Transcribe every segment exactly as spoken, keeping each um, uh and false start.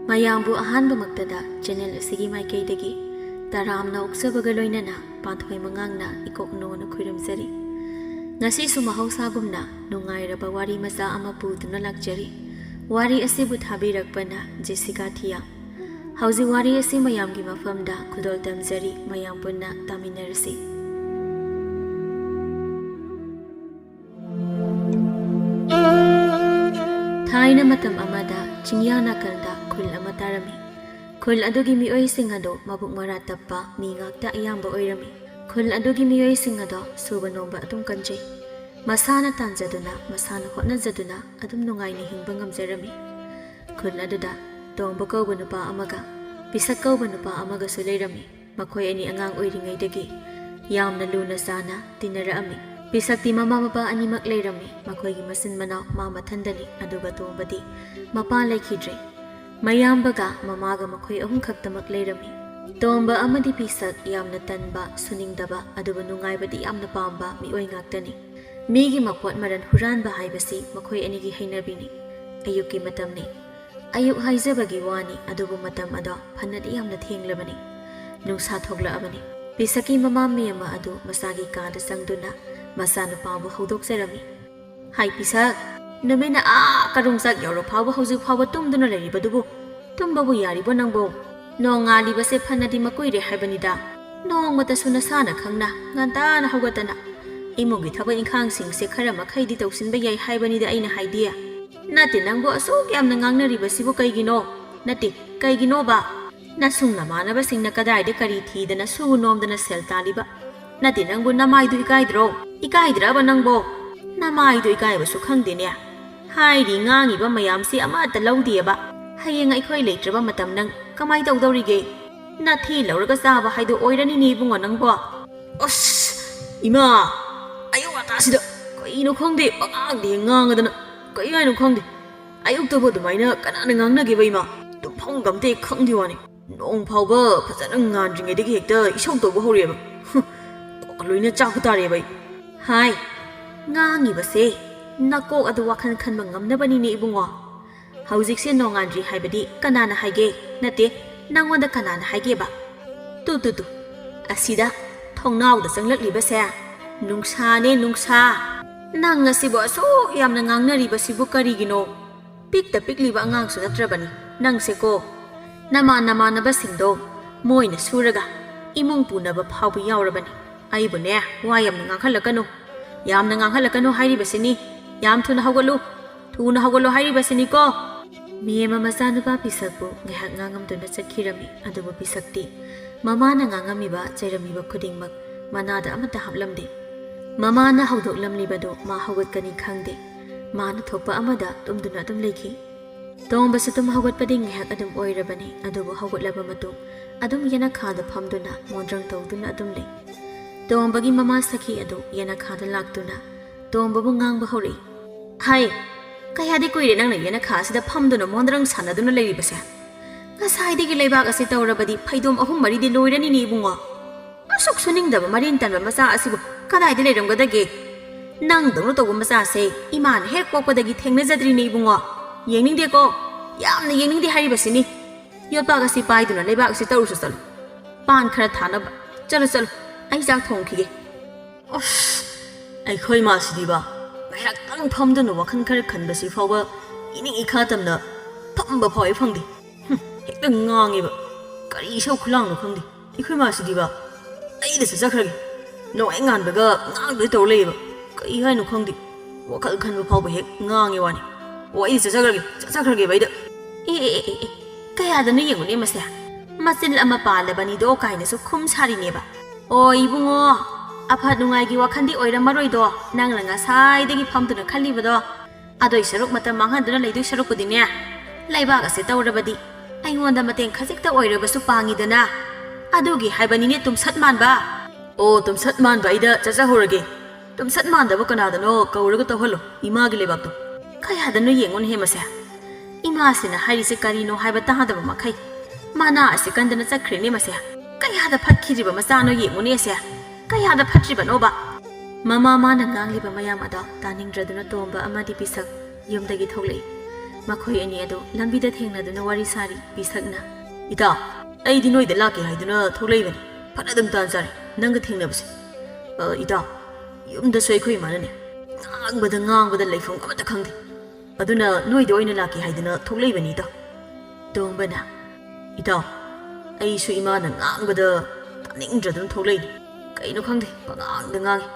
ꯃꯌꯥꯝꯕꯨ ꯑꯍꯥꯟꯕꯃꯛꯇꯗ ꯆꯦꯅꯦꯜ ꯑꯁꯤꯒꯤ ꯃꯥꯏꯀꯩꯗꯒꯤ ꯇꯔꯥꯝꯅ ꯑꯣꯛꯆꯕꯒ ꯂꯣꯏꯅꯅ ꯄꯥꯟꯊꯣꯏ ꯃꯉꯥꯡꯅ ꯏꯀꯣꯛꯅꯣꯅ ꯈꯨꯔꯨꯝꯖꯔꯤ꯫ ꯉꯁꯤꯁꯨ ꯃꯍꯧꯁꯥꯒꯨꯝꯅ ꯅꯨꯡꯉꯥꯏꯔꯕ ꯋꯥꯔꯤ ꯃꯆꯥ ꯑꯃ ꯄꯨꯗꯨꯅ ꯂꯥꯛꯆꯔꯤ꯫ ꯋꯥꯔꯤ ꯑꯁꯤꯕꯨ ꯊꯥꯕꯤꯔꯛꯄꯅ ꯖꯦꯁꯤꯀꯥ ꯊꯤꯌꯥꯝ꯫ ꯍꯧꯖꯤꯛ ꯋꯥꯔꯤ ꯑꯁꯤ ꯃꯌꯥꯝꯒꯤ ꯃꯐꯝꯗ ꯈꯨꯗꯣꯜ ꯇꯝꯖꯔꯤ, ꯃꯌꯥꯝ ꯄꯨꯟꯅ ꯇꯥꯃꯤꯟꯅꯔꯁꯤ꯫ ꯊꯥꯏꯅ ꯃꯇꯝ ꯑꯃꯗ ꯆꯤꯡꯌꯥ ꯅꯥꯀꯟꯗ ꯈꯨꯜ ꯑꯃ ꯇꯥꯔꯝꯃꯤ꯫ ꯈꯨꯜ ꯑꯗꯨꯒꯤ ꯃꯤꯑꯣꯏꯁꯤꯡ ꯑꯗꯨ ꯃꯕꯨꯛ ꯃꯔꯥ ꯇꯞꯄ ꯃꯤ ꯉꯥꯛꯇ ꯑꯌꯥꯝꯕ ꯑꯣꯏꯔꯝꯃꯤ꯫ ꯈꯨꯜ ꯑꯗꯨꯒꯤ ꯃꯤꯑꯣꯏꯁꯤꯡ ꯑꯗꯣ ꯁꯨꯕ ꯅꯣꯝꯕ ꯑꯗꯨꯝ ꯀꯟꯖꯩ꯫ ꯃꯁꯥꯅ ꯇꯥꯟꯖꯗꯨꯅ, ꯃꯁꯥꯅ ꯍꯣꯠꯅꯖꯗꯨꯅ ꯑꯗꯨꯝ ꯅꯨꯡꯉꯥꯏꯅ ꯍꯤꯡꯕ ꯉꯝꯖꯔꯝꯃꯤ꯫ ꯈꯨꯜ ꯑꯗꯨꯗ ꯇꯣꯝꯕ ꯀꯧꯕ ꯅꯨꯄꯥ ꯑꯃꯒ ꯄꯤꯁꯛ ꯀꯧꯕ ꯅꯨꯄꯥ ꯑꯃꯒꯁꯨ ꯂꯩꯔꯝꯃꯤ꯫ ꯃꯈꯣꯏ ꯑꯅꯤ ꯑꯉꯥꯡ ꯑꯣꯏꯔꯤꯉꯩꯗꯒꯤ ꯌꯥꯝꯅ ꯂꯨꯅ ꯆꯥꯅ ꯇꯤꯟꯅꯔꯛꯑꯝꯃꯤ꯫ ꯄꯤꯁꯛꯇꯤ ꯃꯃꯥ ꯃꯄꯥ ꯑꯅꯤꯃꯛ ꯂꯩꯔꯝꯃꯤ꯫ ꯃꯈꯣꯏꯒꯤ ꯃꯆꯤꯟ ꯃꯅꯥꯎ ꯃꯥ ꯃꯊꯟꯗꯅꯤ, ꯑꯗꯨꯒ ꯇꯣꯝꯕꯗꯤ ꯃꯄꯥ ꯂꯩꯈꯤꯗ꯭ꯔꯦ꯫ ꯃꯌꯥꯝꯕꯒ ꯃꯃꯥꯒ ꯃꯈꯣꯏ ꯑꯍꯨꯝ ꯈꯛꯇꯃꯛ ꯂꯩꯔꯝꯃꯤ꯫ ꯇꯣꯝꯕ ꯑꯃꯗꯤ ꯄꯤꯁꯛ ꯌꯥꯝꯅ ꯇꯟꯕ, ꯁꯨꯅꯤꯡꯗꯕ, ꯑꯗꯨꯕꯨ ꯅꯨꯡꯉꯥꯏꯕꯗꯤ ꯌꯥꯝꯅ ꯄꯥꯝꯕ ꯃꯤꯑꯣꯏ ꯉꯥꯛꯇꯅꯤ꯫ ꯃꯤꯒꯤ ꯃꯄꯣꯠ ꯃꯔꯜ ꯍꯨꯔꯥꯟꯕ ꯍꯥꯏꯕꯁꯤ ꯃꯈꯣꯏ ꯑꯅꯤꯒꯤ ꯍꯩꯅꯕꯤꯅꯤ꯫ ꯑꯌꯨꯛꯀꯤ ꯃꯇꯝꯅꯤ꯫ ꯑꯌꯨꯛ ꯍꯥꯏꯖꯕꯒꯤ ꯋꯥꯅꯤ, ꯑꯗꯨꯕꯨ ꯃꯇꯝ ꯑꯗꯣ ꯐꯅꯗꯤ ꯌꯥꯝꯅ ꯊꯦꯡꯂꯕꯅꯤ꯫ ꯅꯨꯡꯁꯥ ꯊꯣꯛꯂꯛꯑꯕꯅꯤ꯫ ꯄꯤꯁꯛꯀꯤ ꯃꯃꯥ ꯃꯦꯝꯃ ꯑꯗꯨ ꯃꯆꯥꯒꯤ ꯀꯥꯗ ꯆꯪꯗꯨꯅ ꯃꯆꯥꯅꯨꯄꯥꯕꯨ ꯍꯧꯗꯣꯛꯆꯔꯝꯃꯤ꯫ "ꯍꯥꯏ ꯄꯤꯁꯛ, ꯅꯨꯃꯤꯠꯅ ꯑꯥ ꯀꯔꯨꯡꯆꯥꯛ ꯌꯧꯔ ꯐꯥꯎꯕ ꯍꯧꯖꯤꯛ ꯐꯥꯎꯕ ꯇꯨꯝꯗꯨꯅ ꯂꯩꯔꯤꯕꯗꯨꯕꯨ? ꯇꯨꯝꯕꯕꯨ ꯌꯥꯔꯤꯕꯣ ꯅꯪꯕꯣ? ꯅꯣꯡꯉꯥꯜꯂꯤꯕꯁꯦ ꯐꯅꯗꯤ ꯃꯀꯨꯏꯔꯦ ꯍꯥꯏꯕꯅꯤꯗ꯫ ꯅꯣꯡꯃꯇꯁꯨ ꯅꯁꯥꯅ ꯈꯪꯅ ꯉꯟꯇꯥꯅ ꯍꯧꯒꯠꯇꯅ ꯏꯃꯨꯡꯒꯤ ꯊꯕꯛ ꯏꯪꯈꯥꯡꯁꯤꯡꯁꯦ ꯈꯔ ꯃꯈꯩꯗꯤ ꯇꯧꯁꯤꯟꯕ ꯌꯥꯏ ꯍꯥꯏꯕꯅꯤꯗ ꯑꯩꯅ ꯍꯥꯏꯗꯤ꯫ ꯅꯠꯇꯦ, ꯅꯪꯕꯨ ꯑꯁꯨꯛ ꯌꯥꯝꯅ ꯉꯥꯡꯅꯔꯤꯕꯁꯤꯕꯨ ꯀꯩꯒꯤꯅꯣ? ꯅꯠꯇꯦ, ꯀꯩꯒꯤꯅꯣꯕ? ꯅꯁꯨꯡ ꯅꯃꯥꯟꯅꯕꯁꯤꯡꯅ ꯀꯗꯥꯏꯗ ꯀꯔꯤ ꯊꯤꯗꯅ ꯁꯨ ꯅꯣꯝꯗꯅ ꯁꯦꯜ ꯇꯥꯜꯂꯤꯕ? ꯅꯠꯇꯦ, ꯅꯪꯕꯨ ꯅꯃꯥꯏꯗꯨ ꯏꯀꯥꯏꯗ꯭ꯔꯣ? ꯏꯀꯥꯏꯗ꯭ꯔꯕ ꯅꯪꯕꯣ? ꯅꯃꯥꯏꯗꯨ ꯏꯀꯥꯏꯕꯁꯨ ꯈꯪꯗꯦꯅꯦ꯫ ꯍꯥꯏꯔꯤ ꯉꯥꯡꯉꯤꯕ ꯃꯌꯥꯝꯁꯤ ꯑꯃꯠꯇ ꯂꯧꯗꯦꯕ꯫ ꯍꯌꯦꯡ ꯑꯩꯈꯣꯏ ꯂꯩꯇ꯭ꯔꯕ ꯃꯇꯝ ꯅꯪ ꯀꯃꯥꯏ ꯇꯧꯗꯧꯔꯤꯒꯦ? ꯅꯊꯤ ꯂꯧꯔꯒ ꯆꯥꯕ ꯍꯥꯏꯗꯣ ꯑꯣꯏꯔꯅꯤꯅꯦ ꯏꯕꯨꯡꯉꯣ ꯅꯪꯕꯣ꯫ ꯑꯁ! ꯏꯃꯥ! ꯑꯌꯨꯛ ꯉꯟꯇꯥꯁꯤꯗ ꯀꯩꯅꯣ ꯈꯪꯗꯦ, ꯄꯉꯥꯡꯗ ꯍꯦꯛ ꯉꯥꯡꯉꯗꯅ꯫ ꯀꯩ ꯍꯥꯏꯅꯣ ꯈꯪꯗꯦ꯫ ꯑꯌꯨꯛꯇꯕꯨ ꯑꯗꯨꯃꯥꯏꯅ ꯀꯅꯥꯅ ꯉꯥꯡꯅꯒꯦꯕ ꯏꯃꯥ? ꯇꯨꯝꯐꯝꯒ ꯑꯝꯇ ꯍꯦꯛ ꯈꯪꯗꯦ ꯋꯥꯅꯤ꯫ ꯅꯣꯡ ꯐꯥꯎꯕ ꯐꯖꯅ ꯉꯥꯟꯗ꯭ꯔꯤꯉꯩꯗꯒꯤ ꯍꯦꯛꯇ ꯏꯁꯧ ꯇꯧꯕ ꯍꯧꯔꯛꯑꯦꯕ꯫ ꯍꯨꯝ, ꯀꯣꯛꯀ ꯂꯣꯏꯅ ꯆꯥꯛꯄ ꯇꯥꯔꯦꯕ ꯑꯩ꯫ ꯍꯥꯏ, ꯉꯥꯡꯉꯤꯕꯁꯦ ꯅꯀꯣꯛ ꯑꯗꯨ ꯋꯥꯈꯜ ꯈꯟꯕ ꯉꯝꯅꯕꯅꯤꯅꯦ ꯏꯕꯨꯡꯉꯣ꯫ ꯍꯧꯖꯤꯛꯁꯦ ꯅꯣꯡꯉꯥꯟꯗ꯭ꯔꯤ ꯍꯥꯏꯕꯗꯤ ꯀꯅꯥꯅ ꯍꯥꯏꯒꯦ? ꯅꯠꯇꯦ, ꯅꯪꯉꯣꯟꯗ ꯀꯅꯥꯅ ꯍꯥꯏꯒꯦꯕ? ꯇꯨ, ꯇꯨ, ꯇꯨ, ꯑꯁꯤꯗ ꯊꯣꯡꯅꯥꯎꯗ ꯆꯪꯂꯛꯂꯤꯕꯁꯦ ꯅꯨꯡꯁꯥꯅꯦ, ꯅꯨꯡꯁꯥ꯫ ꯅꯪ ꯑꯁꯤꯕꯨ ꯑꯁꯨꯛ ꯌꯥꯝꯅ ꯉꯥꯡꯅꯔꯤꯕꯁꯤꯕꯨ ꯀꯔꯤꯒꯤꯅꯣ? ꯄꯤꯛꯇ ꯄꯤꯛꯂꯤꯕ ꯑꯉꯥꯡꯁꯨ ꯅꯠꯇ꯭ꯔꯕꯅꯤ ꯅꯪꯁꯦꯀꯣ꯫ ꯅꯃꯥꯟ ꯅꯃꯥꯟꯅꯕꯁꯤꯡꯗꯣ ꯃꯣꯏꯅ ꯁꯨꯔꯒ ꯏꯃꯨꯡ ꯄꯨꯅꯕ ꯐꯥꯎꯕ ꯌꯥꯎꯔꯕꯅꯤ꯫ ꯑꯩꯕꯨꯅꯦ, ꯋꯥ ꯌꯥꯝꯅ ꯉꯥꯡꯍꯜꯂꯛꯀꯅꯨ꯫ ꯌꯥꯝꯅ ꯉꯥꯡꯍꯜꯂꯛꯀꯅꯨ ꯍꯥꯏꯔꯤꯕꯁꯤꯅꯤ꯫ ꯌꯥꯝ ꯊꯨꯅ ꯍꯧꯒꯠꯂꯨ꯫ ꯊꯨꯅ ꯍꯧꯒꯠꯂꯣ ꯍꯥꯏꯔꯤꯕꯁꯤꯅꯤꯀꯣ꯫ ꯃꯦꯝꯃ ꯃꯆꯥꯅꯨꯄꯥ ꯄꯤꯁꯛꯄꯨ ꯉꯥꯏꯍꯥꯛ ꯉꯥꯡꯉꯝꯗꯨꯅ ꯆꯠꯈꯤꯔꯝꯃꯤ꯫ ꯑꯗꯨꯕꯨ ꯄꯤꯁꯛꯇꯤ ꯃꯃꯥꯅ ꯉꯥꯡꯉꯝꯃꯤꯕ, ꯆꯩꯔꯝꯃꯤꯕ ꯈꯨꯗꯤꯡꯃꯛ ꯃꯅꯥꯗ ꯑꯃꯠꯇ ꯍꯥꯞꯂꯝꯗꯦ꯫ ꯃꯃꯥꯅ ꯍꯧꯗꯣꯛꯂꯝꯂꯤꯕꯗꯨ ꯃꯥ ꯍꯧꯒꯠꯀꯅꯤ ꯈꯪꯗꯦ꯫ ꯃꯥꯅ ꯊꯣꯛꯄ ꯑꯃꯗ ꯇꯨꯝꯗꯨꯅ ꯑꯗꯨꯝ ꯂꯩꯈꯤ꯫ ꯇꯣꯝꯕꯁꯨ ꯇꯨꯝ ꯍꯧꯒꯠꯄꯗꯤ ꯉꯥꯏꯍꯥꯛ ꯑꯗꯨꯝ ꯑꯣꯏꯔꯕꯅꯤ꯫ ꯑꯗꯨꯕꯨ ꯍꯧꯒꯠꯂꯕ ꯃꯇꯨꯡ ꯑꯗꯨꯝ ꯌꯦꯅꯈꯥꯗ ꯐꯝꯗꯨꯅ ꯃꯣꯟꯗ꯭ꯔꯪ ꯇꯧꯗꯨꯅ ꯑꯗꯨꯝ ꯂꯩ꯫ ꯇꯣꯝꯕꯒꯤ ꯃꯃꯥ ꯁꯈꯤ ꯑꯗꯨ ꯌꯦꯅꯈꯥꯗ ꯂꯥꯛꯇꯨꯅ ꯇꯣꯝꯕꯕꯨ ꯉꯥꯡꯕ ꯍꯧꯔꯛꯏ꯫ "ꯍꯥꯏ, ꯀꯌꯥꯗꯤ ꯀꯨꯏꯔꯦ ꯅꯪꯅ ꯌꯦꯅꯈꯥ ꯑꯁꯤꯗ ꯐꯝꯗꯨꯅ ꯃꯣꯟꯗ꯭ꯔꯪ ꯁꯥꯟꯅꯗꯨꯅ ꯂꯩꯔꯤꯕꯁꯦ? ꯉꯁꯥꯏꯗꯒꯤ ꯂꯩꯕꯥꯛ ꯑꯁꯤ ꯇꯧꯔꯕꯗꯤ ꯐꯩꯗꯣꯝ ꯑꯍꯨꯝ ꯃꯔꯤꯗꯤ ꯂꯣꯏꯔꯅꯤꯅꯦ ꯏꯕꯨꯡꯉꯣ꯫ ꯑꯁꯨꯛ ꯁꯨꯅꯤꯡꯗꯕ ꯃꯔꯦꯟ ꯇꯟꯕ ꯃꯆꯥ ꯑꯁꯤꯕꯨ ꯀꯗꯥꯏꯗ ꯂꯩꯔꯝꯒꯗꯒꯦ? ꯅꯪꯗꯧꯅ ꯇꯧꯕ ꯃꯆꯥꯁꯦ ꯏꯃꯥꯅ ꯍꯦꯛ ꯄꯣꯛꯄꯗꯒꯤ ꯊꯦꯡꯅꯖꯗ꯭ꯔꯤꯅꯦ ꯏꯕꯨꯡꯉꯣ꯫ ꯌꯦꯡꯅꯤꯡꯗꯦꯀꯣ, ꯌꯥꯝꯅ ꯌꯦꯡꯅꯤꯡꯗꯦ ꯍꯥꯏꯔꯤꯕꯁꯤꯅꯤ꯫ ꯌꯣꯠꯄꯥꯛ ꯑꯁꯤ ꯄꯥꯏꯗꯨꯅ ꯂꯩꯕꯥꯛ ꯑꯁꯤ ꯇꯧꯔꯨꯁꯨ ꯆꯠꯂꯨ꯫ ꯄꯥꯟ ꯈꯔ ꯊꯥꯅꯕ꯫ ꯆꯠꯂꯨ, ꯆꯠꯂꯨ, ꯑꯩ ꯆꯥꯛ ꯊꯣꯡꯈꯤꯒꯦ꯫" ꯑꯁ, ꯑꯩꯈꯣꯏ ꯃꯥꯁꯤꯗꯤꯕ, ꯉꯥꯏꯍꯥꯛꯇꯪ ꯐꯝꯗꯨꯅ ꯋꯥꯈꯜ ꯈꯔ ꯈꯟꯕꯁꯤ ꯐꯥꯎꯕ ꯏꯅꯤꯡ ꯏꯈꯥ ꯇꯝꯅ ꯐꯝꯕ ꯐꯥꯎ ꯍꯦꯛ ꯐꯪꯗꯦ꯫ ꯍꯨꯝ, ꯍꯦꯛꯇ ꯉꯥꯡꯉꯦꯕ꯫ ꯀꯔꯤ ꯏꯁꯧ ꯈꯨꯂꯥꯡꯅꯣ ꯈꯪꯗꯦ꯫ ꯑꯩꯈꯣꯏ ꯃꯥꯁꯤꯗꯤꯕ, ꯑꯩꯗ ꯆꯠꯆꯈ꯭ꯔꯒꯦ꯫ ꯅꯣꯡꯍꯦꯛ ꯉꯥꯟꯕꯒ ꯉꯥꯡꯗꯣꯏ ꯇꯧꯔ ꯂꯩꯌꯦꯕ꯫ ꯀꯔꯤ ꯍꯥꯏꯅꯣ ꯈꯪꯗꯦ꯫ ꯋꯥꯈꯜ ꯈꯟꯕ ꯐꯥꯎꯕ ꯍꯦꯛ ꯉꯥꯡꯉꯦ ꯋꯥꯅꯤ꯫ ꯑꯣ, ꯑꯩꯗ ꯆꯠꯆꯈ꯭ꯔꯒꯦ, ꯆꯠꯆꯈ꯭ꯔꯒꯦꯕ ꯑꯩꯗ꯫ ꯑꯦ, ꯑꯦ, ꯑꯦ, ꯑꯦ, ꯑꯦ, ꯀꯌꯥꯗꯅꯣ ꯌꯦꯡꯉꯨꯅꯦ ꯃꯁꯦ꯫ ꯃꯆꯤꯜ ꯑꯃ ꯄꯥꯜꯂꯕꯅꯤꯗꯣ ꯀꯥꯏꯅꯁꯨ ꯈꯨꯝ ꯁꯥꯔꯤꯅꯦꯕ꯫ ꯑꯣ ꯏꯕꯨꯡꯉꯣ, ꯑꯐ ꯅꯨꯡꯉꯥꯏꯒꯤ ꯋꯥꯈꯜꯗꯤ ꯑꯣꯏꯔꯝꯃꯔꯣꯏꯗꯣ, ꯅꯪꯅ ꯉꯁꯥꯏꯗꯒꯤ ꯐꯝꯗꯨꯅ ꯈꯜꯂꯤꯕꯗꯣ꯫ ꯑꯗꯨꯏ ꯁꯔꯨꯛ ꯃꯇꯝ ꯃꯥꯡꯍꯟꯗꯨꯅ ꯂꯩꯗꯣꯏ ꯁꯔꯨꯛꯄꯨꯗꯤꯅꯦ, ꯂꯩꯕꯥꯛ ꯑꯁꯦ ꯇꯧꯔꯕꯗꯤ ꯑꯩꯉꯣꯟꯗ ꯃꯇꯦꯡ ꯈꯖꯤꯛꯇ ꯑꯣꯏꯔꯕꯁꯨ ꯄꯥꯡꯉꯤꯗꯅ꯫ ꯑꯗꯨꯒꯤ ꯍꯥꯏꯕꯅꯤꯅꯦ ꯇꯨꯝꯁꯠ ꯃꯥꯟꯕ꯫ ꯑꯣ, ꯇꯨꯝꯁꯠ ꯃꯥꯟꯕ, ꯑꯩꯗ ꯆꯠꯆꯍꯧꯔꯒꯦ꯫ ꯇꯨꯝꯁꯠ ꯃꯥꯟꯗꯕ ꯀꯅꯥꯗꯅꯣ ꯀꯧꯔꯒ ꯇꯧꯍꯜꯂꯣ, ꯏꯃꯥꯒꯤ ꯂꯩꯕꯥꯛꯇꯣ꯫ ꯀꯌꯥꯗꯅꯣ ꯌꯦꯡꯉꯨꯅꯦꯍꯦ ꯃꯁꯦ꯫ ꯏꯃꯥꯁꯤꯅ ꯍꯥꯏꯔꯤꯁꯦ ꯀꯔꯤꯅꯣ ꯍꯥꯏꯕ ꯇꯥꯗꯕ ꯃꯈꯩ ꯃꯅꯥ ꯑꯁꯤ ꯀꯟꯗꯅ ꯆꯠꯈ꯭ꯔꯦꯅꯦ ꯃꯁꯦ꯫ ꯀꯌꯥꯗ ꯐꯠꯈꯤꯗ꯭ꯔꯤꯕ ꯃꯆꯥꯅꯣ ꯌꯦꯡꯉꯨꯅꯦ ꯑꯁꯦ꯫ ꯀꯌꯥꯗ ꯐꯠꯇ꯭ꯔꯤꯕꯅꯣꯕ? ꯃꯃꯥ ꯃꯥꯅ ꯉꯥꯡꯂꯤꯕ ꯃꯌꯥꯝ ꯑꯗꯣ ꯇꯥꯅꯤꯡꯗ꯭ꯔꯗꯨꯅ ꯇꯣꯝꯕ ꯑꯃꯗꯤ ꯄꯤꯁꯛ ꯌꯨꯝꯗꯒꯤ ꯊꯣꯛꯂꯛꯏ꯫ ꯃꯈꯣꯏ ꯑꯅꯤ ꯑꯗꯨ ꯂꯝꯕꯤꯗ ꯊꯦꯡꯅꯗꯨꯅ ꯋꯥꯔꯤ ꯁꯥꯔꯤ꯫ ꯄꯤꯁꯛꯅ, "ꯏꯇꯥꯎ, ꯑꯩꯗꯤ ꯅꯣꯏꯗ ꯂꯥꯛꯀꯦ ꯍꯥꯏꯗꯨꯅ ꯊꯣꯛꯂꯛꯏꯕꯅꯤ꯫ ꯐꯅ ꯑꯗꯨꯝ ꯇꯥꯟ ꯆꯥꯔꯦ ꯅꯪꯒ ꯊꯦꯡꯅꯕꯁꯦ꯫ ꯑ, ꯏꯇꯥꯎ, ꯌꯨꯝꯗꯁꯨ ꯑꯩꯈꯣꯏ ꯏꯃꯥꯅꯅꯦ ꯉꯥꯡꯕꯗ ꯉꯥꯡꯕꯗ ꯂꯩꯐꯝ ꯑꯃꯠꯇ ꯈꯪꯗꯦ꯫ ꯑꯗꯨꯅ ꯅꯣꯏꯗ ꯑꯣꯏꯅ ꯂꯥꯛꯀꯦ ꯍꯥꯏꯗꯨꯅ ꯊꯣꯛꯂꯛꯏꯕꯅꯤ ꯏꯇꯥꯎ꯫" ꯇꯣꯝꯕꯅ, "ꯏꯇꯥꯎ, ꯑꯩꯁꯨ ꯏꯃꯥꯅ ꯉꯥꯡꯕꯗ ꯇꯥꯅꯤꯡꯗ꯭ꯔꯗꯨꯅ ꯊꯣꯛꯂꯛꯏꯅꯤ꯫ ꯀꯩꯅꯣ ꯈꯪꯗꯦ, ꯄꯉꯥꯡꯗ ꯉꯥꯡꯉꯤ꯫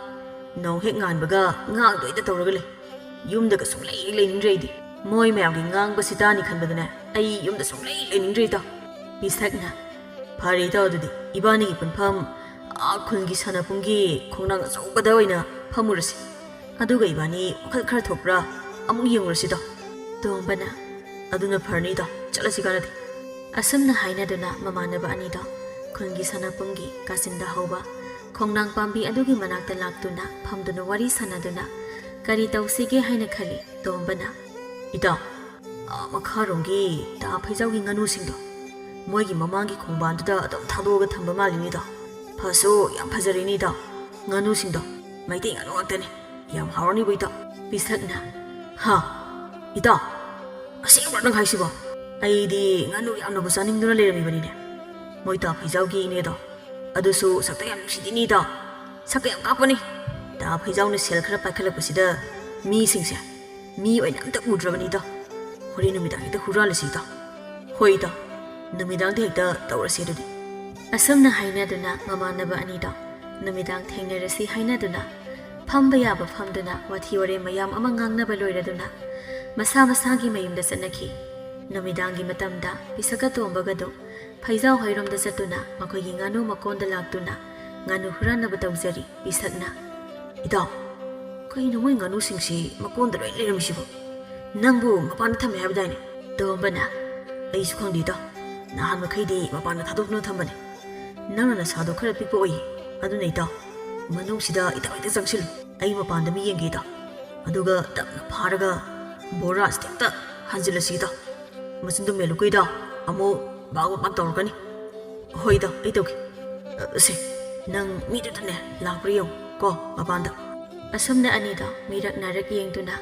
ꯅꯣꯡ ꯍꯦꯛ ꯉꯥꯟꯕꯒ ꯉꯥꯡꯗꯣꯏꯗ ꯇꯧꯔꯒ ꯂꯩ꯫ ꯌꯨꯝꯗꯒ ꯁꯨꯡꯂꯩ ꯂꯩꯅꯤꯡꯗ꯭ꯔꯦ ꯑꯩꯗꯤ꯫ ꯃꯣꯏ ꯃꯌꯥꯝꯒꯤ ꯉꯥꯡꯕꯁꯤ ꯇꯥꯅꯤ ꯈꯟꯕꯗꯅꯦ ꯑꯩ ꯌꯨꯝꯗ ꯁꯨꯡꯂꯩ ꯂꯩꯅꯤꯡꯗ꯭ꯔꯦ ꯏꯇꯥꯎ꯫" ꯄꯤꯁꯛꯅ, "ꯐꯔꯦ ꯏꯇꯥꯎ, ꯑꯗꯨꯗꯤ ꯏꯕꯥꯅꯤꯒꯤ ꯄꯨꯟꯐꯝ ꯑꯥ ꯈꯨꯜꯒꯤ ꯁꯥꯟꯅꯄꯨꯡꯒꯤ ꯈꯣꯡꯅꯥꯡ ꯑꯆꯧꯕꯗ ꯑꯣꯏꯅ ꯐꯝꯃꯨꯔꯁꯤ꯫ ꯑꯗꯨꯒ ꯏꯕꯥꯅꯤ ꯋꯥꯈꯜ ꯈꯔ ꯊꯣꯛꯄ꯭ꯔꯥ ꯑꯃꯨꯛ ꯌꯦꯡꯉꯨꯔꯁꯤꯗꯣ꯫" ꯇꯣꯝꯕꯅ, "ꯑꯗꯨꯅ ꯐꯔꯅꯤꯗꯣ, ꯆꯠꯂꯁꯤ ꯀꯥꯟꯅꯗꯦ꯫" ꯑꯁꯨꯝꯅ ꯍꯥꯏꯅꯗꯨꯅ ꯃꯃꯥꯟꯅꯕ ꯑꯅꯤꯗꯣ ꯈꯨꯜꯒꯤ ꯁꯥꯟꯅꯄꯨꯡꯒꯤ ꯀꯥꯆꯤꯟꯗ ꯍꯧꯕ ꯈꯣꯡꯅꯥꯡ ꯄꯥꯝꯕꯤ ꯑꯗꯨꯒꯤ ꯃꯅꯥꯛꯇ ꯂꯥꯛꯇꯨꯅ ꯐꯝꯗꯨꯅ ꯋꯥꯔꯤ ꯁꯥꯟꯅꯗꯨꯅ ꯀꯔꯤ ꯇꯧꯁꯤꯒꯦ ꯍꯥꯏꯅ ꯈꯜꯂꯤ꯫ ꯇꯣꯝꯕꯅ, "ꯏꯇꯥꯎ, ꯑꯥ ꯃꯈꯥꯔꯣꯝꯒꯤ ꯇꯥ ꯐꯩꯖꯥꯎꯒꯤ ꯉꯥꯅꯨꯁꯤꯡꯗꯣ ꯃꯣꯏꯒꯤ ꯃꯃꯥꯡꯒꯤ ꯈꯣꯡꯕꯥꯟꯗꯨꯗ ꯑꯗꯨꯝ ꯊꯥꯗꯣꯛꯑꯒ ꯊꯝꯕ ꯃꯥꯜꯂꯤꯅꯤꯗꯣ꯫ ꯐꯁꯨ ꯌꯥꯝ ꯐꯖꯔꯤꯅꯤꯗꯣ꯫ ꯉꯥꯅꯨꯁꯤꯡꯗꯣ ꯃꯩꯇꯩ ꯉꯥꯅꯨ ꯉꯥꯛꯇꯅꯤ꯫ ꯌꯥꯝ ꯍꯥꯎꯔꯅꯤꯕꯨ ꯏꯇꯥꯎ꯫" ꯄꯤꯁꯛꯅ, "ꯍꯥ? ꯏꯇꯥꯎ, ꯑꯁꯦꯡꯕ꯭ꯔꯣ ꯅꯪ ꯍꯥꯏꯁꯤꯕꯣ? ꯑꯩꯗꯤ ꯉꯥꯅꯨ ꯌꯥꯝꯅꯕꯨ ꯆꯥꯅꯤꯡꯗꯨꯅ ꯂꯩꯔꯝꯃꯤꯕꯅꯤꯅꯦ꯫ ꯃꯣꯏ ꯇꯥ ꯐꯩꯖꯥꯎꯒꯤ ꯏꯅꯦꯗꯣ ꯑꯗꯨꯁꯨ ꯁꯛꯇ ꯌꯥꯝ ꯅꯨꯡꯁꯤꯗꯤꯅꯤ ꯏꯇꯥꯎ꯫ ꯁꯛꯇ ꯌꯥꯝ ꯀꯥꯞꯄꯅꯤ꯫ ꯇꯥ ꯐꯩꯖꯥꯎꯅ ꯁꯦꯜ ꯈꯔ ꯄꯥꯏꯈꯠꯂꯛꯄꯁꯤꯗ ꯃꯤꯁꯤꯡꯁꯦ ꯃꯤ ꯑꯣꯏꯅ ꯑꯝꯇ ꯎꯗ꯭ꯔꯕꯅꯤꯗꯣ꯫ ꯍꯣꯔꯦꯟ ꯅꯨꯃꯤꯗꯥꯡ ꯍꯦꯛꯇ ꯍꯨꯔꯥꯜꯂꯁꯤ ꯏꯇꯥꯎ꯫" "ꯍꯣꯏ ꯏꯇꯥꯎ, ꯅꯨꯃꯤꯗꯥꯡꯗ ꯍꯦꯛꯇ ꯇꯧꯔꯁꯤ ꯑꯗꯨꯗꯤ꯫" ꯑꯁꯨꯝꯅ ꯍꯥꯏꯅꯗꯨꯅ ꯃꯃꯥꯟꯅꯕ ꯑꯅꯤꯗꯣ ꯅꯨꯃꯤꯗꯥꯡ ꯊꯦꯡꯅꯔꯁꯤ ꯍꯥꯏꯅꯗꯨꯅ ꯐꯝꯕ ꯌꯥꯕ ꯐꯝꯗꯨꯅ ꯋꯥꯊꯤ ꯋꯥꯔꯦꯝ ꯃꯌꯥꯝ ꯑꯃ ꯉꯥꯡꯅꯕ ꯂꯣꯏꯔꯗꯨꯅ ꯃꯁꯥ ꯃꯁꯥꯒꯤ ꯃꯌꯨꯝꯗ ꯆꯠꯅꯈꯤ꯫ ꯅꯨꯃꯤꯗꯥꯡꯒꯤ ꯃꯇꯝꯗ ꯄꯤꯁꯛꯀ ꯇꯣꯝꯕꯒꯗꯨ ꯐꯩꯖꯥꯎ ꯍꯣꯏꯔꯣꯝꯗ ꯆꯠꯇꯨꯅ ꯃꯈꯣꯏꯒꯤ ꯉꯥꯅꯨ ꯃꯀꯣꯟꯗ ꯂꯥꯛꯇꯨꯅ ꯉꯥꯅꯨ ꯍꯨꯔꯥꯟꯅꯕ ꯇꯧꯖꯔꯤ꯫ ꯄꯤꯁꯛꯅ, "ꯏꯇꯥꯎ, ꯀꯩꯅꯣ ꯃꯣꯏ ꯉꯥꯅꯨꯁꯤꯡꯁꯤ ꯃꯀꯣꯟꯗ ꯂꯣꯏ ꯂꯩꯔꯝꯃꯤꯁꯤꯕꯣ? ꯅꯪꯕꯨ ꯃꯄꯥꯟꯗ ꯊꯝꯃꯦ ꯍꯥꯏꯕꯗꯥꯏꯅꯦ?" ꯇꯣꯝꯕꯅ, "ꯑꯩꯁꯨ ꯈꯪꯗꯦ ꯏꯇꯥꯎ, ꯅꯍꯥꯟ ꯃꯈꯩꯗꯤ ꯃꯄꯥꯟꯗ ꯊꯥꯗꯣꯛꯇꯨꯅ ꯊꯝꯕꯅꯦ꯫ ꯅꯪꯅ ꯅꯁꯥꯗꯣ ꯈꯔ ꯄꯤꯛꯄ ꯑꯣꯏꯌꯦ, ꯑꯗꯨꯅ ꯏꯇꯥꯎ, ꯃꯅꯨꯡꯁꯤꯗ ꯏꯇꯥꯎ ꯍꯦꯛꯇ ꯆꯪꯁꯤꯜꯂꯨ꯫ ꯑꯩ ꯃꯄꯥꯟꯗ ꯃꯤ ꯌꯦꯡꯒꯦ ꯏꯇꯥꯎ꯫ ꯑꯗꯨꯒ ꯇꯞꯅ ꯐꯥꯔꯒ ꯕꯣꯔꯥꯁꯤꯗ ꯍꯦꯛꯇ ꯍꯥꯟꯖꯤꯜꯂꯁꯤ ꯏꯇꯥꯎ꯫ ꯃꯆꯤꯟꯗꯣ ꯃꯦꯜꯂꯨꯀꯣ ꯏꯇꯥꯎ, ꯑꯃꯨꯛ ꯕꯥꯛ ꯕꯥꯛ ꯇꯧꯔꯛꯀꯅꯤ꯫" "ꯍꯣꯏ ꯏꯇꯥꯎ, ꯑꯩ ꯇꯧꯒꯦ꯫ ꯑ, ꯁꯦ, ꯅꯪ ꯃꯤꯗꯨꯗꯅꯦ ꯂꯥꯛꯄ꯭ꯔꯥ ꯌꯦꯡꯉꯨ ꯀꯣ ꯃꯄꯥꯟꯗ꯫" ꯑꯁꯨꯝꯅ ꯑꯅꯤꯗꯣ ꯃꯤꯔꯛ ꯅꯥꯔꯛ ꯌꯦꯡꯗꯨꯅ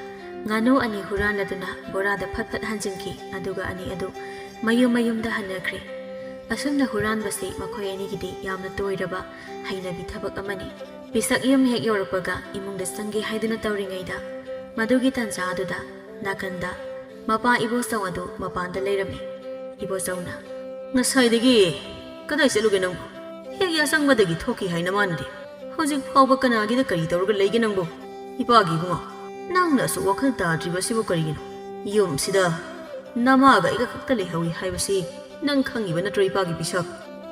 ꯉꯥꯅꯨ ꯑꯅꯤ ꯍꯨꯔꯥꯟꯂꯗꯨꯅ ꯕꯣꯔꯥꯗ ꯐꯠ ꯐꯠ ꯍꯥꯟꯖꯤꯟꯈꯤ, ꯑꯗꯨꯒ ꯑꯅꯤ ꯑꯗꯨ ꯃꯌꯨꯝ ꯃꯌꯨꯝꯗ ꯍꯟꯅꯈ꯭ꯔꯦ꯫ ꯑꯁꯨꯝꯅ ꯍꯨꯔꯥꯟꯕꯁꯤ ꯃꯈꯣꯏ ꯑꯅꯤꯒꯤꯗꯤ ꯌꯥꯝꯅ ꯇꯣꯏꯔꯕ ꯍꯩꯅꯕꯤ ꯊꯕꯛ ꯑꯃꯅꯤ꯫ ꯄꯤꯁꯛ ꯌꯨꯝ ꯍꯦꯛ ꯌꯧꯔꯛꯄꯒ ꯏꯃꯨꯡꯗ ꯆꯪꯒꯦ ꯍꯥꯏꯗꯨꯅ ꯇꯧꯔꯤꯉꯩꯗ, ꯃꯗꯨꯒꯤ ꯇꯥꯟꯖꯥ ꯑꯗꯨꯗ ꯅꯥꯀꯟꯗ ꯃꯄꯥ ꯏꯕꯣꯆꯧ ꯑꯗꯨ ꯃꯄꯥꯟꯗ ꯂꯩꯔꯝꯃꯤ꯫ ꯏꯕꯣꯆꯧꯅ, "ꯉꯁꯥꯏꯗꯒꯤ ꯀꯗꯥꯏ ꯆꯠꯂꯨꯒꯦ ꯅꯪꯕꯨ? ꯍꯦꯛ ꯌꯥꯆꯪꯕꯗꯒꯤ ꯊꯣꯛꯈꯤ ꯍꯥꯏꯅ ꯃꯥꯟꯗꯦ꯫ ꯍꯧꯖꯤꯛ ꯐꯥꯎꯕ ꯀꯅꯥꯒꯤꯗ ꯀꯔꯤ ꯇꯧꯔꯒ ꯂꯩꯒꯦ ꯅꯪꯕꯨ? ꯏꯄꯥꯒꯤ ꯏꯕꯨꯡꯉꯣ, ꯅꯪꯅ ꯑꯁꯨꯛ ꯋꯥꯈꯜ ꯇꯥꯗ꯭ꯔꯤꯕ ꯑꯁꯤꯕꯨ ꯀꯔꯤꯒꯤꯅꯣ? ꯌꯨꯝꯁꯤꯗ ꯅꯃꯥꯒ ꯑꯩꯒ ꯈꯛꯇ ꯂꯩꯍꯧꯏ ꯍꯥꯏꯕꯁꯤ ꯅꯪ ꯈꯪꯉꯤꯕ ꯅꯠꯇ꯭ꯔꯣ, ꯏꯄꯥꯒꯤ ꯄꯤꯁꯛ?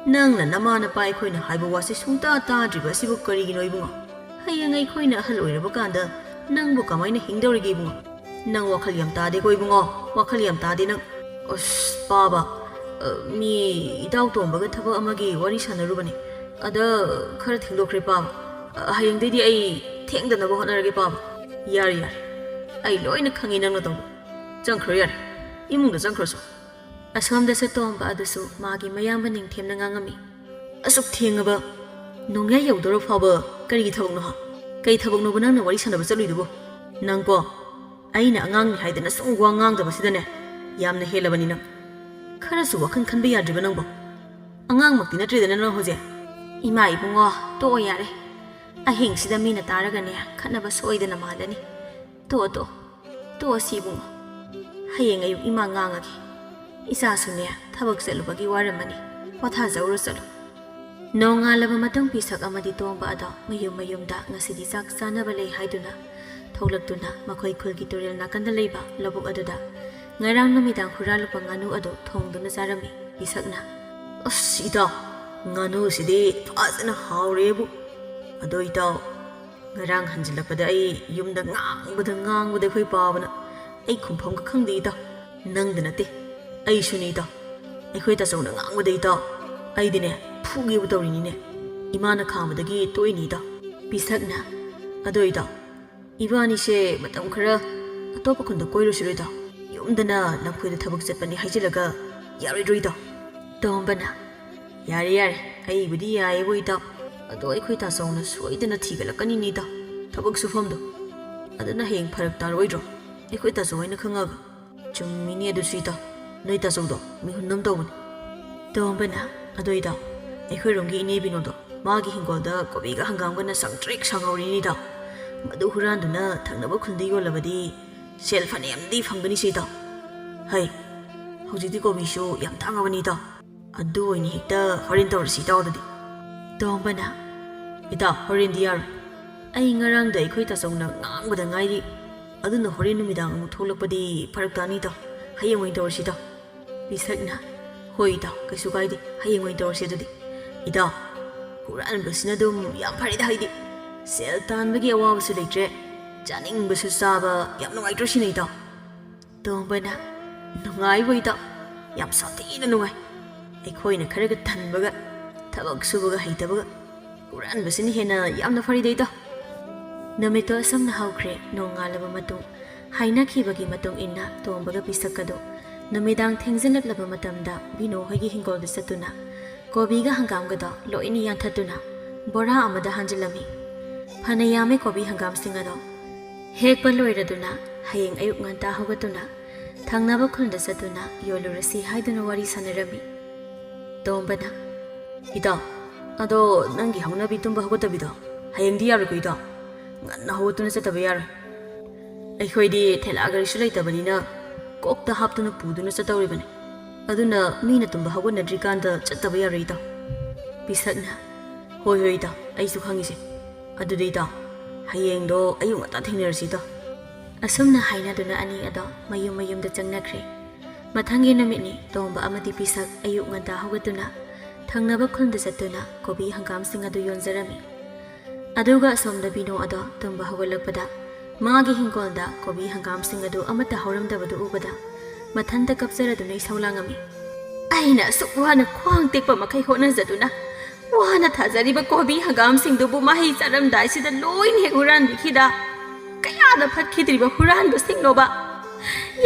ꯅꯪꯅ ꯅꯃꯥ ꯅꯄꯥ ꯑꯩꯈꯣꯏꯅ ꯍꯥꯏꯕ ꯋꯥꯁꯤ ꯁꯨꯡꯇꯥ ꯇꯥꯗ꯭ꯔꯤꯕ ꯑꯁꯤꯕꯨ ꯀꯔꯤꯒꯤꯅꯣ ꯏꯕꯨꯡꯉꯣ? ꯍꯌꯦꯡ ꯑꯩꯈꯣꯏꯅ ꯑꯍꯜ ꯑꯣꯏꯔꯕ ꯀꯥꯟꯗ ꯅꯪꯕꯨ ꯀꯃꯥꯏꯅ ꯍꯤꯡꯗꯧꯔꯤꯒꯦ ꯏꯕꯨꯡꯉꯣ? ꯅꯪ ꯋꯥꯈꯜ ꯌꯥꯝ ꯇꯥꯗꯦꯀꯣ ꯏꯕꯨꯡꯉꯣ, ꯋꯥꯈꯜ ꯌꯥꯝ ꯇꯥꯗꯦ ꯅꯪ꯫ ꯑꯁ, ꯄꯥꯕ, ꯑ, ꯃꯤ ꯏꯇꯥꯎ ꯇꯣꯝꯕꯒ ꯊꯕꯛ ꯑꯃꯒꯤ ꯋꯥꯔꯤ ꯁꯥꯟꯅꯔꯨꯕꯅꯦ꯫ ꯑꯗ ꯈꯔ ꯊꯦꯡꯗꯣꯛꯈ꯭ꯔꯦ ꯄꯥꯕ꯫ ꯑ, ꯍꯌꯦꯡꯗꯩꯗꯤ ꯑꯩ ꯊꯦꯡꯗꯅꯕ ꯍꯣꯠꯅꯔꯒꯦ ꯄꯥꯕ꯫ ꯌꯥꯔꯦ, ꯌꯥꯔꯦ꯫ ꯑꯩ ꯂꯣꯏꯅ ꯈꯪꯉꯤ ꯅꯪꯅ ꯇꯧꯕ꯫ ꯆꯪꯈ꯭ꯔꯣ ꯌꯥꯔꯦ꯫ ꯏꯃꯨꯡꯗ ꯆꯪꯈ꯭ꯔꯣꯁꯨ꯫ ꯑꯁꯣꯝꯗꯁꯨ ꯇꯣꯝꯕ ꯑꯗꯨꯁꯨ ꯃꯥꯒꯤ ꯃꯌꯥꯝꯕ ꯅꯤꯡꯊꯦꯝꯅ ꯉꯥꯡꯉꯝꯃꯤ꯫ "ꯑꯁꯨꯛ ꯊꯦꯡꯉꯕ? ꯅꯣꯡꯌꯥꯏ ꯌꯧꯗꯧꯔ ꯐꯥꯎꯕ ꯀꯔꯤꯒꯤ ꯊꯕꯛꯅꯣ ꯍꯥ? ꯀꯩ ꯊꯕꯛꯅꯣꯕ ꯅꯪꯅ ꯋꯥꯔꯤ ꯁꯥꯟꯅꯕ ꯆꯠꯂꯨꯏꯗꯨꯕꯨ? ꯅꯪꯀꯣ, ꯑꯩꯅ ꯑꯉꯥꯡꯅꯤ ꯍꯥꯏꯗꯅ ꯁꯨꯝ ꯋꯥ ꯉꯥꯡꯗꯕꯁꯤꯗꯅꯦ, ꯌꯥꯝꯅ ꯍꯦꯜꯂꯕꯅꯤ ꯅꯪ꯫ ꯈꯔꯁꯨ ꯋꯥꯈꯜ ꯈꯟꯕ ꯌꯥꯗ꯭ꯔꯤꯕ ꯅꯪꯕꯣ? ꯑꯉꯥꯡꯃꯛꯇꯤ ꯅꯠꯇ꯭ꯔꯦꯗꯅ ꯅꯪ ꯍꯧꯖꯤꯛ?" "ꯏꯃꯥ ꯏꯕꯨꯡꯉꯣ, ꯇꯣꯛꯑꯣ ꯌꯥꯔꯦ꯫ ꯑꯍꯤꯡꯁꯤꯗ ꯃꯤꯅ ꯇꯥꯔꯒꯅꯦ, ꯈꯠꯅꯕ ꯁꯣꯏꯗꯅ ꯃꯥꯜꯂꯅꯤ꯫ ꯇꯣꯛꯑꯣ, ꯇꯣꯛꯑꯣ꯫ ꯇꯣꯛꯑꯁꯤ ꯏꯕꯨꯡꯉꯣ꯫ ꯍꯌꯦꯡ ꯑꯌꯨꯛ ꯏꯃꯥ ꯉꯥꯡꯉꯒꯦ꯫ ꯏꯆꯥꯁꯨꯅꯦ, ꯊꯕꯛ ꯆꯠꯂꯨꯕꯒꯤ ꯋꯥꯔꯝꯃꯅꯤ꯫ ꯄꯣꯊꯥꯖꯧꯔꯣ ꯆꯠꯂꯣ꯫" ꯅꯣꯡꯉꯥꯜꯂꯕ ꯃꯇꯨꯡ ꯄꯤꯁꯛ ꯑꯃꯗꯤ ꯇꯣꯝꯕ ꯑꯗꯣ ꯃꯌꯨꯝ ꯃꯌꯨꯝꯗ ꯉꯁꯤꯗꯤ ꯆꯥꯛ ꯆꯥꯅꯕ ꯂꯩ ꯍꯥꯏꯗꯨꯅ ꯊꯣꯛꯂꯛꯇꯨꯅ ꯃꯈꯣꯏ ꯈꯨꯜꯒꯤ ꯇꯨꯔꯦꯜ ꯅꯥꯀꯟꯗ ꯂꯩꯕ ꯂꯧꯕꯨꯛ ꯑꯗꯨꯗ ꯉꯔꯥꯡ ꯅꯨꯃꯤꯗꯥꯡ ꯍꯨꯔꯥꯜꯂꯨꯕ ꯉꯥꯅꯨ ꯑꯗꯨ ꯊꯣꯡꯗꯨꯅ ꯆꯥꯔꯝꯃꯤ꯫ ꯄꯤꯁꯛꯅ, "ꯑꯁ ꯏꯇꯥꯎ, ꯉꯥꯅꯨꯁꯤꯗꯤ ꯐꯖꯅ ꯍꯥꯎꯔꯦꯕꯨ꯫ ꯑꯗꯣ ꯏꯇꯥꯎ, ꯉꯔꯥꯡ ꯍꯟꯖꯤꯜꯂꯛꯄꯗ ꯑꯩ ꯌꯨꯝꯗ ꯉꯥꯡꯕꯗ ꯉꯥꯡꯕꯗ ꯑꯩꯈꯣꯏ ꯄꯥꯕꯅ ꯑꯩ ꯈꯨꯝꯐꯝꯒ ꯈꯪꯗꯦ ꯏꯇꯥꯎ꯫ ꯅꯪꯗ ꯅꯠꯇꯦ, ꯑꯩꯁꯨꯅꯤ ꯏꯇꯥꯎ꯫ ꯑꯩꯈꯣꯏ ꯇꯥꯆꯧꯅ ꯉꯥꯡꯕꯗ ꯏꯇꯥꯎ, ꯑꯩꯗꯤꯅꯦ ꯐꯨꯒꯦꯕꯨ ꯇꯧꯔꯤꯅꯤꯅꯦ꯫ ꯏꯃꯥꯅ ꯈꯥꯝꯕꯗꯒꯤ ꯇꯣꯛꯏꯅꯤ ꯏꯇꯥꯎ꯫" ꯄꯤꯁꯛꯅ, "ꯑꯗꯣ ꯏꯇꯥꯎ, ꯏꯕꯥꯅꯤꯁꯦ ꯃꯇꯝ ꯈꯔ ꯑꯇꯣꯞꯄ ꯈꯨꯟꯗ ꯀꯣꯏꯔꯨꯁꯤꯔꯣ ꯏꯇꯥꯎ? ꯌꯨꯝꯗꯅ ꯂꯝꯈꯣꯏꯗ ꯊꯕꯛ ꯆꯠꯄꯅꯤ ꯍꯥꯏꯖꯤꯜꯂꯒ ꯌꯥꯔꯣꯏꯗ꯭ꯔꯣ ꯏꯇꯥꯎ?" ꯇꯣꯝꯕꯅ, "ꯌꯥꯔꯦ ꯌꯥꯔꯦ, ꯑꯩꯕꯨꯗꯤ ꯌꯥꯏꯌꯦꯕꯨ ꯏꯇꯥꯎ꯫ ꯑꯗꯣ ꯑꯩꯈꯣꯏ ꯇꯥꯆꯧꯅ ꯁꯣꯏꯗꯅ ꯊꯤꯒꯠꯂꯛꯀꯅꯤꯅꯦ ꯏꯇꯥꯎ, ꯊꯕꯛ ꯁꯨꯐꯝꯗꯣ꯫ ꯑꯗꯨꯅ ꯍꯌꯦꯡ ꯐꯔꯛ ꯇꯥꯔꯣꯏꯗ꯭ꯔꯣ?" ꯑꯩꯈꯣꯏ ꯇꯥꯆꯧ ꯍꯣꯏꯅ ꯈꯪꯉꯒ? ꯆꯨꯝꯃꯤꯅꯦ ꯑꯗꯨꯁꯨ ꯏꯇꯥꯎ, ꯅꯣꯏ ꯇꯥꯆꯧꯗꯣ ꯃꯤꯍꯨꯟ ꯑꯃ ꯇꯧꯕꯅꯤ꯫ ꯇꯣꯝꯕꯅ, ꯑꯗꯣ ꯏꯇꯥꯎ, ꯑꯩꯈꯣꯏꯔꯣꯝꯒꯤ ꯏꯅꯦ ꯕꯤꯅꯣꯗꯣ ꯃꯥꯒꯤ ꯍꯤꯡꯒꯣꯜꯗ ꯀꯣꯕꯤꯒ ꯍꯪꯒꯥꯝꯒꯅ ꯁꯪꯇ꯭ꯔꯤꯛ ꯁꯪꯍꯧꯔꯤꯅꯤ ꯏꯇꯥꯎ꯫ ꯃꯗꯨ ꯍꯨꯔꯥꯟꯗꯨꯅ ꯊꯪꯅꯕ ꯈꯨꯟꯗ ꯌꯣꯜꯂꯕꯗꯤ ꯁꯦꯜ ꯐꯅꯌꯥꯝꯗꯤ ꯐꯪꯒꯅꯤꯁꯦ ꯏꯇꯥꯎ꯫ ꯍꯩ, ꯍꯧꯖꯤꯛꯇꯤ ꯀꯣꯕꯤꯁꯨ ꯌꯥꯝ ꯇꯥꯡꯉꯕꯅꯤ ꯏꯇꯥꯎ꯫ ꯑꯗꯨ ꯑꯣꯏꯅ ꯍꯦꯛꯇ ꯍꯣꯔꯦꯟ ꯇꯧꯔꯁꯤ ꯏꯇꯥꯎ ꯑꯗꯨꯗꯤ꯫ ꯇꯣꯝꯕꯅ, ꯏꯇꯥꯎ, ꯍꯣꯔꯦꯟꯗꯤ ꯌꯥꯔꯣꯏ꯫ ꯑꯩ ꯉꯔꯥꯡꯗ ꯑꯩꯈꯣꯏ ꯇꯥꯆꯧꯅ ꯉꯥꯡꯕꯗ ꯉꯥꯏꯔꯤ꯫ ꯑꯗꯨꯅ ꯍꯣꯔꯦꯟ ꯅꯨꯃꯤꯗꯥꯡ ꯑꯃꯨꯛ ꯊꯣꯛꯂꯛꯄꯗꯤ ꯐꯔꯛ ꯇꯥꯅꯤ ꯏꯇꯥꯎ꯫ ꯍꯌꯦꯡ ꯑꯣꯏꯅ ꯇꯧꯔꯁꯤ ꯏꯇꯥꯎ꯫ ꯄꯤꯁꯛꯅ, ꯍꯣꯏ ꯏꯇꯥꯎ, ꯀꯩꯁꯨ ꯀꯥꯏꯗꯦ, ꯍꯌꯦꯡ ꯑꯣꯏꯅ ꯇꯧꯔꯁꯤ ꯑꯗꯨꯗꯤ꯫ ꯏꯇꯥꯎ, ꯍꯨꯔꯥꯟꯕꯁꯤꯅ ꯑꯗꯨꯝ ꯌꯥꯝ ꯐꯔꯦꯗ, ꯍꯥꯏꯗꯤ ꯁꯦꯜ ꯇꯥꯟꯕꯒꯤ ꯑꯋꯥꯕꯁꯨ ꯂꯩꯇ꯭ꯔꯦ, ꯆꯥꯅꯤꯡꯕꯁꯨ ꯆꯥꯕ, ꯌꯥꯝ ꯅꯨꯡꯉꯥꯏꯇ꯭ꯔꯣ ꯁꯤꯅ ꯏꯇꯥꯎ? ꯇꯣꯝꯕꯅ, ꯅꯨꯡꯉꯥꯏꯕꯣ ꯏꯇꯥꯎ, ꯌꯥꯝ ꯁꯥꯊꯤꯅ ꯅꯨꯡꯉꯥꯏ꯫ ꯑꯩꯈꯣꯏꯅ ꯈꯔꯒ ꯇꯟꯕꯒ, ꯊꯕꯛ ꯁꯨꯕꯒ ꯍꯩꯇꯕꯒ, ꯍꯨꯔꯥꯟꯕꯁꯤꯅ ꯍꯦꯟꯅ ꯌꯥꯝꯅ ꯐꯔꯤꯗ ꯏꯇꯥꯎ꯫ ꯅꯨꯃꯤꯠꯇꯣ ꯑꯁꯨꯝꯅ ꯍꯧꯈ꯭ꯔꯦ꯫ ꯅꯣꯡꯉꯥꯜꯂꯕ ꯃꯇꯨꯡ, ꯍꯥꯏꯅꯈꯤꯕꯒꯤ ꯃꯇꯨꯡ ꯏꯟꯅ ꯇꯣꯝꯕꯒ ꯄꯤꯁꯛꯀꯗꯣ ꯅꯨꯃꯤꯗꯥꯡ ꯊꯦꯡꯖꯤꯜꯂꯛꯂꯕ ꯃꯇꯝꯗ ꯕꯤꯅꯣ ꯍꯣꯏꯒꯤ ꯍꯤꯡꯒꯣꯜꯗ ꯆꯠꯇꯨꯅ ꯀꯣꯕꯤꯒ ꯍꯪꯒꯥꯝꯒꯗꯣ ꯂꯣꯏꯅ ꯌꯥꯟꯊꯠꯇꯨꯅ ꯕꯣꯔꯥ ꯑꯃꯗ ꯍꯥꯟꯖꯤꯜꯂꯝꯃꯤ꯫ ꯐꯅ ꯌꯥꯝꯃꯦ ꯀꯣꯕꯤ ꯍꯪꯒꯥꯝꯁꯤꯡ ꯑꯗꯣ꯫ ꯍꯦꯛꯄ ꯂꯣꯏꯔꯗꯨꯅ ꯍꯌꯦꯡ ꯑꯌꯨꯛ ꯉꯟꯇꯥ ꯍꯧꯒꯠꯇꯨꯅ ꯊꯪꯅꯕ ꯈꯨꯜꯗ ꯆꯠꯇꯨꯅ ꯌꯣꯜꯂꯨꯔꯁꯤ ꯍꯥꯏꯗꯨꯅ ꯋꯥꯔꯤ ꯁꯥꯟꯅꯔꯝꯃꯤ꯫ ꯇꯣꯝꯕꯅ, ꯏꯇꯥꯎ, ꯑꯗꯣ ꯅꯪꯒꯤ ꯍꯧꯅꯕꯤ ꯇꯨꯝꯕ ꯍꯧꯒꯠꯇꯕꯤꯗꯣ ꯍꯌꯦꯡꯗꯤ ꯌꯥꯔꯣꯏꯀꯣ ꯏꯇꯥꯎ? ꯉꯟꯅ ꯍꯧꯒꯠꯇꯨꯅ ꯆꯠꯇꯕ ꯌꯥꯔꯣꯏ꯫ ꯑꯩꯈꯣꯏꯗꯤ ꯊꯦꯂꯥ ꯒꯥꯔꯤꯁꯨ ꯂꯩꯇꯕꯅꯤꯅ ꯀꯣꯛꯇ ꯍꯥꯞꯇꯨꯅ ꯄꯨꯗꯨꯅ ꯆꯠꯇꯧꯔꯤꯕꯅꯤ꯫ ꯑꯗꯨꯅ ꯃꯤꯅ ꯇꯨꯝꯕ ꯍꯧꯒꯠꯅꯗ꯭ꯔꯤꯀꯥꯟꯗ ꯆꯠꯇꯕ ꯌꯥꯔꯣꯏ ꯏꯇꯥꯎ꯫ ꯄꯤꯁꯛꯅ, ꯍꯣꯏ ꯍꯣꯏ ꯏꯇꯥꯎ, ꯑꯩꯁꯨ ꯈꯪꯉꯤꯁꯦ꯫ ꯑꯗꯨꯗꯤ ꯏꯇꯥꯎ, ꯍꯌꯦꯡꯗꯣ ꯑꯌꯨꯛ ꯉꯟꯇꯥ ꯊꯦꯡꯅꯔꯁꯤ ꯏꯇꯥꯎ꯫ ꯑꯁꯨꯝꯅ ꯍꯥꯏꯅꯗꯨꯅ ꯑꯅꯤ ꯑꯗꯣ ꯃꯌꯨꯝ ꯃꯌꯨꯝꯗ ꯆꯪꯅꯈ꯭ꯔꯦ꯫ ꯃꯊꯪꯒꯤ ꯅꯨꯃꯤꯠꯅꯤ꯫ ꯇꯣꯝꯕ ꯑꯃꯗꯤ ꯄꯤꯁꯛ ꯑꯌꯨꯛ ꯉꯟꯇꯥ ꯍꯧꯒꯠꯇꯨꯅ ꯊꯪꯅꯕ ꯈꯨꯟꯗ ꯆꯠꯇꯨꯅ ꯀꯣꯕꯤ ꯍꯪꯒꯥꯝꯁꯤꯡ ꯑꯗꯨ ꯌꯣꯟꯖꯔꯝꯃꯤ꯫ ꯑꯗꯨꯒ ꯑꯁꯣꯝꯗ ꯕꯤꯅꯣ ꯑꯗꯣ ꯇꯨꯝꯕ ꯍꯧꯒꯠꯂꯛꯄꯗ ꯃꯥꯒꯤ ꯍꯤꯡꯒꯣꯜꯗ ꯀꯣꯕꯤ ꯍꯪꯒꯥꯝꯁꯤꯡ ꯑꯗꯨ ꯑꯃꯠꯇ ꯍꯧꯔꯝꯗꯕꯗꯨ ꯎꯕꯗ ꯃꯊꯟꯇ ꯀꯞꯆꯔꯗꯨꯅ ꯏꯁꯧ ꯂꯥꯡꯉꯝꯃꯤ꯫ ꯑꯩꯅ ꯑꯁꯨꯛ ꯋꯥꯅ ꯈ꯭ꯋꯥꯡ ꯇꯦꯛꯄ ꯃꯈꯩ ꯍꯣꯠꯅꯖꯗꯨꯅ ꯋꯥꯅ ꯊꯥꯖꯔꯤꯕ ꯀꯣꯕꯤ ꯍꯪꯒꯥꯝꯁꯤꯡꯗꯨꯕꯨ ꯃꯍꯩ ꯆꯥꯔꯝꯗꯥꯏꯁꯤꯗ ꯂꯣꯏꯅ ꯍꯦꯛ ꯍꯨꯔꯥꯟꯕꯤꯈꯤꯗ꯫ ꯀꯌꯥꯗ ꯐꯠꯈꯤꯗ꯭ꯔꯤꯕ ꯍꯨꯔꯥꯟꯕꯁꯤꯡꯅꯣꯕ!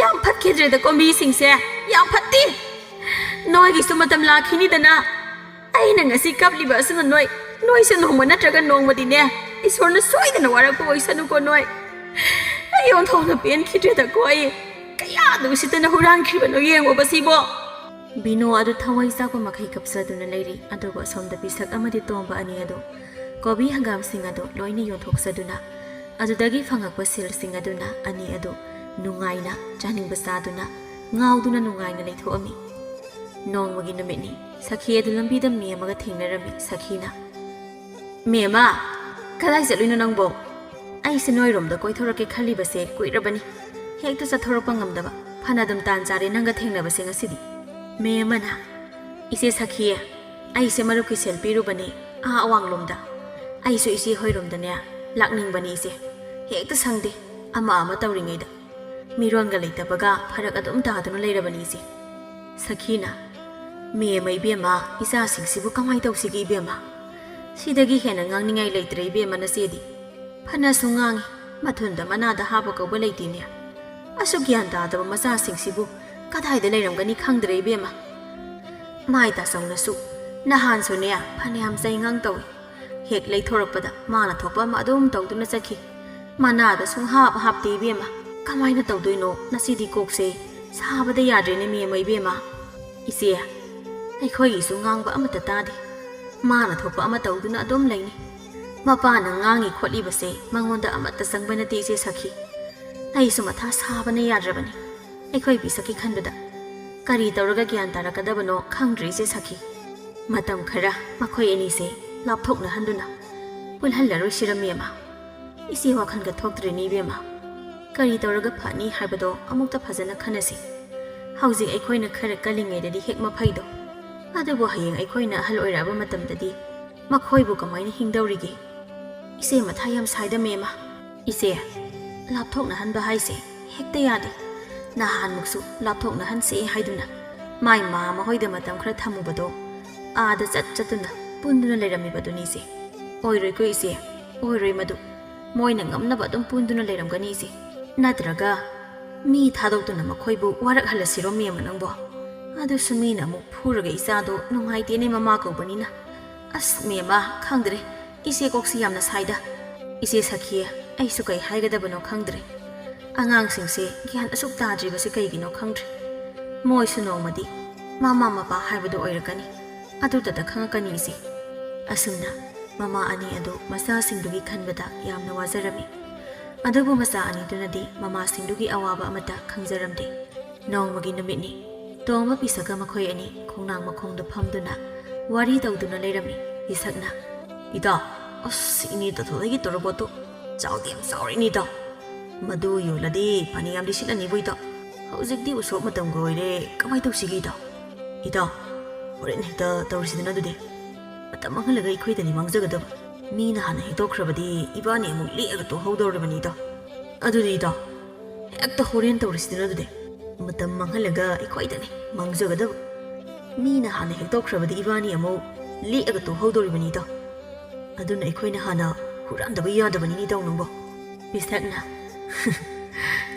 ꯌꯥꯝ ꯐꯠꯈꯤꯗ꯭ꯔꯦꯗ ꯀꯣꯕꯤꯁꯤꯡꯁꯦ, ꯌꯥꯝ ꯐꯠꯇꯦ꯫ ꯅꯣꯏꯒꯤꯁꯨ ꯃꯇꯝ ꯂꯥꯛꯈꯤꯅꯤꯗꯅ꯫ ꯑꯩꯅ ꯉꯁꯤ ꯀꯞꯂꯤꯕ ꯑꯁꯤꯅ ꯅꯣꯏ, ꯅꯣꯏꯁꯨ ꯅꯣꯡꯃ ꯅꯠꯇ꯭ꯔꯒ ꯅꯣꯡꯃꯗꯤꯅꯦ, ꯏꯁꯣꯔꯅ ꯁꯣꯏꯗꯅ ꯋꯥꯔꯛꯄ ꯑꯣꯏꯁꯅꯨꯀꯣ ꯅꯣꯏ꯫ ꯑꯩ ꯑꯣꯟꯊꯣꯛꯅ ꯄꯦꯟꯈꯤꯗ꯭ꯔꯦꯗꯀꯣ꯫ ꯑꯩ ꯀꯌꯥꯗ ꯎꯁꯤꯠꯇꯅ ꯍꯨꯔꯥꯟꯈ꯭ꯔꯤꯕꯅꯣ ꯌꯦꯡꯉꯣꯕ ꯁꯤꯕꯣ꯫ ꯕꯤꯅꯣ ꯑꯗꯨ ꯊꯋꯥꯏ ꯆꯥꯛꯄ ꯃꯈꯩ ꯀꯞꯆꯗꯨꯅ ꯂꯩꯔꯤ꯫ ꯑꯗꯨꯕꯨ ꯑꯁꯣꯝꯗ ꯄꯤꯁꯛ ꯑꯃꯗꯤ ꯇꯣꯝꯕ ꯑꯅꯤ ꯑꯗꯨ ꯀꯣꯕꯤ ꯍꯪꯒꯥꯝꯁꯤꯡ ꯑꯗꯨ ꯂꯣꯏꯅ ꯌꯣꯟꯊꯣꯛꯆꯗꯨꯅ ꯑꯗꯨꯗꯒꯤ ꯐꯪꯉꯛꯄ ꯁꯦꯜꯁꯤꯡ ꯑꯗꯨꯅ ꯑꯅꯤ ꯑꯗꯨ ꯅꯨꯡꯉꯥꯏꯅ ꯆꯥꯅꯤꯡꯕ ꯆꯥꯗꯨꯅ ꯉꯥꯎꯗꯨꯅ ꯅꯨꯡꯉꯥꯏꯅ ꯂꯩꯊꯣꯛꯑꯝꯃꯤ꯫ ꯅꯣꯡꯃꯒꯤ ꯅꯨꯃꯤꯠꯅꯤ꯫ ꯁꯈꯤ ꯑꯗꯨ ꯂꯝꯕꯤꯗ ꯃꯦꯝꯃꯒ ꯊꯦꯡꯅꯔꯝꯃꯤ꯫ ꯁꯈꯤꯅ, "ꯃꯦꯝꯃ, ꯀꯗꯥꯏ ꯆꯠꯂꯨꯏꯅꯣ ꯅꯪꯕꯣ?" "ꯑꯩꯁꯦ ꯅꯣꯏꯔꯣꯝꯗ ꯀꯣꯏꯊꯣꯔꯛꯀꯦ ꯈꯜꯂꯤꯕꯁꯦ ꯀꯨꯏꯔꯕꯅꯤ꯫ ꯍꯦꯛꯇ ꯆꯠꯊꯣꯔꯛꯄ ꯉꯝꯗꯕ꯫ ꯐꯅ ꯑꯗꯨꯝ ꯇꯥꯟ ꯆꯥꯔꯦ ꯅꯪꯒ ꯊꯦꯡꯅꯕꯁꯦ ꯉꯁꯤꯗꯤ꯫" ꯃꯦꯝꯃꯅ, "ꯏꯆꯦ ꯁꯈꯤ, ꯑꯩꯁꯦ ꯃꯔꯨꯞꯀꯤ ꯁꯦꯜ ꯄꯤꯔꯨꯕꯅꯦ ꯑꯥ ꯑꯋꯥꯡꯂꯣꯝꯗ꯫ ꯑꯩꯁꯨ ꯏꯆꯦ ꯍꯣꯏꯔꯣꯝꯗꯅꯦ ꯂꯥꯛꯅꯤꯡꯕꯅꯤ ꯏꯆꯦ꯫ ꯍꯦꯛꯇ ꯁꯪꯗꯦ ꯑꯃ ꯑꯃ ꯇꯧꯔꯤꯉꯩꯗ꯫ ꯃꯤꯔꯣꯟꯒ ꯂꯩꯇꯕꯒ ꯐꯔꯛ ꯑꯗꯨꯝ ꯇꯥꯗꯨꯅ ꯂꯩꯔꯕꯅꯤ ꯏꯆꯦ꯫" ꯁꯈꯤꯅ, "ꯃꯦꯝꯃ ꯏꯕꯦꯝꯃ, ꯏꯆꯥꯁꯤꯡꯁꯤꯕꯨ ꯀꯃꯥꯏ ꯇꯧꯁꯤꯒꯦ ꯏꯕꯦꯝꯃ? ꯁꯤꯗꯒꯤ ꯍꯦꯟꯅ ꯉꯥꯡꯅꯤꯡꯉꯥꯏ ꯂꯩꯇ꯭ꯔꯦ ꯏꯕꯦꯝꯃ ꯅꯆꯦꯗꯤ꯫ ꯐꯅꯁꯨ ꯉꯥꯡꯉꯤ, ꯃꯊꯨꯟꯗ ꯃꯅꯥꯗ ꯍꯥꯞꯄ ꯀꯧꯕ ꯂꯩꯇꯦꯅꯦ꯫ ꯑꯁꯨꯛ ꯒ꯭ꯌꯥꯟ ꯇꯥꯗꯕ ꯃꯆꯥꯁꯤꯡꯁꯤꯕꯨ ꯀꯗꯥꯏꯗ ꯂꯩꯔꯝꯒꯅꯤ ꯈꯪꯗ꯭ꯔꯦ ꯏꯕꯦꯝꯃ꯫ ꯃꯥꯏ ꯇꯥꯆꯧꯅꯁꯨ ꯅꯍꯥꯟꯁꯨꯅꯦ ꯐꯅꯌꯥꯝ ꯆꯩꯉꯥꯡ ꯇꯧꯏ꯫ ꯍꯦꯛ ꯂꯩꯊꯣꯔꯛꯄꯗ ꯃꯥꯅ ꯊꯣꯛꯄ ꯑꯃ ꯑꯗꯨꯝ ꯇꯧꯗꯨꯅ ꯆꯠꯈꯤ꯫ ꯃꯅꯥꯗ ꯁꯨꯡꯍꯥꯞ ꯍꯥꯞꯇꯦ ꯏꯕꯦꯝꯃ꯫ ꯀꯃꯥꯏꯅ ꯇꯧꯗꯣꯏꯅꯣ? ꯉꯁꯤꯗꯤ ꯀꯣꯛꯁꯦ ꯁꯥꯕꯗ ꯌꯥꯗ꯭ꯔꯦꯅꯦ ꯃꯦꯝꯃ ꯏꯕꯦꯝꯃ꯫" "ꯏꯆꯦ, ꯑꯩꯈꯣꯏꯒꯤꯁꯨ ꯉꯥꯡꯕ ꯑꯃꯠꯇ ꯇꯥꯗꯦ꯫ ꯃꯥꯅ ꯊꯣꯛꯄ ꯑꯃ ꯇꯧꯗꯨꯅ ꯑꯗꯨꯝ ꯂꯩꯅꯤ꯫ ꯃꯄꯥꯅ ꯉꯥꯡꯉꯤ ꯈꯣꯠꯂꯤꯕꯁꯦ ꯃꯉꯣꯟꯗ ꯑꯃꯠꯇ ꯆꯪꯕ ꯅꯠꯇꯦ ꯏꯆꯦ ꯁꯈꯤ꯫ ꯑꯩꯁꯨ ꯃꯊꯥ ꯁꯥꯕꯅ ꯌꯥꯗ꯭ꯔꯕꯅꯤ꯫ ꯑꯩꯈꯣꯏ ꯄꯤꯁꯛꯀꯤ ꯈꯟꯕꯗ ꯀꯔꯤ ꯇꯧꯔꯒ ꯒ꯭ꯌꯥꯟ ꯇꯥꯔꯛꯀꯗꯕꯅꯣ ꯈꯪꯗ꯭ꯔꯦ ꯏꯆꯦ ꯁꯈꯤ꯫ ꯃꯇꯝ ꯈꯔ ꯃꯈꯣꯏ ꯑꯅꯤꯁꯦ ꯂꯥꯞꯊꯣꯛꯅꯍꯟꯗꯨꯅ ꯄꯨꯜꯍꯜꯂꯔꯣꯏꯁꯤꯔ ꯃꯦꯝꯃ? ꯏꯆꯦ ꯋꯥꯈꯜꯒ ꯊꯣꯛꯇ꯭ꯔꯦꯅꯦ ꯏꯕꯦꯝꯃ꯫ ꯀꯔꯤ ꯇꯧꯔꯒ ꯐꯅꯤ ꯍꯥꯏꯕꯗꯣ ꯑꯃꯨꯛꯇ ꯐꯖꯅ ꯈꯟꯅꯁꯤ꯫ ꯍꯧꯖꯤꯛ ꯑꯩꯈꯣꯏꯅ ꯈꯔ ꯀꯜꯂꯤꯉꯩꯗꯗꯤ ꯍꯦꯛ ꯃꯐꯩꯗꯣ꯫ ꯑꯗꯨꯕꯨ ꯍꯌꯦꯡ ꯑꯩꯈꯣꯏꯅ ꯑꯍꯜ ꯑꯣꯏꯔꯛꯑꯕ ꯃꯇꯝꯗꯗꯤ ꯃꯈꯣꯏꯕꯨ ꯀꯃꯥꯏꯅ ꯍꯤꯡꯗꯧꯔꯤꯒꯦ? ꯏꯆꯦ ꯃꯊꯥ ꯌꯥꯝ ꯁꯥꯏꯗ ꯃꯦꯝꯃ꯫" "ꯏꯆꯦ, ꯂꯥꯞꯊꯣꯛꯅꯍꯟꯕ ꯍꯥꯏꯁꯦ ꯍꯦꯛꯇ ꯌꯥꯗꯦ꯫ ꯅꯍꯥꯟꯃꯨꯛꯁꯨ ꯂꯥꯞꯊꯣꯛꯅꯍꯟꯁꯦ ꯍꯥꯏꯗꯨꯅ ꯃꯥꯏ ꯃꯥ ꯃꯈꯣꯏꯗ ꯃꯇꯝ ꯈꯔ ꯊꯝꯃꯨꯕꯗꯣ ꯑꯥꯗ ꯆꯠ ꯆꯠꯇꯨꯅ ꯄꯨꯟꯗꯨꯅ ꯂꯩꯔꯝꯃꯤꯕꯗꯨꯅꯤ ꯏꯆꯦ꯫ ꯑꯣꯏꯔꯣꯏꯀꯣ ꯏꯆꯦ, ꯑꯣꯏꯔꯣꯏ ꯃꯗꯨ꯫ ꯃꯣꯏꯅ ꯉꯝꯅꯕ ꯑꯗꯨꯝ ꯄꯨꯟꯗꯨꯅ ꯂꯩꯔꯝꯒꯅꯤ ꯏꯆꯦ꯫ ꯅꯠꯇ꯭ꯔꯒ ꯃꯤ ꯊꯥꯗꯣꯛꯇꯨꯅ ꯃꯈꯣꯏꯕꯨ ꯋꯥꯔꯛꯍꯜꯂꯁꯤꯔꯣ ꯃꯦꯝꯃ ꯅꯪꯕꯣ? ꯑꯗꯨꯁꯨ ꯃꯤꯅ ꯑꯃꯨꯛ ꯐꯨꯔꯒ ꯏꯆꯥꯗꯣ ꯅꯨꯡꯉꯥꯏꯇꯦꯅꯦ ꯃꯃꯥ ꯀꯧꯕꯅꯤꯅ꯫ ꯑꯁ ꯃꯦꯝꯃ, ꯈꯪꯗ꯭ꯔꯦ꯫ ꯏꯆꯦ ꯀꯣꯛꯁꯤ ꯌꯥꯝꯅ ꯁꯥꯏꯗ꯫ ꯏꯆꯦ ꯁꯈꯤ, ꯑꯩꯁꯨ ꯀꯩ ꯍꯥꯏꯒꯗꯕꯅꯣ ꯈꯪꯗ꯭ꯔꯦ꯫ ꯑꯉꯥꯡꯁꯤꯡꯁꯦ ꯒ꯭ꯌꯥꯟ ꯑꯁꯨꯛ ꯇꯥꯗ꯭ꯔꯤꯕꯁꯦ ꯀꯩꯒꯤꯅꯣ ꯈꯪꯗ꯭ꯔꯦ꯫ ꯃꯣꯏꯁꯨ ꯅꯣꯡꯃꯗꯤ ꯃꯃꯥ ꯃꯄꯥ ꯍꯥꯏꯕꯗꯨ ꯑꯣꯏꯔꯛꯀꯅꯤ꯫ ꯑꯗꯨꯗꯇ ꯈꯪꯉꯛꯀꯅꯤ ꯏꯆꯦ꯫ ꯑꯁꯨꯝꯅ ꯃꯃꯥ ꯑꯅꯤ ꯑꯗꯨ ꯃꯆꯥꯁꯤꯡꯗꯨꯒꯤ ꯈꯟꯕꯗ ꯌꯥꯝꯅ ꯋꯥꯖꯔꯝꯃꯤ꯫ ꯑꯗꯨꯕꯨ ꯃꯆꯥ ꯑꯅꯤꯗꯨꯅꯗꯤ ꯃꯃꯥꯁꯤꯡꯗꯨꯒꯤ ꯑꯋꯥꯕ ꯑꯃꯠꯇ ꯈꯪꯖꯔꯝꯗꯦ꯫ ꯅꯣꯡꯃꯒꯤ ꯅꯨꯃꯤꯠꯅꯤ꯫ ꯇꯣꯝꯕ ꯄꯤꯁꯛꯀ ꯃꯈꯣꯏ ꯑꯅꯤ ꯈꯣꯡꯅꯥꯡ ꯃꯈꯣꯡꯗ ꯐꯝꯗꯨꯅ ꯋꯥꯔꯤ ꯇꯧꯗꯨꯅ ꯂꯩꯔꯝꯃꯤ꯫ ꯄꯤꯁꯛꯅ, "ꯏꯇꯥꯎ, ꯑꯁ, ꯏꯅꯦ ꯇꯥꯊꯣꯗꯒꯤ ꯇꯣꯔꯕꯣꯠꯇꯨ ꯆꯥꯎꯗꯤ ꯌꯥꯝ ꯆꯥꯎꯔꯦꯅꯦ ꯏꯇꯥꯎ꯫ ꯃꯗꯨ ꯌꯣꯜꯂꯗꯤ ꯐꯅꯌꯥꯝꯗꯤ ꯁꯤꯠꯂꯅꯤꯕꯨ ꯏꯇꯥꯎ꯫ ꯍꯧꯖꯤꯛꯇꯤ ꯎꯁꯣꯞ ꯃꯇꯝꯒ ꯑꯣꯏꯔꯦ, ꯀꯃꯥꯏ ꯇꯧꯁꯤꯒꯦ ꯏꯇꯥꯎ?" "ꯏꯇꯥꯎ, ꯍꯣꯔꯦꯟ ꯍꯦꯛꯇ ꯇꯧꯔꯁꯤꯗꯅ ꯑꯗꯨꯗꯤ꯫ ꯃꯇꯝ ꯃꯥꯡꯍꯜꯂꯒ ꯑꯩꯈꯣꯏꯗꯅꯤ ꯃꯥꯡꯖꯒꯗꯕ꯫ ꯃꯤꯅ ꯍꯥꯟꯅ ꯍꯦꯛꯇꯣꯛꯈ꯭ꯔꯕꯗꯤ ꯏꯕꯥꯅꯤ ꯑꯃꯨꯛ ꯂꯦꯛꯑꯒ ꯇꯣꯛꯍꯧꯗꯧꯔꯤꯕꯅꯤ ꯏꯇꯥꯎ꯫ ꯑꯗꯨꯗꯤ ꯏꯇꯥꯎ, ꯍꯦꯛꯇ ꯍꯣꯔꯦꯟ ꯇꯧꯔꯁꯤꯗꯅ ꯑꯗꯨꯗꯤ꯫ ꯃꯇꯝ ꯃꯥꯡꯍꯜꯂꯒ ꯑꯩꯈꯣꯏꯗꯅꯤ ꯃꯥꯡꯖꯒꯗꯕ꯫ ꯃꯤꯅ ꯍꯥꯟꯅ ꯍꯦꯛꯇꯣꯛꯈ꯭ꯔꯕꯗꯤ ꯏꯕꯥꯅꯤ ꯑꯃꯨꯛ ꯂꯦꯛꯑꯒ ꯇꯣꯛꯍꯧꯗꯧꯔꯤꯕꯅꯤ ꯏꯇꯥꯎ꯫ ꯑꯗꯨꯅ ꯑꯩꯈꯣꯏꯅ ꯍꯥꯟꯅ ꯍꯨꯔꯥꯟꯗꯕ ꯌꯥꯗꯕꯅꯤꯅꯦ ꯏꯇꯥꯎ ꯅꯪꯕꯣ꯫" ꯄꯤꯁꯛꯅ,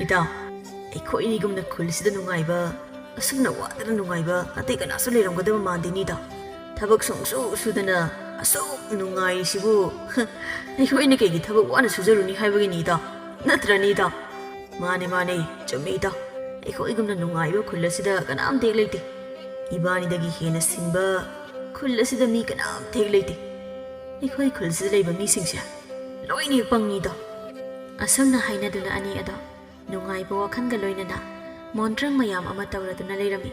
"ꯏꯇꯥꯎ, ꯑꯩꯈꯣꯏ ꯑꯅꯤꯒꯨꯝꯅ ꯈꯨꯜꯁꯤꯗ ꯅꯨꯡꯉꯥꯏꯕ, ꯑꯁꯨꯝꯅ ꯋꯥꯗꯅ ꯅꯨꯡꯉꯥꯏꯕ ꯑꯇꯩ ꯀꯅꯥꯁꯨ ꯂꯩꯔꯝꯒꯗꯕ ꯃꯥꯟꯗꯦꯅꯦ ꯏꯇꯥꯎ꯫ ꯊꯕꯛ ꯁꯨꯡꯁꯨ ꯁꯨꯗꯅ ꯑꯁꯨꯛ ꯅꯨꯡꯉꯥꯏꯔꯤꯁꯤꯕꯨ, ꯑꯩꯈꯣꯏꯅ ꯀꯩꯒꯤ ꯊꯕꯛ ꯋꯥꯅ ꯁꯨꯖꯔꯨꯅꯤ ꯍꯥꯏꯕꯒꯤꯅꯤ ꯏꯇꯥꯎ꯫ ꯅꯠꯇ꯭ꯔꯅꯦ ꯏꯇꯥꯎ?" "ꯃꯥꯅꯦ, ꯃꯥꯅꯦ, ꯆꯨꯝꯃꯦ ꯏꯇꯥꯎ꯫ ꯑꯩꯈꯣꯏꯒꯨꯝꯅ ꯅꯨꯡꯉꯥꯏꯕ ꯈꯨꯜ ꯑꯁꯤꯗ ꯀꯅꯥꯝꯇ ꯍꯦꯛ ꯂꯩꯇꯦ꯫ ꯏꯕꯥꯅꯤꯗꯒꯤ ꯍꯦꯟꯅ ꯁꯤꯡꯕ ꯈꯨꯜ ꯑꯁꯤꯗ ꯃꯤ ꯀꯅꯥꯝꯇ ꯍꯦꯛ ꯂꯩꯇꯦ꯫ ꯑꯩꯈꯣꯏ ꯈꯨꯜꯁꯤꯗ ꯂꯩꯕ ꯃꯤꯁꯤꯡꯁꯦ ꯂꯣꯏꯅ ꯍꯦꯛ ꯄꯪꯉꯤ ꯏꯇꯥꯎ꯫" ꯑꯁꯨꯝꯅ ꯍꯥꯏꯅꯗꯨꯅ ꯑꯅꯤ ꯑꯗꯣ ꯅꯨꯡꯉꯥꯏꯕ ꯋꯥꯈꯜꯒ ꯂꯣꯏꯅꯅ ꯃꯣꯟꯇ꯭ꯔꯪ ꯃꯌꯥꯝ ꯑꯃ ꯇꯧꯔꯗꯨꯅ ꯂꯩꯔꯝꯃꯤ꯫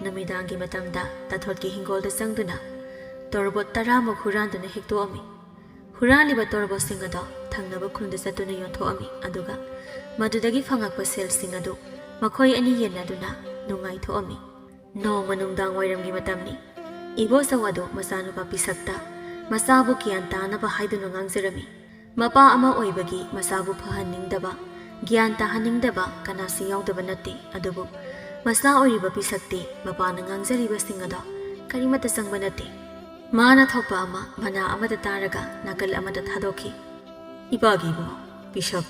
ꯅꯨꯃꯤꯗꯥꯡꯒꯤ ꯃꯇꯝꯗ ꯇꯥꯊꯣꯠꯀꯤ ꯍꯤꯡꯒꯣꯜꯗ ꯆꯪꯗꯨꯅ ꯇꯣꯔꯕꯣꯠ ꯇꯔꯥꯃꯨꯛ ꯍꯨꯔꯥꯟꯗꯨꯅ ꯍꯦꯛꯇꯣꯛꯑꯝꯃꯤ꯫ ꯍꯨꯔꯥꯜꯂꯤꯕ ꯇꯣꯔꯕꯣꯠꯁꯤꯡ ꯑꯗꯣ ꯊꯪꯅꯕ ꯈꯨꯟꯗ ꯆꯠꯇꯨꯅ ꯌꯣꯟꯊꯣꯛꯑꯝꯃꯤ, ꯑꯗꯨꯒ ꯃꯗꯨꯗꯒꯤ ꯐꯪꯉꯛꯄ ꯁꯦꯜꯁꯤꯡ ꯑꯗꯨ ꯃꯈꯣꯏ ꯑꯅꯤ ꯌꯦꯟꯅꯗꯨꯅ ꯅꯨꯡꯉꯥꯏꯊꯣꯛꯑꯝꯃꯤ꯫ ꯅꯣꯡꯃ ꯅꯨꯡꯗꯥꯡ ꯋꯥꯏꯔꯝꯒꯤ ꯃꯇꯝꯅꯤ꯫ ꯏꯕꯣꯆꯧ ꯑꯗꯨ ꯃꯆꯥꯅꯨꯄꯥ ꯄꯤꯁꯛꯇ ꯃꯆꯥꯕꯨ ꯒ꯭ꯌꯥꯟ ꯇꯥꯅꯕ ꯍꯥꯏꯗꯨꯅ ꯉꯥꯡꯖꯔꯝꯃꯤ꯫ ꯃꯄꯥ ꯑꯃ ꯑꯣꯏꯕꯒꯤ ꯃꯆꯥꯕꯨ ꯐꯍꯟꯅꯤꯡꯗꯕ, ꯒ꯭ꯌꯥꯟ ꯇꯥꯍꯟꯅꯤꯡꯗꯕ ꯀꯅꯥꯁꯨ ꯌꯥꯎꯗꯕ ꯅꯠꯇꯦ꯫ ꯑꯗꯨꯕꯨ ꯃꯆꯥ ꯑꯣꯏꯔꯤꯕ ꯄꯤꯁꯛꯇꯤ ꯃꯄꯥꯅ ꯉꯥꯡꯖꯔꯤꯕꯁꯤꯡ ꯑꯗꯣ ꯀꯔꯤꯃꯠꯇ ꯆꯪꯕ ꯅꯠꯇꯦ꯫ ꯃꯥꯅ ꯊꯣꯛꯄ ꯑꯃ ꯃꯅꯥ ꯑꯃꯗ ꯇꯥꯔꯒ ꯅꯥꯀꯜ ꯑꯃꯗ ꯊꯥꯗꯣꯛꯈꯤ꯫ "ꯏꯄꯥꯒꯤ ꯏꯕꯨꯡꯉꯣ, ꯄꯤꯁꯛ,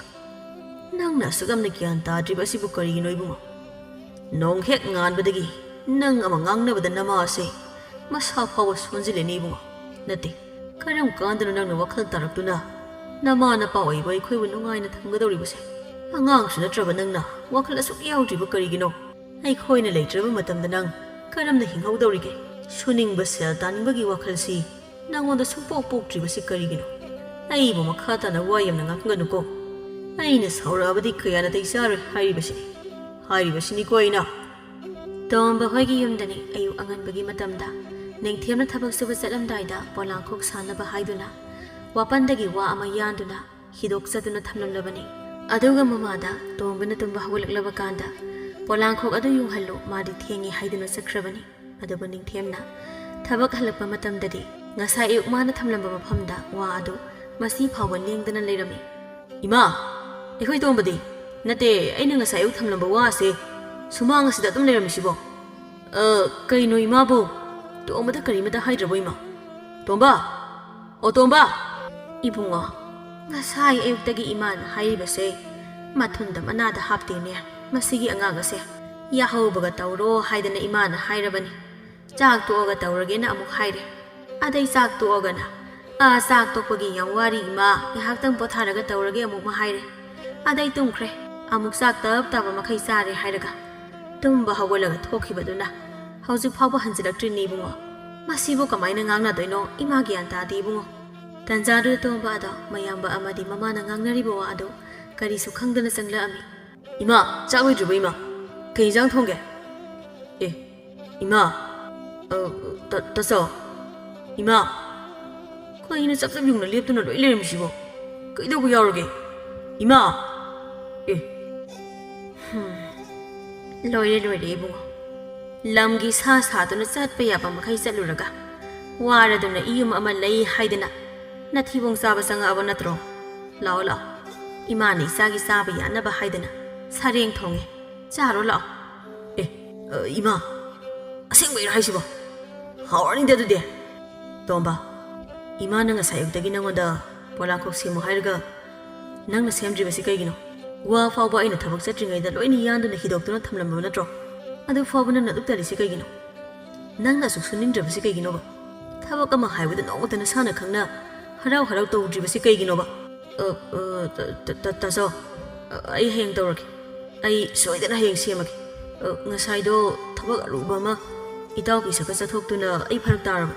ꯅꯪꯅ ꯑꯁꯨꯛ ꯌꯥꯝꯅ ꯒ꯭ꯌꯥꯟ ꯇꯥꯗ꯭ꯔꯤꯕ ꯑꯁꯤꯕꯨ ꯀꯔꯤꯒꯤꯅꯣ ꯏꯕꯨꯡꯉꯣ? ꯅꯣꯡ ꯍꯦꯛ ꯉꯥꯟꯕꯗꯒꯤ ꯅꯪ ꯑꯃ ꯉꯥꯡꯅꯕꯗ ꯅꯃꯥ ꯑꯁꯦ ꯃꯁꯥ ꯐꯥꯎꯕ ꯁꯣꯟꯖꯤꯜꯂꯦꯅꯦ ꯏꯕꯨꯡꯉꯣ꯫ ꯅꯠꯇꯦ, ꯀꯔꯝ ꯀꯥꯟꯗꯅꯣ ꯅꯪꯅ ꯋꯥꯈꯜ ꯇꯥꯔꯛꯇꯨꯅ ꯅꯃꯥ ꯅꯄꯥ ꯑꯣꯏꯕ ꯑꯩꯈꯣꯏꯕꯨ ꯅꯨꯡꯉꯥꯏꯅ ꯊꯝꯒꯗꯧꯔꯤꯕꯁꯦ? ꯑꯉꯥꯡꯁꯨ ꯅꯠꯇ꯭ꯔꯕ ꯅꯪꯅ ꯋꯥꯈꯜ ꯑꯁꯨꯛ ꯌꯥꯎꯗ꯭ꯔꯤꯕ ꯀꯔꯤꯒꯤꯅꯣ? ꯑꯩꯈꯣꯏꯅ ꯂꯩꯇ꯭ꯔꯕ ꯃꯇꯝꯗ ꯅꯪ ꯀꯔꯝꯅ ꯍꯤꯡꯍꯧꯗꯧꯔꯤꯒꯦ? ꯁꯨꯅꯤꯡꯕ, ꯁꯦꯜ ꯇꯥꯅꯤꯡꯕꯒꯤ ꯋꯥꯈꯜꯁꯤ ꯅꯪꯉꯣꯟꯗ ꯁꯨꯡꯄꯣꯛ ꯄꯣꯛꯇ꯭ꯔꯤꯕꯁꯤ ꯀꯔꯤꯒꯤꯅꯣ? ꯑꯩꯕꯨ ꯃꯈꯥ ꯇꯥꯅ ꯋꯥ ꯌꯥꯝꯅ ꯉꯥꯡꯍꯟꯒꯅꯨꯀꯣ꯫ ꯑꯩꯅ ꯁꯥꯎꯔꯛꯑꯕꯗꯤ ꯀꯌꯥ ꯅꯥꯇꯩ ꯆꯥꯔꯣꯏ ꯍꯥꯏꯔꯤꯕꯁꯤꯅꯤ꯫ ꯍꯥꯏꯔꯤꯕꯁꯤꯅꯤꯀꯣ ꯑꯩꯅ꯫ ꯇꯣꯝꯕ ꯍꯣꯏꯒꯤ ꯌꯨꯝꯗꯅꯤ ꯑꯌꯨꯛ ꯑꯉꯟꯕꯒꯤ ꯃꯇꯝꯗ ꯅꯤꯡꯊꯦꯝꯅ ꯊꯕꯛ ꯁꯨꯕ ꯆꯠꯂꯝꯗꯥꯏꯗ ꯄꯣꯂꯥꯡꯈꯣꯛ ꯁꯥꯅꯕ ꯍꯥꯏꯗꯨꯅ ꯋꯥꯄꯟꯗꯒꯤ ꯋꯥ ꯑꯃ ꯌꯥꯟꯗꯨꯅ ꯍꯤꯗꯣꯛꯆꯗꯨꯅ ꯊꯝꯂꯝꯂꯕꯅꯤ꯫ ꯑꯗꯨꯒ ꯃꯃꯥꯗ ꯇꯣꯝꯕꯅ ꯇꯨꯝꯕ ꯍꯧꯒꯠꯂꯛꯂꯕ ꯀꯥꯟꯗ, "ꯄꯣꯂꯥꯡꯈꯣꯛ ꯑꯗꯨ ꯌꯨꯡꯍꯜꯂꯨ, ꯃꯥꯗꯤ ꯊꯦꯡꯉꯦ" ꯍꯥꯏꯗꯨꯅ ꯆꯠꯈ꯭ꯔꯕꯅꯤ꯫ ꯑꯗꯨꯕꯨ ꯅꯤꯡꯊꯦꯝꯅ ꯊꯕꯛ ꯍꯜꯂꯛꯄ ꯃꯇꯝꯗꯗꯤ ꯉꯁꯥꯏ ꯑꯌꯨꯛ ꯃꯥꯅ ꯊꯝꯂꯝꯕ ꯃꯐꯝꯗ ꯋꯥ ꯑꯗꯨ ꯃꯁꯤ ꯐꯥꯎꯕ ꯂꯦꯡꯗꯅ ꯂꯩꯔꯝꯃꯤ꯫ "ꯏꯃꯥ, ꯑꯩꯈꯣꯏ ꯇꯣꯝꯕꯗꯤ? ꯅꯠꯇꯦ, ꯑꯩꯅ ꯉꯁꯥꯏ ꯑꯌꯨꯛ ꯊꯝꯂꯝꯕ ꯋꯥ ꯑꯁꯦ ꯁꯨꯃꯥꯡ ꯑꯁꯤꯗ ꯑꯗꯨꯝ ꯂꯩꯔꯝꯃꯤꯁꯤꯕꯣ? ꯑ, ꯀꯩꯅꯣ ꯏꯃꯥꯕꯨ? ꯇꯣꯝꯕꯗ ꯀꯔꯤꯃꯇ ꯍꯥꯏꯗ꯭ꯔꯕꯣ ꯏꯃꯥ? ꯇꯣꯝꯕ! ꯑꯣ ꯇꯣꯝꯕ!" "ꯏꯕꯨꯡꯉꯣ, ꯉꯁꯥꯏ ꯑꯌꯨꯛꯇꯒꯤ ꯏꯃꯥꯅ ꯍꯥꯏꯔꯤꯕꯁꯦ ꯃꯊꯨꯟꯗ ꯃꯅꯥꯗ ꯍꯥꯞꯇꯦꯅꯦ꯫ ꯃꯁꯤꯒꯤ ꯑꯉꯥꯡ ꯑꯁꯦ ꯌꯥꯍꯧꯕꯒ ꯇꯧꯔꯣ ꯍꯥꯏꯗꯅ ꯏꯃꯥꯅ ꯍꯥꯏꯔꯕꯅꯤ꯫ ꯆꯥꯛ ꯇꯣꯛꯑꯒ ꯇꯧꯔꯒꯦꯅ ꯑꯃꯨꯛ ꯍꯥꯏꯔꯦ꯫ ꯑꯗꯩ ꯆꯥꯛ ꯇꯣꯛꯑꯒꯅ ꯑꯥ, ꯆꯥꯛ ꯇꯣꯛꯄꯒꯤ ꯌꯥꯝ ꯋꯥꯔꯤ ꯏꯃꯥ, ꯉꯥꯏꯍꯥꯛꯇꯪ ꯄꯣꯊꯥꯔꯒ ꯇꯧꯔꯒꯦ ꯑꯃꯨꯛ ꯃꯥ ꯍꯥꯏꯔꯦ꯫ ꯑꯗꯩ ꯇꯨꯝꯈ꯭ꯔꯦ꯫ ꯑꯃꯨꯛ ꯆꯥꯛ ꯇꯞ ꯇꯥꯕ ꯃꯈꯩ ꯆꯥꯔꯦ ꯍꯥꯏꯔꯒ ꯇꯨꯝꯕ ꯍꯧꯒꯠꯂꯒ ꯊꯣꯛꯈꯤꯕꯗꯨꯅ ꯍꯧꯖꯤꯛ ꯐꯥꯎꯕ ꯍꯟꯖꯤꯜꯂꯛꯇ꯭ꯔꯤꯅꯦ ꯏꯕꯨꯡꯉꯣ꯫ ꯃꯁꯤꯕꯨ ꯀꯃꯥꯏꯅ ꯉꯥꯡꯅꯗꯣꯏꯅꯣ? ꯏꯃꯥ ꯒ꯭ꯌꯥꯟ ꯇꯥꯗꯦ ꯏꯕꯨꯡꯉꯣ꯫" ꯇꯟꯖꯥꯗꯨꯗ ꯇꯣꯝꯕ ꯑꯗꯣ ꯃꯌꯥꯝꯕ ꯑꯃꯗꯤ ꯃꯃꯥꯅ ꯉꯥꯡꯅꯔꯤꯕ ꯋꯥ ꯑꯗꯨ ꯀꯔꯤꯁꯨ ꯈꯪꯗꯅ ꯆꯪꯂꯛꯑꯝꯃꯤ꯫ "ꯏꯃꯥ, ꯆꯥꯛ ꯂꯣꯏꯗ꯭ꯔꯤꯕꯣ ꯏꯃꯥ? ꯀꯩ ꯏꯟꯖꯥꯡ ꯊꯣꯡꯒꯦ? ꯑꯦ, ꯏꯃꯥ, ꯑ, ꯇ-, ꯇꯥꯆꯧ, ꯏꯃꯥ, ꯀꯩꯅꯣ ꯆꯞ ꯆꯞ ꯌꯨꯡꯅ ꯂꯦꯞꯇꯨꯅ ꯂꯣꯏ ꯂꯩꯔꯝꯃꯤꯁꯤꯕꯣ? ꯀꯩꯗꯧꯕ ꯌꯥꯎꯔꯒꯦ? ꯏꯃꯥ!" ꯑꯦ꯫ ꯍꯝ꯫ ꯂꯣꯏꯔꯦ, ꯂꯣꯏꯔꯦ ꯏꯕꯨꯡꯉꯣ꯫ ꯂꯝꯒꯤ ꯁꯥ ꯁꯥꯗꯨꯅ ꯆꯠꯄ ꯌꯥꯕ ꯃꯈꯩ ꯆꯠꯂꯨꯔꯒ ꯋꯥꯔꯗꯨꯅ ꯏꯌꯨꯝ ꯑꯃ ꯂꯩ ꯍꯥꯏꯗꯅ ꯅꯊꯤꯕꯣꯡ ꯆꯥꯕ ꯆꯪꯉꯛꯑꯕ ꯅꯠꯇ꯭ꯔꯣ? ꯂꯥꯛꯑꯣ, ꯂꯥꯛꯑꯣ꯫ ꯏꯃꯥꯅ ꯏꯆꯥꯒꯤ ꯆꯥꯕ ꯌꯥꯅꯕ ꯍꯥꯏꯗꯅ ꯁꯔꯦꯡ ꯊꯣꯡꯉꯦ꯫ ꯆꯥꯔꯣ ꯂꯥꯛꯑꯣ꯫ ꯑꯦ, ꯑ, ꯏꯃꯥ, ꯑꯁꯦꯡꯕꯩꯔꯣ ꯍꯥꯏꯁꯤꯕꯣ? ꯍꯥꯎꯔꯅꯤꯗ ꯑꯗꯨꯗꯤ꯫ ꯇꯣꯝꯕ, ꯏꯃꯥꯅ ꯉꯁꯥꯏ ꯑꯌꯨꯛꯇꯒꯤ ꯅꯪꯉꯣꯟꯗ ꯄꯣꯂꯥꯡꯈꯣꯛ ꯁꯦꯝꯃꯨ ꯍꯥꯏꯔꯒ ꯅꯪꯅ ꯁꯦꯝꯗ꯭ꯔꯤꯕꯁꯤ ꯀꯩꯒꯤꯅꯣ? ꯋꯥ ꯐꯥꯎꯕ ꯑꯩꯅ ꯊꯕꯛ ꯆꯠꯇ꯭ꯔꯤꯉꯩꯗ ꯂꯣꯏꯅ ꯌꯥꯟꯗꯨꯅ ꯍꯤꯗꯣꯛꯇꯨꯅ ꯊꯝꯂꯝꯕ ꯅꯠꯇ꯭ꯔꯣ? ꯑꯗꯨ ꯐꯥꯎꯕ ꯅꯪꯅ ꯑꯗꯨꯛ ꯇꯜꯂꯤꯁꯤ ꯀꯩꯒꯤꯅꯣ? ꯅꯪꯅ ꯑꯁꯨꯛ ꯁꯨꯅꯤꯡꯗ꯭ꯔꯕꯁꯤ ꯀꯩꯒꯤꯅꯣꯕ? ꯊꯕꯛ ꯑꯃ ꯍꯥꯏꯕꯗ ꯅꯣꯡꯃꯇ ꯅꯁꯥꯅ ꯈꯪꯅ ꯍꯔꯥꯎ ꯍꯔꯥꯎ ꯇꯧꯗ꯭ꯔꯤꯕꯁꯤ ꯀꯩꯒꯤꯅꯣꯕ? ꯑ, ꯑ, ꯇ-, ꯇ-, ꯇꯥꯆꯧ, ꯑ, ꯑꯩ ꯍꯌꯦꯡ ꯇꯧꯔꯒꯦ꯫ ꯑꯩ ꯁꯣꯏꯗꯅ ꯍꯌꯦꯡ ꯁꯦꯝꯃꯒꯦ꯫ ꯑ, ꯉꯁꯥꯏꯗꯣ ꯊꯕꯛ ꯑꯔꯨꯕ ꯑꯃ ꯏꯇꯥꯎꯕꯤ ꯁꯛꯀ ꯆꯠꯊꯣꯛꯇꯨꯅ ꯑꯩ ꯐꯔꯛ ꯇꯥꯔꯕ꯫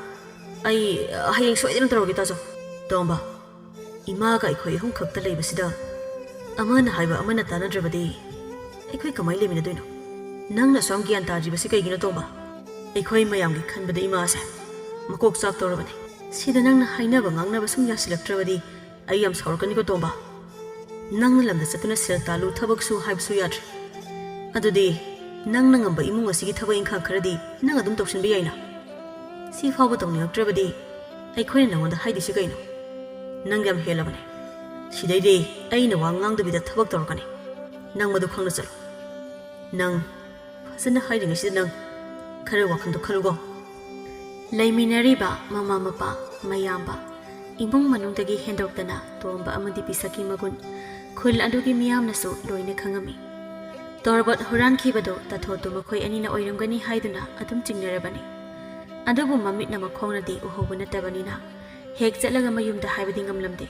ꯑꯩ, ꯑ, ꯍꯌꯦꯡ ꯁꯣꯏꯗꯅ ꯇꯧꯔꯒꯦ, ꯇꯥꯖꯧ꯫ ꯇꯣꯝꯕ, ꯏꯃꯥꯒ ꯑꯩꯈꯣꯏ ꯑꯍꯨꯝ ꯈꯛꯇ ꯂꯩꯕꯁꯤꯗ ꯑꯃꯅ ꯍꯥꯏꯕ ꯑꯃꯅ ꯇꯥꯟꯅꯗ꯭ꯔꯕꯗꯤ ꯑꯩꯈꯣꯏ ꯀꯃꯥꯏꯅ ꯂꯩꯃꯤꯟꯅꯗꯣꯏꯅꯣ? ꯅꯪꯅ ꯑꯁꯨꯛ ꯌꯥꯝ ꯒ꯭ꯌꯥꯟ ꯇꯥꯗ꯭ꯔꯤꯕꯁꯤ ꯀꯩꯒꯤꯅꯣ, ꯇꯣꯝꯕ? ꯑꯩꯈꯣꯏ ꯃꯌꯥꯝꯒꯤ ꯈꯟꯕꯗ ꯏꯃꯥꯁꯦ ꯃꯀꯣꯛ ꯆꯥꯛꯇꯧꯔꯕꯅꯤ꯫ ꯁꯤꯗ ꯅꯪꯅ ꯍꯥꯏꯅꯕ ꯉꯥꯡꯅꯕ ꯁꯨꯝ ꯌꯥꯁꯤꯜꯂꯛꯇ꯭ꯔꯕꯗꯤ ꯑꯩ ꯌꯥꯝ ꯁꯥꯎꯔꯛꯀꯅꯤꯀꯣ, ꯇꯣꯝꯕ꯫ ꯅꯪꯅ ꯂꯝꯗ ꯆꯠꯇꯨꯅ ꯁꯦꯜ ꯇꯥꯜꯂꯨ, ꯊꯕꯛ ꯁꯨ ꯍꯥꯏꯕꯁꯨ ꯌꯥꯗ꯭ꯔꯦ꯫ ꯑꯗꯨꯗꯤ ꯅꯪꯅ ꯉꯝꯕ ꯏꯃꯨꯡ ꯑꯁꯤꯒꯤ ꯊꯕꯛ ꯏꯪꯈꯥꯡ ꯈꯔꯗꯤ ꯅꯪ ꯑꯗꯨꯝ ꯇꯧꯁꯤꯟꯕ ꯌꯥꯏꯅ꯫ ꯁꯤ ꯐꯥꯎꯕ ꯇꯧꯅꯤꯡꯉꯛꯇ꯭ꯔꯕꯗꯤ ꯑꯩꯈꯣꯏꯅ ꯅꯪꯉꯣꯟꯗ ꯍꯥꯏꯗꯣꯏꯁꯤ ꯀꯩꯅꯣ? ꯅꯪ ꯌꯥꯝ ꯍꯦꯜꯂꯕꯅꯦ꯫ ꯁꯤꯗꯩꯗꯤ ꯑꯩꯅ ꯋꯥ ꯉꯥꯡꯗꯕꯤꯗ ꯊꯕꯛ ꯇꯧꯔꯛꯀꯅꯤ꯫ ꯅꯪ ꯃꯗꯨ ꯈꯪꯅ ꯆꯠꯂꯨ꯫ ꯅꯪ ꯐꯖꯅ ꯍꯥꯏꯔꯤꯉꯩꯁꯤꯗ ꯅꯪ ꯈꯔ ꯋꯥꯈꯜꯗꯣ ꯈꯜꯂꯨꯀꯣ꯫ ꯂꯩꯃꯤꯟꯅꯔꯤꯕ ꯃꯃꯥ ꯃꯄꯥ, ꯃꯌꯥꯝꯕ, ꯏꯃꯨꯡ ꯃꯅꯨꯡꯗꯒꯤ ꯍꯦꯟꯗꯣꯛꯇꯅ ꯇꯣꯝꯕ ꯑꯃꯗꯤ ꯄꯤꯁꯛꯀꯤ ꯃꯒꯨꯟ ꯈꯨꯜ ꯑꯗꯨꯒꯤ ꯃꯤꯌꯥꯝꯅꯁꯨ ꯂꯣꯏꯅ ꯈꯪꯉꯝꯃꯤ꯫ ꯇꯣꯔꯕꯣꯠ ꯍꯨꯔꯥꯟꯈꯤꯕꯗꯨ ꯇꯥꯊꯣꯠꯇꯨ ꯃꯈꯣꯏ ꯑꯅꯤꯅ ꯑꯣꯏꯔꯝꯒꯅꯤ ꯍꯥꯏꯗꯨꯅ ꯑꯗꯨꯝ ꯆꯤꯡꯅꯔꯕꯅꯤ꯫ ꯑꯗꯨꯕꯨ ꯃꯃꯤꯠꯅ ꯃꯈꯣꯡꯅꯗꯤ ꯎꯍꯧꯕ ꯅꯠꯇꯕꯅꯤꯅ ꯍꯦꯛ ꯆꯠꯂꯒ ꯃꯌꯨꯝꯗ ꯍꯥꯏꯕꯗꯤ ꯉꯝꯂꯝꯗꯦ꯫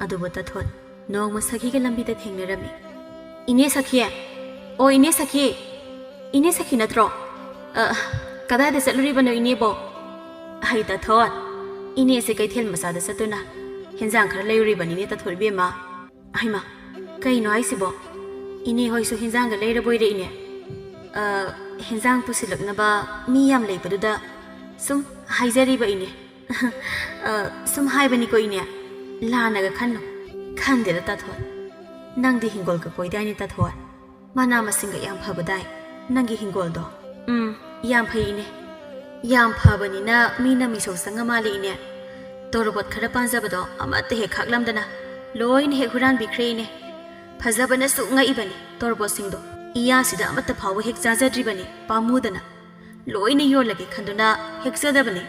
ꯑꯗꯨꯕꯨ ꯇꯥꯊꯣꯠ ꯅꯣꯡꯃ ꯁꯈꯤꯒ ꯂꯝꯕꯤꯗ ꯊꯦꯡꯅꯔꯝꯃꯤ꯫ "ꯏꯅꯦ ꯁꯈꯤ! ꯑꯣ, ꯏꯅꯦ ꯁꯈꯤ! ꯏꯅꯦ ꯁꯈꯤ ꯅꯠꯇ꯭ꯔꯣ? ꯑ, ꯀꯗꯥꯏꯗ ꯆꯠꯂꯨꯔꯤꯕꯅꯣ ꯏꯅꯦꯕꯣ?" "ꯑꯩ ꯇꯥꯊꯣꯠ, ꯏꯅꯦꯁꯦ ꯀꯩꯊꯦꯜ ꯃꯆꯥꯗ ꯆꯠꯇꯨꯅ ꯍꯦꯟꯖꯥꯡ ꯈꯔ ꯂꯩꯔꯨꯔꯤꯕꯅꯤꯅꯦ ꯇꯥꯊꯣꯠ ꯏꯕꯦꯝꯃ꯫" "ꯑꯍꯩꯃ, ꯀꯩꯅꯣ ꯍꯥꯏꯁꯤꯕꯣ? ꯏꯅꯦ ꯍꯣꯏꯁꯨ ꯍꯦꯟꯖꯥꯡꯒ ꯂꯩꯔꯕꯣꯏꯔꯦ ꯏꯅꯦ?" "ꯑ, ꯍꯦꯟꯖꯥꯡ ꯄꯨꯁꯤꯜꯂꯛꯅꯕ ꯃꯤ ꯌꯥꯝ ꯂꯩꯕꯗꯨꯗ ꯁꯨꯝ ꯍꯥꯏꯖꯔꯤꯕ ꯏꯅꯦ꯫" "ꯑ, ꯁꯨꯝ ꯍꯥꯏꯕꯅꯤꯀꯣ ꯏꯅꯦ, ꯂꯥꯟꯅꯒ ꯈꯟꯅꯨ꯫" "ꯈꯟꯗꯦꯗ ꯇꯥꯊꯣꯠ, ꯅꯪꯗꯤ ꯍꯤꯡꯒꯣꯜꯒ ꯀꯣꯏꯗꯥꯏꯅꯦ ꯇꯥꯊꯣꯠ? ꯃꯅꯥ ꯃꯁꯤꯡꯒ ꯌꯥꯝ ꯐꯕꯗꯥꯏ ꯅꯪꯒꯤ ꯍꯤꯡꯒꯣꯜꯗꯣ?" "ꯎꯝ, ꯌꯥꯝ ꯐꯩ ꯏꯅꯦ꯫" "ꯌꯥꯝ ꯐꯕꯅꯤꯅ ꯃꯤꯅ ꯃꯤꯁꯧ ꯆꯪꯉ ꯃꯥꯜꯂꯦ ꯏꯅꯦ꯫ ꯇꯣꯔꯕꯣꯠ ꯈꯔ ꯄꯥꯟꯖꯕꯗꯣ ꯑꯃꯠꯇ ꯍꯦꯛ ꯈꯥꯛꯂꯝꯗꯅ ꯂꯣꯏꯅ ꯍꯦꯛ ꯍꯨꯔꯥꯟꯕꯤꯈ꯭ꯔꯦ ꯏꯅꯦ꯫ ꯐꯖꯕꯅꯁꯨ ꯉꯛꯏꯕꯅꯤ ꯇꯣꯔꯕꯣꯠꯁꯤꯡꯗꯣ꯫ ꯏꯌꯥꯁꯤꯗ ꯑꯃꯠꯇ ꯐꯥꯎꯕ ꯍꯦꯛ ꯆꯥꯖꯗ꯭ꯔꯤꯕꯅꯤ ꯄꯥꯝꯃꯨꯗꯅ꯫ ꯂꯣꯏꯅ ꯌꯣꯜꯂꯒꯦ ꯈꯟꯗꯨꯅ ꯍꯦꯛꯆꯗꯕꯅꯤ꯫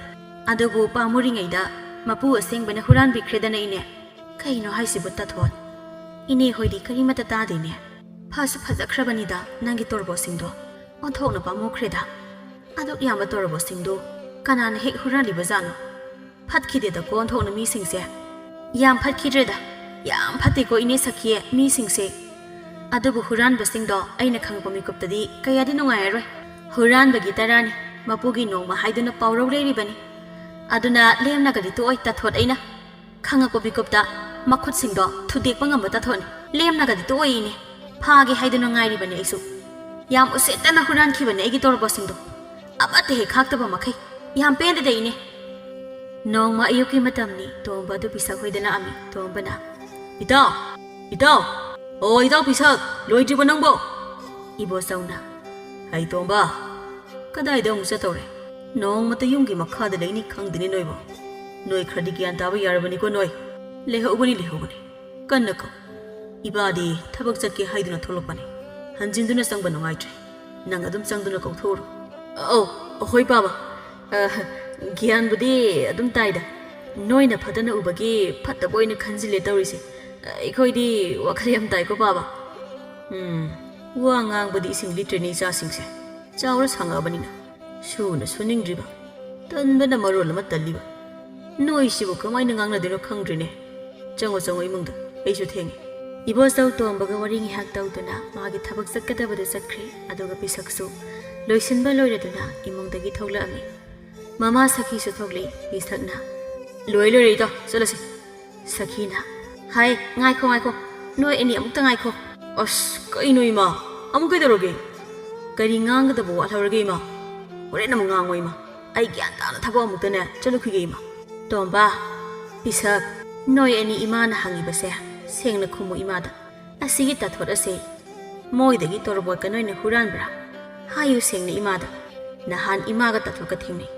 ꯑꯗꯨꯕꯨ ꯄꯥꯝꯃꯨꯔꯤꯉꯩꯗ ꯃꯄꯨ ꯑꯁꯦꯡꯕꯅ ꯍꯨꯔꯥꯟꯕꯤꯈ꯭ꯔꯦꯗꯅ ꯏꯅꯦ꯫" "ꯀꯩꯅꯣ ꯍꯥꯏꯁꯤꯕꯨ ꯇꯥꯊꯣꯠ? ꯏꯅꯦ ꯍꯣꯏꯗꯤ ꯀꯔꯤꯃꯠꯇ ꯇꯥꯗꯦꯅꯦ꯫ ꯐꯁꯨ ꯐꯖꯈ꯭ꯔꯕꯅꯤꯗ ꯅꯪꯒꯤ ꯇꯣꯔꯕꯣꯠꯁꯤꯡꯗꯣ꯫ ꯑꯣꯟꯊꯣꯛꯅ ꯄꯥꯝꯃꯨꯈ꯭ꯔꯦꯗ꯫ ꯑꯗꯨꯛ ꯌꯥꯝꯕ ꯇꯣꯔꯕꯣꯠꯁꯤꯡꯗꯨ ꯀꯅꯥꯅ ꯍꯦꯛ ꯍꯨꯔꯥꯟꯂꯤꯕꯖꯥꯠꯅꯣ? ꯐꯠꯈꯤꯗꯦꯗꯀꯣ ꯑꯣꯟꯊꯣꯛꯅ ꯃꯤꯁꯤꯡꯁꯦ꯫ ꯌꯥꯝ ꯐꯠꯈꯤꯗ꯭ꯔꯦꯗ꯫ ꯌꯥꯝ ꯐꯠꯇꯦꯀꯣ ꯏꯅꯦ ꯁꯈꯤ, ꯃꯤꯁꯤꯡꯁꯦ꯫ ꯑꯗꯨꯕꯨ ꯍꯨꯔꯥꯟꯕꯁꯤꯡꯗꯣ ꯑꯩꯅ ꯈꯪꯉꯛꯄ ꯃꯤꯀꯨꯞꯇꯗꯤ ꯀꯌꯥꯗꯤ ꯅꯨꯡꯉꯥꯏꯔꯔꯣꯏ꯫ ꯍꯨꯔꯥꯟꯕꯒꯤ ꯇꯔꯥꯅꯤ, ꯃꯄꯨꯒꯤ ꯅꯣꯡꯃ ꯍꯥꯏꯗꯨꯅ ꯄꯥꯎꯔꯧ ꯂꯩꯔꯤꯕꯅꯤ꯫ ꯑꯗꯨꯅ ꯂꯦꯝꯅꯒꯗꯤ ꯇꯣꯛꯑꯣꯏ ꯇꯥꯊꯣꯠ ꯑꯩꯅ꯫ ꯈꯪꯉꯛꯄ ꯃꯤꯀꯨꯞꯇ ꯃꯈꯨꯠꯁꯤꯡꯗꯣ ꯊꯨꯗꯦꯛꯄ ꯉꯝꯕ ꯇꯥꯊꯣꯠꯅꯤ꯫ ꯂꯦꯝꯅꯒꯗꯤ ꯇꯣꯛꯑꯣꯏ ꯏꯅꯦ꯫ ꯐꯥꯒꯦ ꯍꯥꯏꯗꯨꯅ ꯉꯥꯏꯔꯤꯕꯅꯤ ꯑꯩꯁꯨ꯫ ꯌꯥꯝ ꯎꯁꯤꯠꯇꯅ ꯍꯨꯔꯥꯟꯈꯤꯕꯅꯤ ꯑꯩꯒꯤ ꯇꯣꯔꯕꯣꯠꯁꯤꯡꯗꯣ꯫ ꯑꯃꯠꯇ ꯍꯦꯛ ꯈꯥꯛꯇꯕ ꯃꯈꯩ꯫ ꯌꯥꯝ ꯄꯦꯟꯗꯦꯗ ꯏꯅꯦ꯫ ꯅꯣꯡꯃ ꯑꯌꯨꯛꯀꯤ ꯃꯇꯝꯅꯤ꯫ ꯇꯣꯝꯕ ꯑꯗꯨ ꯄꯤꯁꯛ ꯍꯣꯏꯗ ꯂꯥꯛꯑꯝꯃꯤ꯫ ꯇꯣꯝꯕꯅ, "ꯏꯇꯥꯎ! ꯏꯇꯥꯎ! ꯑꯣ, ꯏꯇꯥꯎ ꯄꯤꯁꯛ! ꯂꯣꯏꯗ꯭ꯔꯤꯕꯣ ꯅꯪꯕꯣ?" ꯏꯕꯣꯆꯧꯅ, "ꯍꯩ ꯇꯣꯝꯕ, ꯀꯗꯥꯏꯗ ꯑꯃꯨꯛ ꯆꯠꯇꯧꯔꯦ? ꯅꯣꯡꯃꯇ ꯌꯨꯝꯒꯤ ꯃꯈꯥꯗ ꯂꯩꯅꯤ ꯈꯪꯗꯦꯅꯦ ꯅꯣꯏꯕꯣ꯫ ꯅꯣꯏ ꯈꯔꯗꯤ ꯒ꯭ꯌꯥꯟ ꯇꯥꯕ ꯌꯥꯔꯕꯅꯤꯀꯣ ꯅꯣꯏ꯫ ꯂꯩꯍꯧꯕꯅꯤ, ꯂꯩꯍꯧꯕꯅꯤ꯫ ꯀꯟꯅ ꯀꯧ꯫ ꯏꯕꯥꯗꯤ ꯊꯕꯛ ꯆꯠꯀꯦ ꯍꯥꯏꯗꯨꯅ ꯊꯣꯛꯂꯛꯄꯅꯤ꯫ ꯍꯟꯖꯤꯟꯗꯨꯅ ꯆꯪꯕ ꯅꯨꯡꯉꯥꯏꯇ꯭ꯔꯦ꯫ ꯅꯪ ꯑꯗꯨꯝ ꯆꯪꯗꯨꯅ ꯀꯧꯊꯣꯛꯎꯔꯣ꯫" "ꯑꯧ, ꯍꯣꯏ ꯄꯥꯕ꯫ ꯑ, ꯒ꯭ꯌꯥꯟꯕꯨꯗꯤ ꯑꯗꯨꯝ ꯇꯥꯏꯗ꯫ ꯅꯣꯏꯅ ꯐꯠꯇꯅ ꯎꯕꯒꯤ ꯐꯠꯇꯕ ꯑꯣꯏꯅ ꯈꯟꯖꯤꯜꯂꯦ ꯇꯧꯔꯤꯁꯦ꯫ ꯑꯩꯈꯣꯏꯗꯤ ꯋꯥꯈꯜ ꯌꯥꯝ ꯇꯥꯏꯀꯣ ꯄꯥꯕ꯫" ꯎꯝ, ꯋꯥ ꯉꯥꯡꯕꯗꯤ ꯏꯁꯤꯡ ꯂꯤꯇ꯭ꯔꯤꯅꯤ ꯏꯆꯥꯁꯤꯡꯁꯦ꯫ ꯆꯥꯎꯔ ꯁꯥꯡꯉꯛꯑꯕꯅꯤꯅ꯫ ꯁꯨꯅ ꯁꯨꯅꯤꯡꯗ꯭ꯔꯤꯕ, ꯇꯟꯕꯅ ꯃꯔꯣꯜ ꯑꯃ ꯇꯜꯂꯤꯕ꯫ ꯅꯣꯏꯁꯤꯕꯨ ꯀꯃꯥꯏꯅ ꯉꯥꯡꯅꯗꯣꯏꯅꯣ ꯈꯪꯗ꯭ꯔꯤꯅꯦ꯫ ꯆꯪꯉꯣ, ꯆꯪꯉꯣ ꯏꯃꯨꯡꯗ, ꯑꯩꯁꯨ ꯊꯦꯡꯉꯦ꯫ ꯏꯕꯣꯆꯧ ꯇꯣꯝꯕꯒ ꯋꯥꯔꯤ ꯉꯥꯏꯍꯥꯛ ꯇꯧꯗꯨꯅ ꯃꯥꯒꯤ ꯊꯕꯛ ꯆꯠꯀꯗꯕꯗꯨ ꯆꯠꯈ꯭ꯔꯦ꯫ ꯑꯗꯨꯒ ꯄꯤꯁꯛꯁꯨ ꯂꯣꯏꯁꯤꯟꯕ ꯂꯣꯏꯔꯗꯨꯅ ꯏꯃꯨꯡꯗꯒꯤ ꯊꯣꯛꯂꯛꯑꯝꯃꯤ꯫ ꯃꯃꯥ ꯁꯈꯤꯁꯨ ꯊꯣꯛꯂꯛꯏ꯫ ꯄꯤꯁꯛꯅ, "ꯂꯣꯏ ꯂꯣꯏꯔꯦ ꯏꯇꯥꯎ, ꯆꯠꯂꯁꯤ꯫" ꯁꯈꯤꯅ, "ꯍꯥꯏ, ꯉꯥꯏꯈꯣ, ꯉꯥꯏꯈꯣ, ꯅꯣꯏ ꯑꯅꯤ ꯑꯃꯨꯛꯇ ꯉꯥꯏꯈꯣ꯫" "ꯑꯁ, ꯀꯩꯅꯣ ꯏꯃꯥ? ꯑꯃꯨꯛ ꯀꯩꯗꯧꯔꯒꯦ? ꯀꯔꯤ ꯉꯥꯡꯒꯗꯕ ꯋꯥꯠꯍꯧꯔꯒꯦ ꯏꯃꯥ? ꯍꯣꯔꯦꯟ ꯑꯃꯨꯛ ꯉꯥꯡꯉꯣ ꯏꯃꯥ꯫ ꯑꯩ ꯒ꯭ꯌꯥꯟ ꯇꯥꯅ ꯊꯕꯛ ꯑꯃꯨꯛꯇꯅꯦ ꯆꯠꯂꯨꯈꯤꯒꯦ ꯏꯃꯥ꯫" ꯇꯣꯝꯕ, ꯄꯤꯁꯛ, ꯅꯣꯏ ꯑꯅꯤ ꯏꯃꯥꯅ ꯍꯪꯉꯤꯕꯁꯦ ꯁꯦꯡꯅ ꯈꯨꯝꯃꯨ ꯏꯃꯥꯗ꯫ ꯑꯁꯤꯒꯤ ꯇꯥꯊꯣꯠ ꯑꯁꯦ ꯃꯣꯏꯗꯒꯤ ꯇꯣꯔꯕꯣꯠꯀ ꯅꯣꯏꯅ ꯍꯨꯔꯥꯟꯕ꯭ꯔꯥ? ꯍꯥꯏꯌꯨ ꯁꯦꯡꯅ ꯏꯃꯥꯗ꯫ ꯅꯍꯥꯟ ꯏꯃꯥꯒ ꯇꯥꯊꯣꯠꯀ ꯊꯦꯡꯅꯩ꯫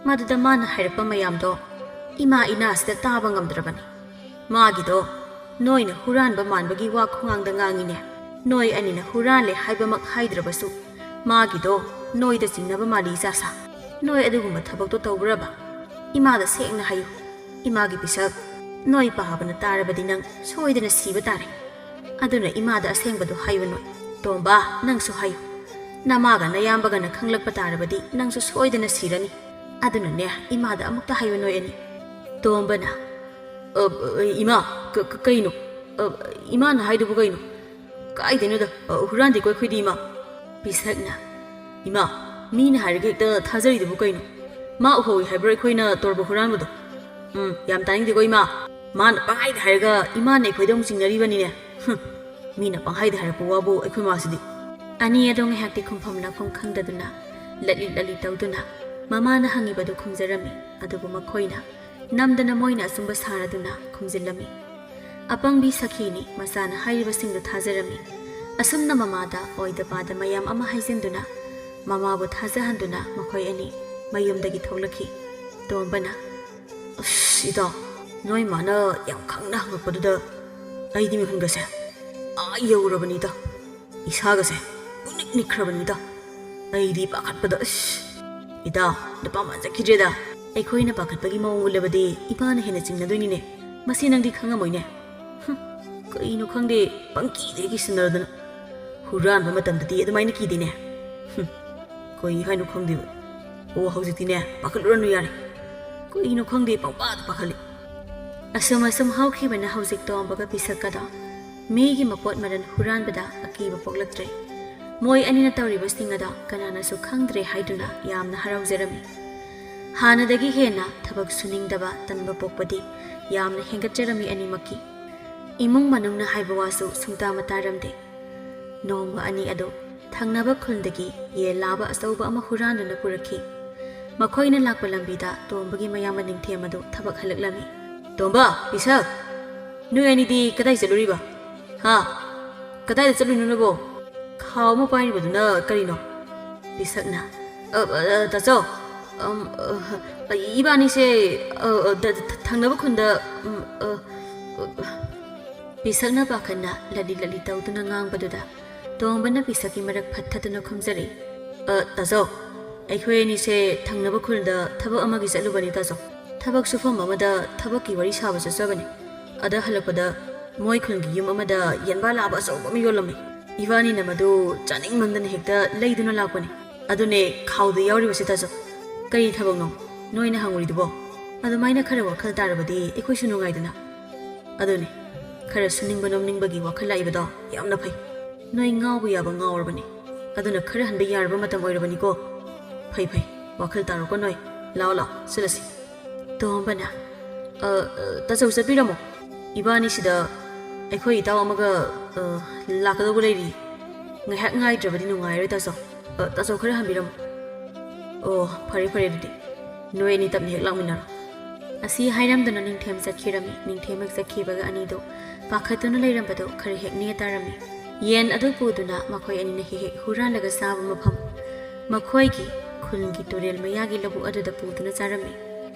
ꯃꯗꯨꯗ ꯃꯥꯅ ꯍꯥꯏꯔꯛꯄ ꯃꯌꯥꯝꯗꯣ ꯏꯃꯥ ꯏꯅꯥꯁꯤꯗ ꯇꯥꯕ ꯉꯝꯗ꯭ꯔꯕꯅꯤ꯫ ꯃꯥꯒꯤꯗꯣ ꯅꯣꯏꯅ ꯍꯨꯔꯥꯟꯕ ꯃꯥꯟꯕꯒꯤ ꯋꯥ ꯈꯣꯡꯉꯥꯡꯗ ꯉꯥꯡꯉꯤꯅꯦ꯫ ꯅꯣꯏ ꯑꯅꯤꯅ ꯍꯨꯔꯥꯜꯂꯦ ꯍꯥꯏꯕꯃꯛ ꯍꯥꯏꯗ꯭ꯔꯕꯁꯨ ꯃꯥꯒꯤꯗꯣ ꯅꯣꯏꯗ ꯆꯤꯡꯅꯕ ꯃꯥꯜꯂꯤ ꯏꯆꯥꯁꯥ꯫ ꯅꯣꯏ ꯑꯗꯨꯒꯨꯝꯕ ꯊꯕꯛꯇꯣ ꯇꯧꯕ꯭ꯔꯕ? ꯏꯃꯥꯗ ꯁꯦꯡꯅ ꯍꯥꯏꯌꯨ꯫ ꯏꯃꯥꯒꯤ ꯄꯤꯁꯛ, ꯅꯣꯏ ꯄꯥꯕꯅ ꯇꯥꯔꯕꯗꯤ ꯅꯪ ꯁꯣꯏꯗꯅ ꯁꯤꯕ ꯇꯥꯔꯦ꯫ ꯑꯗꯨꯅ ꯏꯃꯥꯗ ꯑꯁꯦꯡꯕꯗꯣ ꯍꯥꯏꯌꯨ ꯅꯣꯏ꯫ ꯇꯣꯝꯕ, ꯅꯪꯁꯨ ꯍꯥꯏꯌꯨ꯫ ꯅꯃꯥꯒ ꯅꯌꯥꯝꯕꯒꯅ ꯈꯪꯂꯛꯄ ꯇꯥꯔꯕꯗꯤ ꯅꯪꯁꯨ ꯁꯣꯏꯗꯅ ꯁꯤꯔꯅꯤ꯫ ꯑꯗꯨꯅꯅꯦ, ꯏꯃꯥꯗ ꯑꯃꯨꯛꯇ ꯍꯥꯏꯌꯨ ꯅꯣꯏ ꯑꯅꯤ꯫ ꯇꯣꯝꯕꯅ, "ꯑ, ꯑ, ꯏꯃꯥ, ꯀ-, ꯀ-, ꯀꯩꯅꯣ? ꯑ, ꯏꯃꯥꯅ ꯍꯥꯏꯗꯨꯕꯨ ꯀꯩꯅꯣ? "ꯀꯥꯏꯗꯩꯅꯣꯗ, ꯑ, ꯍꯨꯔꯥꯟꯗꯦꯀꯣ ꯑꯩꯈꯣꯏꯗꯤ, ꯏꯃꯥ꯫" ꯄꯤꯁꯛꯅ, "ꯏꯃꯥ, ꯃꯤꯅ ꯍꯥꯏꯔꯒ ꯍꯦꯛꯇ ꯊꯥꯖꯔꯤꯗꯨꯕꯨ ꯀꯩꯅꯣ? ꯃꯥ ꯎꯍꯧꯏ ꯍꯥꯏꯕ꯭ꯔꯣ ꯑꯩꯈꯣꯏꯅ ꯇꯣꯔꯕ ꯍꯨꯔꯥꯟꯕꯗꯣ? ꯎꯝ, ꯌꯥꯝ ꯇꯥꯅꯤꯡꯗꯦꯀꯣ ꯏꯃꯥ꯫ ꯃꯥꯅ ꯄꯪꯍꯥꯏꯗ ꯍꯥꯏꯔꯒ ꯏꯃꯥꯅ ꯑꯩꯈꯣꯏꯗ ꯑꯃꯨꯛ ꯆꯤꯡꯅꯔꯤꯕꯅꯤꯅꯦ꯫ ꯍꯨꯝ, ꯃꯤꯅ ꯄꯪꯍꯥꯏꯗ ꯍꯥꯏꯔꯛꯄ ꯋꯥꯕꯨ ꯑꯩꯈꯣꯏ ꯃꯥꯁꯤꯗꯤ꯫" ꯑꯅꯤ ꯑꯗꯣ ꯉꯥꯏꯍꯥꯛꯇꯤ ꯈꯨꯝꯐꯝ ꯂꯥꯛꯐꯝ ꯈꯪꯗꯗꯨꯅ ꯂꯠꯂꯤ ꯂꯠꯂꯤ ꯇꯧꯗꯨꯅ ꯃꯃꯥꯅ ꯍꯪꯉꯤꯕꯗꯨ ꯈꯨꯝꯖꯔꯝꯃꯤ꯫ ꯑꯗꯨꯕꯨ ꯃꯈꯣꯏꯅ ꯅꯝꯗꯅ ꯃꯣꯏꯅ ꯑꯆꯨꯝꯕ ꯁꯥꯔꯗꯨꯅ ꯈꯨꯝꯖꯤꯜꯂꯝꯃꯤ꯫ ꯑꯄꯪꯕꯤ ꯁꯈꯤꯅꯤ, ꯃꯆꯥꯅ ꯍꯥꯏꯔꯤꯕꯁꯤꯡꯗꯨ ꯊꯥꯖꯔꯝꯃꯤ꯫ ꯑꯁꯨꯝꯅ ꯃꯃꯥꯗ ꯑꯣꯏꯗ ꯄꯥꯗ ꯃꯌꯥꯝ ꯑꯃ ꯍꯥꯏꯖꯤꯟꯗꯨꯅ ꯃꯃꯥꯕꯨ ꯊꯥꯖꯍꯟꯗꯨꯅ ꯃꯈꯣꯏ ꯑꯅꯤ ꯃꯌꯨꯝꯗꯒꯤ ꯊꯣꯛꯂꯛꯈꯤ꯫ ꯇꯣꯝꯕꯅ, "ꯑꯁ, ꯏꯇꯥꯎ, ꯅꯣꯏ ꯃꯥꯅ ꯌꯥꯝ ꯈꯪꯅ ꯍꯪꯉꯛꯄꯗꯨꯗ ꯑꯩꯗꯤ ꯃꯤꯍꯨꯟꯒꯁꯦ ꯑꯥ ꯌꯧꯔꯕꯅꯤꯗ꯫ ꯏꯁꯥꯒꯁꯦ ꯄꯨꯅꯤꯛ ꯅꯤꯛꯈ꯭ꯔꯕꯅꯤꯗ꯫ ꯑꯩꯗꯤ ꯄꯥꯈꯠꯄꯗ, ꯑꯁ, ꯏꯇꯥꯎ, ꯅꯨꯄꯥ ꯃꯥꯟꯖꯈꯤꯗ꯭ꯔꯦꯗ꯫ ꯑꯩꯈꯣꯏꯅ ꯄꯥꯈꯠꯄꯒꯤ ꯃꯑꯣꯡ ꯎꯠꯂꯕꯗꯤ ꯏꯄꯥꯅ ꯍꯦꯟꯅ ꯆꯤꯡꯅꯗꯣꯏꯅꯤꯅꯦ꯫ ꯃꯁꯤ ꯅꯪꯗꯤ ꯈꯪꯉꯝꯃꯣꯏꯅꯦ꯫ ꯍꯨꯝ, ꯀꯩꯅꯣ ꯈꯪꯗꯦ, ꯄꯪꯀꯤꯗ ꯀꯤꯁꯤꯟꯅꯔꯗꯅ꯫ ꯍꯨꯔꯥꯟꯕ ꯃꯇꯝꯗꯗꯤ ꯑꯗꯨꯃꯥꯏꯅ ꯀꯤꯗꯦꯅꯦ꯫ ꯍꯨꯝ, ꯀꯩ ꯍꯥꯏꯅꯣ ꯈꯪꯗꯦꯕ꯫ ꯑꯣ, ꯍꯧꯖꯤꯛꯇꯤꯅꯦ, ꯄꯥꯈꯠꯂꯨꯔꯅꯨ ꯌꯥꯔꯦ꯫ ꯀꯩꯅꯣ ꯈꯪꯗꯦ, ꯄꯪꯄꯥꯗ ꯄꯥꯈꯠꯂꯤ꯫" ꯑꯁꯨꯝ ꯑꯁꯨꯝ ꯍꯧꯈꯤꯕꯅ ꯍꯧꯖꯤꯛ ꯇꯣꯝꯕꯒ ꯄꯤꯁꯛꯀꯗꯣ ꯃꯤꯒꯤ ꯃꯄꯣꯠ ꯃꯔꯜ ꯍꯨꯔꯥꯟꯕꯗ ꯑꯀꯤꯕ ꯄꯣꯛꯂꯛꯇ꯭ꯔꯦ꯫ ꯃꯣꯏ ꯑꯅꯤꯅ ꯇꯧꯔꯤꯕꯁꯤꯡ ꯑꯗꯣ ꯀꯅꯥꯅꯁꯨ ꯈꯪꯗ꯭ꯔꯦ ꯍꯥꯏꯗꯨꯅ ꯌꯥꯝꯅ ꯍꯔꯥꯎꯖꯔꯝꯃꯤ꯫ ꯍꯥꯟꯅꯗꯒꯤ ꯍꯦꯟꯅ ꯊꯕꯛ ꯁꯨꯅꯤꯡꯗꯕ, ꯇꯟꯕ ꯄꯣꯛꯄꯗꯤ ꯌꯥꯝꯅ ꯍꯦꯟꯒꯠꯆꯔꯝꯃꯤ ꯑꯅꯤꯃꯛꯀꯤ꯫ ꯏꯃꯨꯡ ꯃꯅꯨꯡꯅ ꯍꯥꯏꯕ ꯋꯥꯁꯨ ꯁꯨꯡꯇꯥ ꯃꯇꯥꯔꯝꯗꯦ꯫ ꯅꯣꯡꯃ ꯑꯅꯤ ꯑꯗꯨ ꯊꯪꯅꯕ ꯈꯨꯜꯗꯒꯤ ꯌꯦꯟ ꯂꯥꯕ ꯑꯆꯧꯕ ꯑꯃ ꯍꯨꯔꯥꯟꯗꯨꯅ ꯄꯨꯔꯛꯈꯤ꯫ ꯃꯈꯣꯏꯅ ꯂꯥꯛꯄ ꯂꯝꯕꯤꯗ ꯇꯣꯝꯕꯒꯤ ꯃꯌꯥꯝꯕ ꯅꯤꯡꯊꯦꯝ ꯑꯗꯨ ꯊꯕꯛ ꯍꯜꯂꯛꯂꯝꯃꯤ꯫ "ꯇꯣꯝꯕ, ꯄꯤꯁꯛ, ꯅꯣꯏ ꯑꯅꯤꯗꯤ ꯀꯗꯥꯏ ꯆꯠꯂꯨꯔꯤꯕ? ꯍꯥ? ꯀꯗꯥꯏꯗ ꯆꯠꯂꯨꯏꯅꯣ ꯅꯣꯏꯕꯣ? ꯈꯥꯎ ꯑꯃ ꯄꯥꯏꯔꯤꯕꯗꯨꯅ ꯀꯔꯤꯅꯣ?" ꯄꯤꯁꯛꯅ, "ꯑ, ꯑ, ꯇꯥꯆꯧ, ꯑꯝ, ꯑ, ꯏꯕꯥꯅꯤꯁꯦ, ꯑ, ꯑ, ꯗ-, ꯗ-, ꯊꯪꯅꯕ ꯈꯨꯟꯗ, ꯎꯝ, ꯑ, ꯑ," ꯄꯤꯁꯛꯅ ꯄꯥꯈꯠꯅ ꯂꯠꯂꯤ ꯂꯠꯂꯤ ꯇꯧꯗꯨꯅ ꯉꯥꯡꯕꯗꯨꯗ ꯇꯣꯝꯕꯅ ꯄꯤꯁꯛꯀꯤ ꯃꯔꯛ ꯐꯠꯊꯗꯨꯅ ꯈꯨꯝꯖꯔꯤ꯫ "ꯑ, ꯇꯥꯆꯧ, ꯑꯩꯈꯣꯏ ꯑꯅꯤꯁꯦ ꯊꯪꯅꯕ ꯈꯨꯜꯗ ꯊꯕꯛ ꯑꯃꯒꯤ ꯆꯠꯂꯨꯕꯅꯤ ꯇꯥꯆꯧ꯫ ꯊꯕꯛ ꯁꯨꯐꯝ ꯑꯃꯗ ꯊꯕꯛꯀꯤ ꯋꯥꯔꯤ ꯁꯥꯕ ꯆꯠꯆꯕꯅꯤ꯫ ꯑꯗ ꯍꯜꯂꯛꯄꯗ ꯃꯣꯏ ꯈꯨꯜꯒꯤ ꯌꯨꯝ ꯑꯃꯗ ꯌꯦꯟꯕꯥ ꯂꯥꯕ ꯑꯆꯧꯕ ꯑꯃ ꯌꯣꯜꯂꯝꯃꯤ꯫ ꯏꯕꯥꯅꯤꯅ ꯃꯗꯨ ꯆꯥꯅꯤꯡꯃꯟꯗꯅ ꯍꯦꯛꯇ ꯂꯩꯗꯨꯅ ꯂꯥꯛꯄꯅꯤ꯫ ꯑꯗꯨꯅꯦ ꯈꯥꯎꯗ ꯌꯥꯎꯔꯤꯕꯁꯦ ꯇꯥꯆꯧ꯫ ꯀꯔꯤ ꯊꯕꯛꯅꯣ ꯅꯣꯏꯅ ꯍꯪꯉꯨꯔꯤꯗꯨꯕꯣ? ꯑꯗꯨꯃꯥꯏꯅ ꯈꯔ ꯋꯥꯈꯜ ꯇꯥꯔꯕꯗꯤ ꯑꯩꯈꯣꯏꯁꯨ ꯅꯨꯡꯉꯥꯏꯗꯅ꯫ ꯑꯗꯨꯅꯦ, ꯈꯔ ꯁꯨꯅꯤꯡꯕ ꯅꯣꯝꯅꯤꯡꯕꯒꯤ ꯋꯥꯈꯜ ꯂꯥꯛꯏꯕꯗꯣ ꯌꯥꯝꯅ ꯐꯩ꯫ ꯅꯣꯏ ꯉꯥꯎꯕ ꯌꯥꯕ ꯉꯥꯎꯔꯕꯅꯤ꯫ ꯑꯗꯨꯅ ꯈꯔ ꯍꯟꯕ ꯌꯥꯔꯕ ꯃꯇꯝ ꯑꯣꯏꯔꯕꯅꯤꯀꯣ꯫ ꯐꯩ ꯐꯩ, ꯋꯥꯈꯜ ꯇꯥꯔꯣꯀꯣ ꯅꯣꯏ꯫ ꯂꯥꯛꯑꯣ ꯂꯥꯛꯑꯣ, ꯆꯠꯂꯁꯤ꯫ ꯇꯣꯝꯕꯅ, "ꯑ, ꯑ, ꯇꯥꯆꯧ ꯆꯠꯄꯤꯔꯝꯃꯣ꯫ ꯏꯕꯥꯅꯤꯁꯤꯗ ꯑꯩꯈꯣꯏ ꯏꯇꯥꯎ ꯑꯃꯒ, ꯑ, ꯂꯥꯛꯀꯗꯧꯕ ꯂꯩꯔꯤ꯫ ꯉꯥꯏꯍꯥꯛ ꯉꯥꯏꯗ꯭ꯔꯕꯗꯤ ꯅꯨꯡꯉꯥꯏꯔꯣꯏ ꯇꯥꯆꯧ꯫ ꯑ, ꯇꯥꯆꯧ ꯈꯔ ꯍꯟꯕꯤꯔꯝꯃꯣ꯫ ꯑꯣ, ꯐꯔꯦ ꯐꯔꯦ ꯑꯗꯨꯗꯤ꯫ ꯅꯣꯏ ꯑꯅꯤ ꯇꯞꯅ ꯍꯦꯛ ꯂꯥꯛꯃꯤꯟꯅꯔꯣ"꯫ ꯑꯁꯤ ꯍꯥꯏꯔꯝꯗꯅ ꯅꯤꯡꯊꯦꯝ ꯆꯠꯈꯤꯔꯝꯃꯤ꯫ ꯅꯤꯡꯊꯦꯝ ꯍꯦꯛ ꯆꯠꯈꯤꯕꯒ ꯑꯅꯤꯗꯣ ꯄꯥꯈꯠꯇꯨꯅ ꯂꯩꯔꯝꯕꯗꯣ ꯈꯔ ꯍꯦꯛ ꯅꯦ ꯇꯥꯔꯝꯃꯤ꯫ ꯌꯦꯟ ꯑꯗꯨ ꯄꯨꯗꯨꯅ ꯃꯈꯣꯏ ꯑꯅꯤꯅ ꯍꯦꯛ ꯍꯦꯛ ꯍꯨꯔꯥꯜꯂꯒ ꯆꯥꯕ ꯃꯐꯝ, ꯃꯈꯣꯏꯒꯤ ꯈꯨꯜꯒꯤ ꯇꯨꯔꯦꯜ ꯃꯌꯥꯒꯤ ꯂꯧꯕꯨꯛ ꯑꯗꯨꯗ ꯄꯨꯗꯨꯅ ꯆꯥꯔꯝꯃꯤ꯫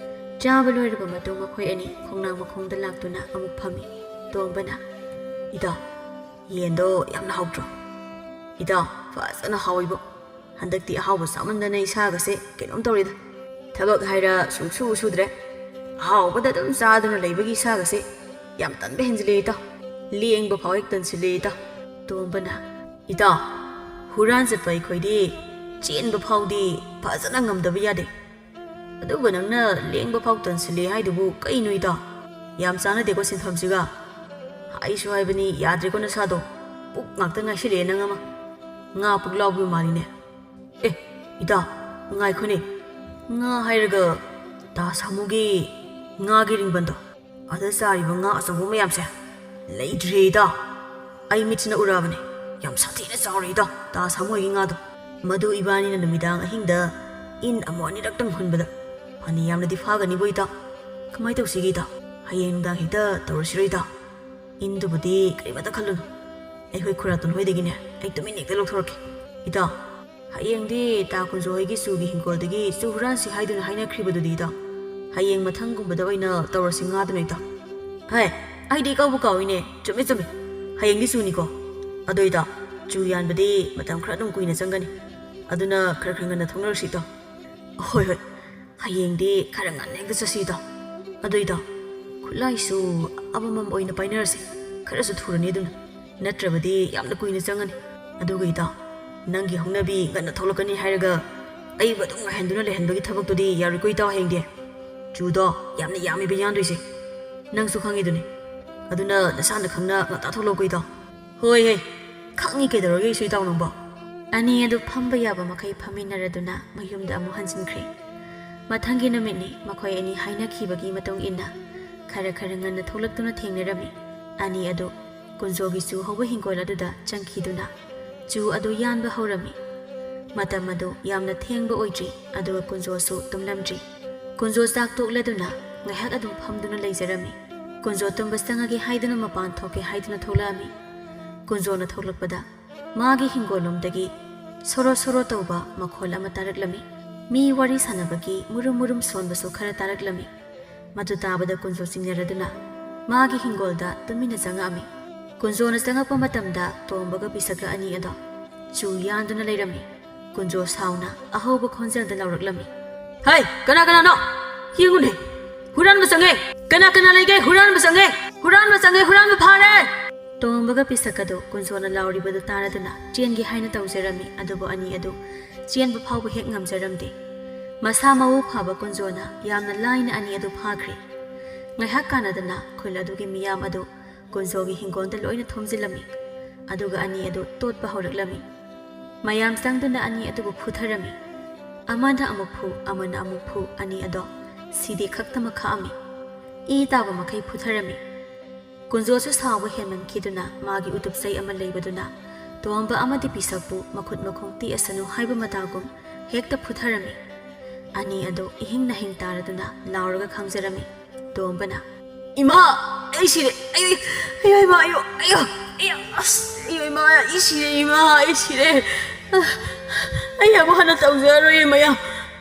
ꯆꯥꯕ ꯂꯣꯏꯔꯕ ꯃꯇꯨꯡ ꯃꯈꯣꯏ ꯑꯅꯤ ꯈꯣꯡꯅꯥꯡ ꯃꯈꯣꯡꯗ ꯂꯥꯛꯇꯨꯅ ꯑꯃꯨꯛ ꯐꯝꯃꯤ꯫ ꯇꯣꯝꯕꯅ, "ꯏꯇꯥꯎ, ꯌꯦꯟꯗꯣ ꯌꯥꯝꯅ ꯍꯥꯎꯇ꯭ꯔꯣ?" "ꯏꯇꯥꯎ, ꯐꯖꯅ ꯍꯥꯎꯏꯕꯣ꯫ ꯍꯟꯗꯛꯇꯤ ꯑꯍꯥꯎꯕ ꯆꯥꯃꯟꯗꯅ ꯏꯁꯥꯒꯁꯦ ꯀꯩꯅꯣꯝ ꯇꯧꯔꯦꯗ꯫ ꯊꯕꯛ ꯍꯥꯏꯔ ꯁꯨꯡꯁꯨ ꯁꯨꯗ꯭ꯔꯦ꯫ ꯑꯍꯥꯎꯕꯗ ꯑꯗꯨꯝ ꯆꯥꯗꯨꯅ ꯂꯩꯕꯒꯤ ꯏꯁꯥꯒꯁꯦ ꯌꯥꯝ ꯇꯟꯕ ꯍꯦꯟꯖꯤꯜꯂꯦ ꯏꯇꯥꯎ꯫ ꯂꯦꯡꯕ ꯐꯥꯎ ꯍꯦꯛ ꯇꯟꯁꯤꯜꯂꯦ ꯏꯇꯥꯎ"꯫ ꯇꯣꯝꯕꯅ, "ꯏꯇꯥꯎ, ꯍꯨꯔꯥꯟ ꯆꯠꯄ ꯑꯩꯈꯣꯏꯗꯤ ꯆꯦꯟꯕ ꯐꯥꯎꯗꯤ ꯐꯖꯅ ꯉꯝꯗꯕ ꯌꯥꯗꯦ꯫ ꯑꯗꯨꯒ ꯅꯪꯅ ꯂꯦꯡꯕ ꯐꯥꯎ ꯇꯟꯁꯤꯜꯂꯦ ꯍꯥꯏꯗꯨꯕꯨ ꯀꯩꯅꯣ ꯏꯇꯥꯎ? ꯌꯥꯝ ꯆꯥꯟꯅꯗꯦꯀꯣ ꯁꯤꯟꯐꯝꯁꯤꯒ꯫ ꯍꯥꯏꯁꯨ ꯍꯥꯏꯕꯅꯤ, ꯌꯥꯗ꯭ꯔꯦꯀꯣ ꯅꯁꯥꯗꯣ꯫ ꯄꯨꯛ ꯉꯥꯛꯇ ꯉꯥꯏꯁꯤꯜꯂꯛꯑꯦ ꯅꯪ ꯑꯃ꯫ ꯉꯥ ꯄꯨꯛꯂꯥꯎꯕꯤ ꯃꯥꯜꯂꯤꯅꯦ꯫ ꯑꯦ, ꯏꯇꯥꯎ, ꯉꯥꯏꯈꯣꯅꯦ꯫ ꯉꯥ ꯍꯥꯏꯔꯒ ꯇꯥ ꯁꯥꯃꯨꯒꯤ ꯉꯥꯒꯤ ꯔꯤꯡꯕꯟꯗꯣ, ꯑꯗ ꯆꯥꯔꯤꯕ ꯉꯥ ꯑꯆꯧꯕ ꯃꯌꯥꯝꯁꯦ ꯂꯩꯇ꯭ꯔꯦ ꯏꯇꯥꯎ꯫ ꯑꯩ ꯃꯤꯠꯁꯤꯅ ꯎꯔꯛꯑꯕꯅꯦ꯫ ꯌꯥꯝ ꯁꯥꯊꯤꯅ ꯆꯥꯎꯔꯦ ꯏꯇꯥꯎ, ꯇꯥ ꯁꯥꯃꯨ ꯍꯣꯏꯒꯤ ꯉꯥꯗꯣ꯫ ꯃꯗꯨ ꯏꯕꯥꯅꯤꯅ ꯅꯨꯃꯤꯗꯥꯡ ꯑꯍꯤꯡꯗ ꯏꯟ ꯑꯃꯨꯛ ꯑꯅꯤꯔꯛꯇꯪ ꯍꯨꯟꯕꯗ ꯐꯅ ꯌꯥꯝꯅꯗꯤ ꯐꯥꯒꯅꯤꯕꯣ ꯏꯇꯥꯎ꯫ ꯀꯃꯥꯏ ꯇꯧꯁꯤꯒꯦ ꯏꯇꯥꯎ? ꯍꯌꯦꯡ ꯅꯨꯡꯗꯥꯡ ꯍꯦꯛꯇ ꯇꯧꯔꯁꯤꯔꯣ ꯏꯇꯥꯎ? ꯏꯟꯗꯨꯕꯨꯗꯤ ꯀꯔꯤꯃꯇ ꯈꯜꯂꯨꯅꯨ꯫ ꯑꯩꯈꯣꯏ ꯈꯨꯔꯥꯇꯣꯟ ꯍꯣꯏꯗꯒꯤꯅꯦ ꯑꯩ ꯇꯨꯃꯤꯟ ꯍꯦꯛꯇ ꯂꯧꯊꯣꯔꯛꯀꯦ꯫ ꯏꯇꯥꯎ, ꯍꯌꯦꯡꯗꯤ ꯇꯥ ꯀꯨꯟꯖꯣ ꯍꯣꯏꯒꯤ ꯆꯨꯒꯤ ꯍꯤꯡꯒꯣꯜꯗꯒꯤ ꯆꯨ ꯍꯨꯔꯥꯟꯁꯤ ꯍꯥꯏꯗꯨꯅ ꯍꯥꯏꯅꯈ꯭ꯔꯤꯕꯗꯨꯗꯤ ꯏꯇꯥꯎ꯫ ꯍꯌꯦꯡ ꯃꯊꯪꯒꯨꯝꯕꯗ ꯑꯣꯏꯅ ꯇꯧꯔꯁꯤ ꯉꯥꯗꯨꯅ ꯏꯇꯥꯎ꯫ ꯍꯥꯏ, ꯑꯩꯗꯤ ꯏꯀꯥꯎꯕꯨ ꯀꯥꯎꯏꯅꯦ꯫ ꯆꯨꯝꯃꯤ, ꯆꯨꯝꯃꯤ꯫ ꯍꯌꯦꯡꯗꯤ ꯆꯨꯅꯤꯀꯣ꯫ ꯑꯗꯣ ꯏꯇꯥꯎ, ꯆꯨ ꯌꯥꯟꯕꯗꯤ ꯃꯇꯝ ꯈꯔ ꯑꯗꯨꯝ ꯀꯨꯏꯅ ꯆꯪꯒꯅꯤ꯫ ꯑꯗꯨꯅ ꯈꯔ ꯈꯔ ꯉꯟꯅ ꯊꯣꯛꯅꯔꯁꯤ ꯏꯇꯥꯎ꯫ ꯍꯣꯏ, ꯍꯣꯏ꯫ ꯍꯌꯦꯡꯗꯤ ꯈꯔ ꯉꯟꯅ ꯍꯦꯛꯇ ꯆꯠꯁꯤ ꯏꯇꯥꯎ꯫ ꯑꯗꯣ ꯏꯇꯥꯎ, ꯈꯨꯠꯂꯥꯏꯁꯨ ꯑꯃꯃꯝ ꯑꯣꯏꯅ ꯄꯥꯏꯅꯔꯁꯤ꯫ ꯈꯔꯁꯨ ꯊꯨꯔꯅꯤ ꯑꯗꯨꯅ꯫ ꯅꯠꯇ꯭ꯔꯕꯗꯤ ꯌꯥꯝꯅ ꯀꯨꯏꯅ ꯆꯪꯉꯅꯤ꯫ ꯑꯗꯨꯒ ꯏꯇꯥꯎ, ꯅꯪꯒꯤ ꯍꯧꯅꯕꯤ ꯉꯟꯅ ꯊꯣꯛꯂꯛꯀꯅꯤ ꯍꯥꯏꯔꯒ ꯑꯩꯕꯨ ꯑꯗꯨꯝ ꯉꯥꯏꯍꯟꯗꯨꯅ ꯂꯩꯍꯟꯕꯒꯤ ꯊꯕꯛꯇꯨꯗꯤ ꯌꯥꯔꯣꯏꯀꯣ ꯏꯇꯥꯎ ꯍꯌꯦꯡꯗꯤ꯫ ꯆꯨꯗꯣ ꯌꯥꯝꯅ ꯌꯥꯝꯃꯤꯕ ꯌꯥꯟꯗꯣꯏꯁꯦ꯫ ꯅꯪꯁꯨ ꯈꯪꯉꯤꯗꯨꯅꯤ꯫ ꯑꯗꯨꯅ ꯅꯁꯥꯅ ꯈꯪꯅ ꯉꯟꯇꯥ ꯊꯣꯛꯂꯛꯎ ꯀꯩꯗꯣ꯫ ꯍꯣꯏ ꯍꯦ, ꯈꯪꯉꯤ ꯀꯩꯗꯧꯔꯒꯦ ꯏꯁꯨ ꯏꯇꯥꯎ ꯅꯪꯕꯣ꯫ ꯑꯅꯤ ꯑꯗꯨ ꯐꯝꯕ ꯌꯥꯕ ꯃꯈꯩ ꯐꯝꯃꯤꯟꯅꯔꯗꯨꯅ ꯃꯌꯨꯝꯗ ꯑꯃꯨꯛ ꯍꯟꯖꯤꯟꯈ꯭ꯔꯦ꯫ ꯃꯊꯪꯒꯤ ꯅꯨꯃꯤꯠꯅꯤ ꯃꯈꯣꯏ ꯑꯅꯤ ꯍꯥꯏꯅꯈꯤꯕꯒꯤ ꯃꯇꯨꯡ ꯏꯟꯅ ꯈꯔ ꯈꯔ ꯉꯟꯅ ꯊꯣꯛꯂꯛꯇꯨꯅ ꯊꯦꯡꯅꯔꯝꯃꯤ꯫ ꯑꯅꯤ ꯑꯗꯨ ꯀꯨꯟꯖꯣꯒꯤ ꯆꯨ ꯍꯧꯕ ꯍꯤꯡꯒꯣꯜ ꯑꯗꯨꯗ ꯆꯪꯈꯤꯗꯨꯅ ꯆꯨ ꯑꯗꯨ ꯌꯥꯟꯕ ꯍꯧꯔꯝꯃꯤ꯫ ꯃꯇꯝ ꯑꯗꯨ ꯌꯥꯝꯅ ꯊꯦꯡꯕ ꯑꯣꯏꯗ꯭ꯔꯤ, ꯑꯗꯨꯒ ꯀꯨꯟꯖꯣꯁꯨ ꯇꯨꯝꯂꯝꯗ꯭ꯔꯤ꯫ ꯀꯨꯟꯖꯣ ꯆꯥꯛ ꯇꯣꯛꯂꯗꯨꯅ ꯉꯥꯏꯍꯥꯛ ꯑꯗꯨꯝ ꯐꯝꯗꯨꯅ ꯂꯩꯖꯔꯝꯃꯤ꯫ ꯀꯨꯟꯖꯣ ꯇꯨꯝꯕ ꯆꯪꯉꯒꯦ ꯍꯥꯏꯗꯨꯅ ꯃꯄꯥꯟ ꯊꯣꯛꯀꯦ ꯍꯥꯏꯗꯨꯅ ꯊꯣꯛꯂꯛꯑꯝꯃꯤ꯫ ꯀꯨꯟꯖꯣꯅ ꯊꯣꯛꯂꯛꯄꯗ ꯃꯥꯒꯤ ꯍꯤꯡꯒꯣꯜꯂꯣꯝꯗꯒꯤ ꯁꯣꯔꯣ ꯁꯣꯔꯣ ꯇꯧꯕ ꯃꯈꯣꯜ ꯑꯃ ꯇꯥꯔꯛꯂꯝꯃꯤ꯫ ꯃꯤ ꯋꯥꯔꯤ ꯁꯥꯟꯅꯕꯒꯤ ꯃꯨꯔꯨꯝ ꯃꯨꯔꯨꯝ ꯁꯣꯟꯕꯁꯨ ꯈꯔ ꯇꯥꯔꯛꯂꯝꯃꯤ꯫ ꯃꯗꯨ ꯇꯥꯕꯗ ꯀꯨꯟꯖꯣ ꯆꯤꯡꯅꯔꯗꯨꯅ ꯃꯥꯒꯤ ꯍꯤꯡꯒꯣꯜꯗ ꯇꯨꯃꯤꯟꯅ ꯆꯪꯉꯛꯑꯝꯃꯤ꯫ ꯀꯨꯟꯖꯣꯅ ꯆꯪꯉꯛꯄ ꯃꯇꯝꯗ ꯇꯣꯝꯕꯒ ꯄꯤꯁꯛꯀ ꯑꯅꯤ ꯑꯗꯣ ꯆꯨ ꯌꯥꯟꯗꯨꯅ ꯂꯩꯔꯝꯃꯤ꯫ ꯀꯨꯟꯖꯣ ꯁꯥꯎꯅ ꯑꯍꯧꯕ ꯈꯣꯟꯖꯦꯜꯗ ꯂꯥꯎꯔꯛꯂꯝꯃꯤ꯫ "ꯍꯩ, ꯀꯅꯥ ꯀꯅꯥꯅꯣ? ꯌꯦꯡꯉꯨꯅꯦ, ꯍꯨꯔꯥꯟꯕ ꯆꯪꯉꯦ! ꯀꯅꯥ ꯀꯅꯥ ꯂꯩꯒꯦ? ꯍꯨꯔꯥꯟꯕ ꯆꯪꯉꯦ! ꯍꯨꯔꯥꯟꯕ ꯆꯪꯉꯦ! ꯍꯨꯔꯥꯟꯕ ꯐꯥꯔꯦ!" ꯇꯣꯝꯕꯒ ꯄꯤꯁꯛꯀꯗꯣ ꯀꯨꯟꯖꯣꯅ ꯂꯥꯎꯔꯤꯕꯗꯨ ꯇꯥꯔꯗꯨꯅ ꯆꯦꯟꯒꯦ ꯍꯥꯏꯅ ꯇꯧꯖꯔꯝꯃꯤ, ꯑꯗꯨꯕꯨ ꯑꯅꯤ ꯑꯗꯨ ꯆꯦꯟꯕ ꯐꯥꯎꯕ ꯍꯦꯛ ꯉꯝꯖꯔꯝꯗꯦ꯫ ꯃꯁꯥ ꯃꯎ ꯐꯕ ꯀꯨꯟꯖꯣꯅ ꯌꯥꯝꯅ ꯂꯥꯏꯅ ꯑꯅꯤ ꯑꯗꯨ ꯐꯥꯈ꯭ꯔꯦ꯫ ꯉꯥꯏꯍꯥꯛ ꯀꯥꯟꯅꯗꯅ ꯈꯨꯜ ꯑꯗꯨꯒꯤ ꯃꯤꯌꯥꯝ ꯑꯗꯨ ꯀꯨꯟꯖꯣꯒꯤ ꯍꯤꯡꯒꯣꯜꯗ ꯂꯣꯏꯅ ꯊꯣꯝꯖꯤꯜꯂꯝꯃꯤ, ꯑꯗꯨꯒ ꯑꯅꯤ ꯑꯗꯨ ꯇꯣꯠꯄ ꯍꯧꯔꯛꯂꯝꯃꯤ꯫ ꯃꯌꯥꯝ ꯆꯪꯗꯨꯅ ꯑꯅꯤ ꯑꯗꯨꯕꯨ ꯐꯨꯊꯔꯝꯃꯤ꯫ ꯑꯃꯅ ꯑꯃꯨꯛ ꯐꯨ, ꯑꯃꯅ ꯑꯃꯨꯛ ꯐꯨ, ꯑꯅꯤ ꯑꯗꯣ ꯁꯤꯗꯦ ꯈꯛꯇꯃꯛ ꯈꯥꯛꯑꯝꯃꯤ꯫ ꯏ ꯇꯥꯕ ꯃꯈꯩ ꯐꯨꯊꯔꯝꯃꯤ꯫ ꯀꯨꯟꯖꯣꯁꯨ ꯁꯥꯎꯕ ꯍꯦꯟꯃꯟꯈꯤꯗꯨꯅ ꯃꯥꯒꯤ ꯎꯇꯨꯞ ꯆꯩ ꯑꯃ ꯂꯩꯕꯗꯨꯅ ꯇꯣꯝꯕ ꯑꯃꯗꯤ ꯄꯤꯁꯛꯄꯨ ꯃꯈꯨꯠ ꯃꯈꯣꯡ ꯇꯦꯛꯑꯁꯅꯨ ꯍꯥꯏꯕ ꯃꯇꯥꯒꯨꯝ ꯍꯦꯛꯇ ꯐꯨꯊꯔꯝꯃꯤ꯫ ꯑꯅꯤ ꯑꯗꯨ ꯏꯍꯤꯡ ꯅꯥꯍꯤꯡ ꯇꯥꯔꯗꯨꯅ ꯂꯥꯎꯔꯒ ꯈꯥꯡꯖꯔꯝꯃꯤ꯫ ꯇꯣꯝꯕꯅ, "ꯏꯃꯥ, ꯑꯩ ꯁꯤꯔꯦ! ꯑꯩ, ꯑꯩ, ꯑꯩ, ꯏꯃꯥ, ꯑꯩꯌꯣ, ꯑꯩꯌꯣ, ꯑꯩꯌꯣ, ꯑꯁ, ꯑꯩꯌꯣ, ꯏꯃꯥ, ꯑꯩ ꯁꯤꯔꯦ, ꯏꯃꯥ, ꯑꯩ ꯁꯤꯔꯦ! ꯑꯩ ꯑꯃꯨꯛ ꯍꯟꯅ ꯇꯧꯖꯔꯔꯣꯏꯌꯦ ꯃꯌꯥꯝ꯫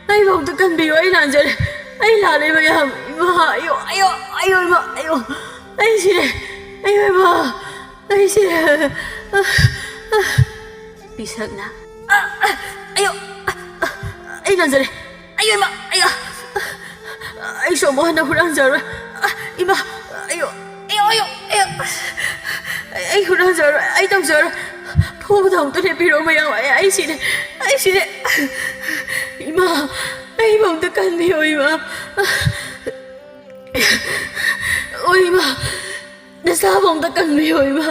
ꯑꯩꯕꯨ ꯑꯝꯇ ꯀꯟꯕꯤꯌꯨ, ꯑꯩ ꯂꯥꯟꯖꯔꯦ, ꯑꯩ ꯂꯥꯜꯂꯦ ꯃꯌꯥꯝ꯫ ꯏꯃꯥ, ꯑꯩꯌꯣ, ꯑꯩꯌꯣ, ꯑꯩꯌꯣ, ꯏꯃꯥ, ꯑꯩꯌꯣ, ꯑꯩ ꯁꯤꯔꯦ, ꯑꯩꯌꯣ, ꯏꯃꯥ, ꯑꯩ ꯁꯤꯔꯦ!" ꯄꯤꯁꯛꯅ, "ꯑ, ꯑ, ꯑꯌꯣ, ꯑ, ꯑ, ꯑꯩ ꯂꯥꯟꯖꯔꯦ, ꯑꯌꯣ ꯏꯃꯥ, ꯑꯌꯣ, ꯑꯩꯁꯨ ꯑꯃꯨꯛ ꯍꯟꯅ ꯍꯨꯔꯥꯟꯖꯔꯣꯏ꯫ ꯑ, ꯏꯃꯥ, ꯑꯌꯣ, ꯑꯌꯣ, ꯑꯌꯣ, ꯑꯌꯣ, ꯑꯩ ꯍꯨꯔꯥꯟꯖꯔꯣꯏ, ꯑꯩ ꯇꯧꯖꯔꯣꯏ꯫ ꯐꯨꯕꯗ ꯑꯃꯨꯛꯇ ꯂꯦꯞꯄꯤꯔꯣ ꯃꯌꯥꯝ, ꯑꯩ, ꯑꯩ ꯁꯤꯔꯦ, ꯑꯩ ꯁꯤꯔꯦ꯫ ꯏꯃꯥ, ꯑꯩꯕꯨ ꯑꯃꯨꯛꯇ ꯀꯟꯕꯤꯌꯣ ꯏꯃꯥ꯫ ꯑꯣ ꯏꯃꯥ, ꯏꯁꯥꯕꯨ ꯑꯝꯇ ꯀꯟꯕꯤꯌꯨ, ꯏꯃꯥ꯫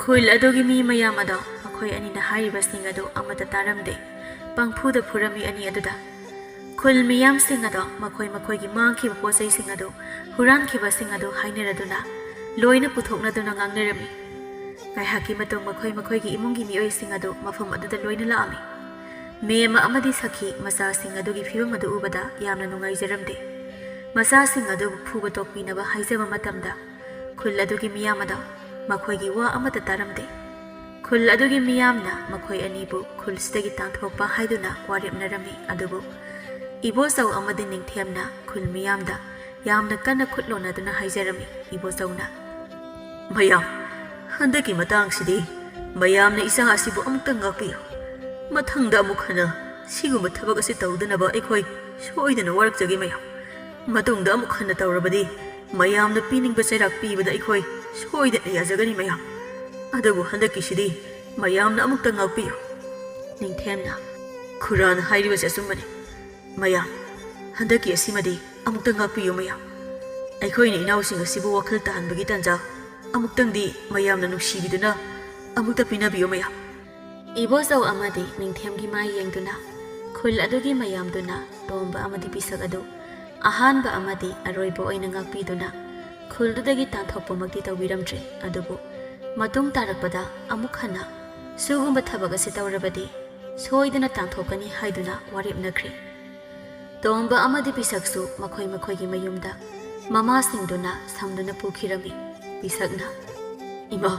ꯈꯨꯜ ꯑꯗꯨꯒꯤ ꯃꯤ ꯃꯌꯥꯝ ꯑꯗꯣ ꯃꯈꯣꯏ ꯑꯅꯤꯅ ꯍꯥꯏꯔꯤꯕꯁꯤꯡ ꯑꯗꯨ ꯑꯃꯠꯇ ꯇꯥꯔꯝꯗꯦ꯫ ꯄꯪꯐꯨꯗ ꯐꯨꯔꯝꯃꯤ ꯑꯅꯤ ꯑꯗꯨꯗ꯫ ꯈꯨꯜ ꯃꯤꯌꯥꯝꯁꯤꯡ ꯑꯗꯣ ꯃꯈꯣꯏ ꯃꯈꯣꯏꯒꯤ ꯃꯥꯡꯈꯤꯕ ꯄꯣꯠ ꯆꯩꯁꯤꯡ ꯑꯗꯨ, ꯍꯨꯔꯥꯟꯈꯤꯕꯁꯤꯡ ꯑꯗꯨ ꯍꯥꯏꯅꯔꯗꯨꯅ ꯂꯣꯏꯅ ꯄꯨꯊꯣꯛꯅꯗꯨꯅ ꯉꯥꯡꯅꯔꯝꯃꯤ꯫ ꯉꯥꯏꯍꯥꯛꯀꯤ ꯃꯇꯨꯡ ꯃꯈꯣꯏ ꯃꯈꯣꯏꯒꯤ ꯏꯃꯨꯡꯒꯤ ꯃꯤꯑꯣꯏꯁꯤꯡ ꯑꯗꯨ ꯃꯐꯝ ꯑꯗꯨꯗ ꯂꯣꯏꯅ ꯂꯥꯛꯑꯝꯃꯤ꯫ ꯃꯦꯝ ꯑꯃꯗꯤ ꯁꯈꯤ ꯃꯆꯥꯁꯤꯡ ꯑꯗꯨꯒꯤ ꯐꯤꯕꯝ ꯑꯗꯨ ꯎꯕꯗ ꯌꯥꯝꯅ ꯅꯨꯡꯉꯥꯏꯖꯔꯝꯗꯦ꯫ ꯃꯆꯥꯁꯤꯡ ꯑꯗꯨꯕꯨ ꯐꯨꯕ ꯇꯣꯛꯄꯤꯅꯕ ꯍꯥꯏꯖꯕ ꯃꯇꯝꯗ ꯈꯨꯜ ꯑꯗꯨꯒꯤ ꯃꯤꯌꯥꯝ ꯑꯗꯣ ꯃꯈꯣꯏꯒꯤ ꯋꯥ ꯑꯃꯠꯇ ꯇꯥꯔꯝꯗꯦ꯫ ꯈꯨꯜ ꯑꯗꯨꯒꯤ ꯃꯤꯌꯥꯝꯅ ꯃꯈꯣꯏ ꯑꯅꯤꯕꯨ ꯈꯨꯜꯁꯤꯗꯒꯤ ꯇꯥꯟꯊꯣꯛꯄ ꯍꯥꯏꯗꯨꯅ ꯋꯥꯔꯦꯞꯅꯔꯝꯃꯤ꯫ ꯑꯗꯨꯕꯨ ꯏꯕꯣꯆꯧ ꯑꯃꯗꯤ ꯅꯤꯡꯊꯦꯝꯅ ꯈꯨꯜ ꯃꯤꯌꯥꯝꯗ ꯌꯥꯝꯅ ꯀꯟꯅ ꯈꯨꯠ ꯂꯣꯟꯅꯗꯨꯅ ꯍꯥꯏꯖꯔꯝꯃꯤ꯫ ꯏꯕꯣꯆꯧꯅ, "ꯃꯌꯥꯝ, ꯍꯟꯗꯛꯀꯤ ꯃꯇꯥꯡꯁꯤꯗꯤ ꯃꯌꯥꯝꯅ ꯏꯆꯥ ꯑꯁꯤꯕꯨ ꯑꯃꯨꯛꯇꯪ ꯉꯥꯛꯄꯤꯌꯨ꯫ ꯃꯊꯪꯗ ꯑꯃꯨꯛ ꯍꯟꯅ ꯁꯤꯒꯨꯝꯕ ꯊꯕꯛ ꯑꯁꯤ ꯇꯧꯗꯅꯕ ꯑꯩꯈꯣꯏ ꯁꯣꯏꯗꯅ ꯋꯥꯔꯛꯆꯒꯦ ꯃꯌꯥꯝ꯫ ꯃꯇꯨꯡꯗ ꯑꯃꯨꯛ ꯍꯟꯅ ꯇꯧꯔꯕꯗꯤ ꯃꯌꯥꯝꯅ ꯄꯤꯅꯤꯡꯕ ꯆꯩꯔꯥꯛ ꯄꯤꯕꯗ ꯑꯩꯈꯣꯏ ꯁꯣꯏꯗꯅ ꯌꯥꯖꯒꯅꯤ ꯃꯌꯥꯝ꯫ ꯑꯗꯨꯕꯨ ꯍꯟꯗꯛꯀꯤꯁꯤꯗꯤ ꯃꯌꯥꯝꯅ ꯑꯃꯨꯛꯇ ꯉꯥꯛꯄꯤꯌꯨ꯫" ꯅꯤꯡꯊꯦꯝꯅ, "ꯈꯨꯔꯥꯅ ꯍꯥꯏꯔꯤꯕꯁꯦ ꯑꯆꯨꯝꯕꯅꯤ꯫ ꯃꯌꯥꯝ, ꯍꯟꯗꯛꯀꯤ ꯑꯁꯤꯃꯗꯤ ꯑꯃꯨꯛꯇ ꯉꯥꯛꯄꯤꯌꯨ ꯃꯌꯥꯝ꯫ ꯑꯩꯈꯣꯏꯅ ꯏꯅꯥꯎꯁꯤꯡ ꯑꯁꯤꯕꯨ ꯋꯥꯈꯜ ꯇꯥꯍꯟꯕꯒꯤ ꯇꯥꯟꯖꯥ ꯑꯃꯨꯛꯇꯪꯗꯤ ꯃꯌꯥꯝꯅ ꯅꯨꯡꯁꯤꯕꯤꯗꯨꯅ ꯑꯃꯨꯛꯇ ꯄꯤꯅꯕꯤꯌꯨ ꯃꯌꯥꯝ꯫" ꯏꯕꯣꯆꯧ ꯑꯃꯗꯤ ꯅꯤꯡꯊꯦꯝꯒꯤ ꯃꯥꯏ ꯌꯦꯡꯗꯨꯅ ꯈꯨꯜ ꯑꯗꯨꯒꯤ ꯃꯌꯥꯝꯗꯨꯅ ꯇꯣꯝꯕ ꯑꯃꯗꯤ ꯄꯤꯁꯛ ꯑꯗꯨ ꯑꯍꯥꯟꯕ ꯑꯃꯗꯤ ꯑꯔꯣꯏꯕ ꯑꯣꯏꯅ ꯉꯥꯛꯄꯤꯗꯨꯅ ꯈꯨꯜꯗꯨꯗꯒꯤ ꯇꯥꯟꯊꯣꯛꯄꯃꯛꯇꯤ ꯇꯧꯕꯤꯔꯝꯗ꯭ꯔꯦ꯫ ꯑꯗꯨꯕꯨ ꯃꯇꯨꯡ ꯇꯥꯔꯛꯄꯗ ꯑꯃꯨꯛ ꯍꯟꯅ ꯁꯤꯒꯨꯝꯕ ꯊꯕꯛ ꯑꯁꯤ ꯇꯧꯔꯕꯗꯤ ꯁꯣꯏꯗꯅ ꯇꯥꯟꯊꯣꯛꯀꯅꯤ ꯍꯥꯏꯗꯨꯅ ꯋꯥꯔꯦꯞꯅꯈ꯭ꯔꯦ꯫ ꯇꯣꯝꯕ ꯑꯃꯗꯤ ꯄꯤꯁꯛꯁꯨ ꯃꯈꯣꯏ ꯃꯈꯣꯏꯒꯤ ꯃꯌꯨꯝꯗ ꯃꯃꯥꯁꯤꯡꯗꯨꯅ ꯁꯝꯗꯨꯅ ꯄꯨꯈꯤꯔꯝꯃꯤ꯫ ꯄꯤꯁꯛꯅ, "ꯏꯃꯥ,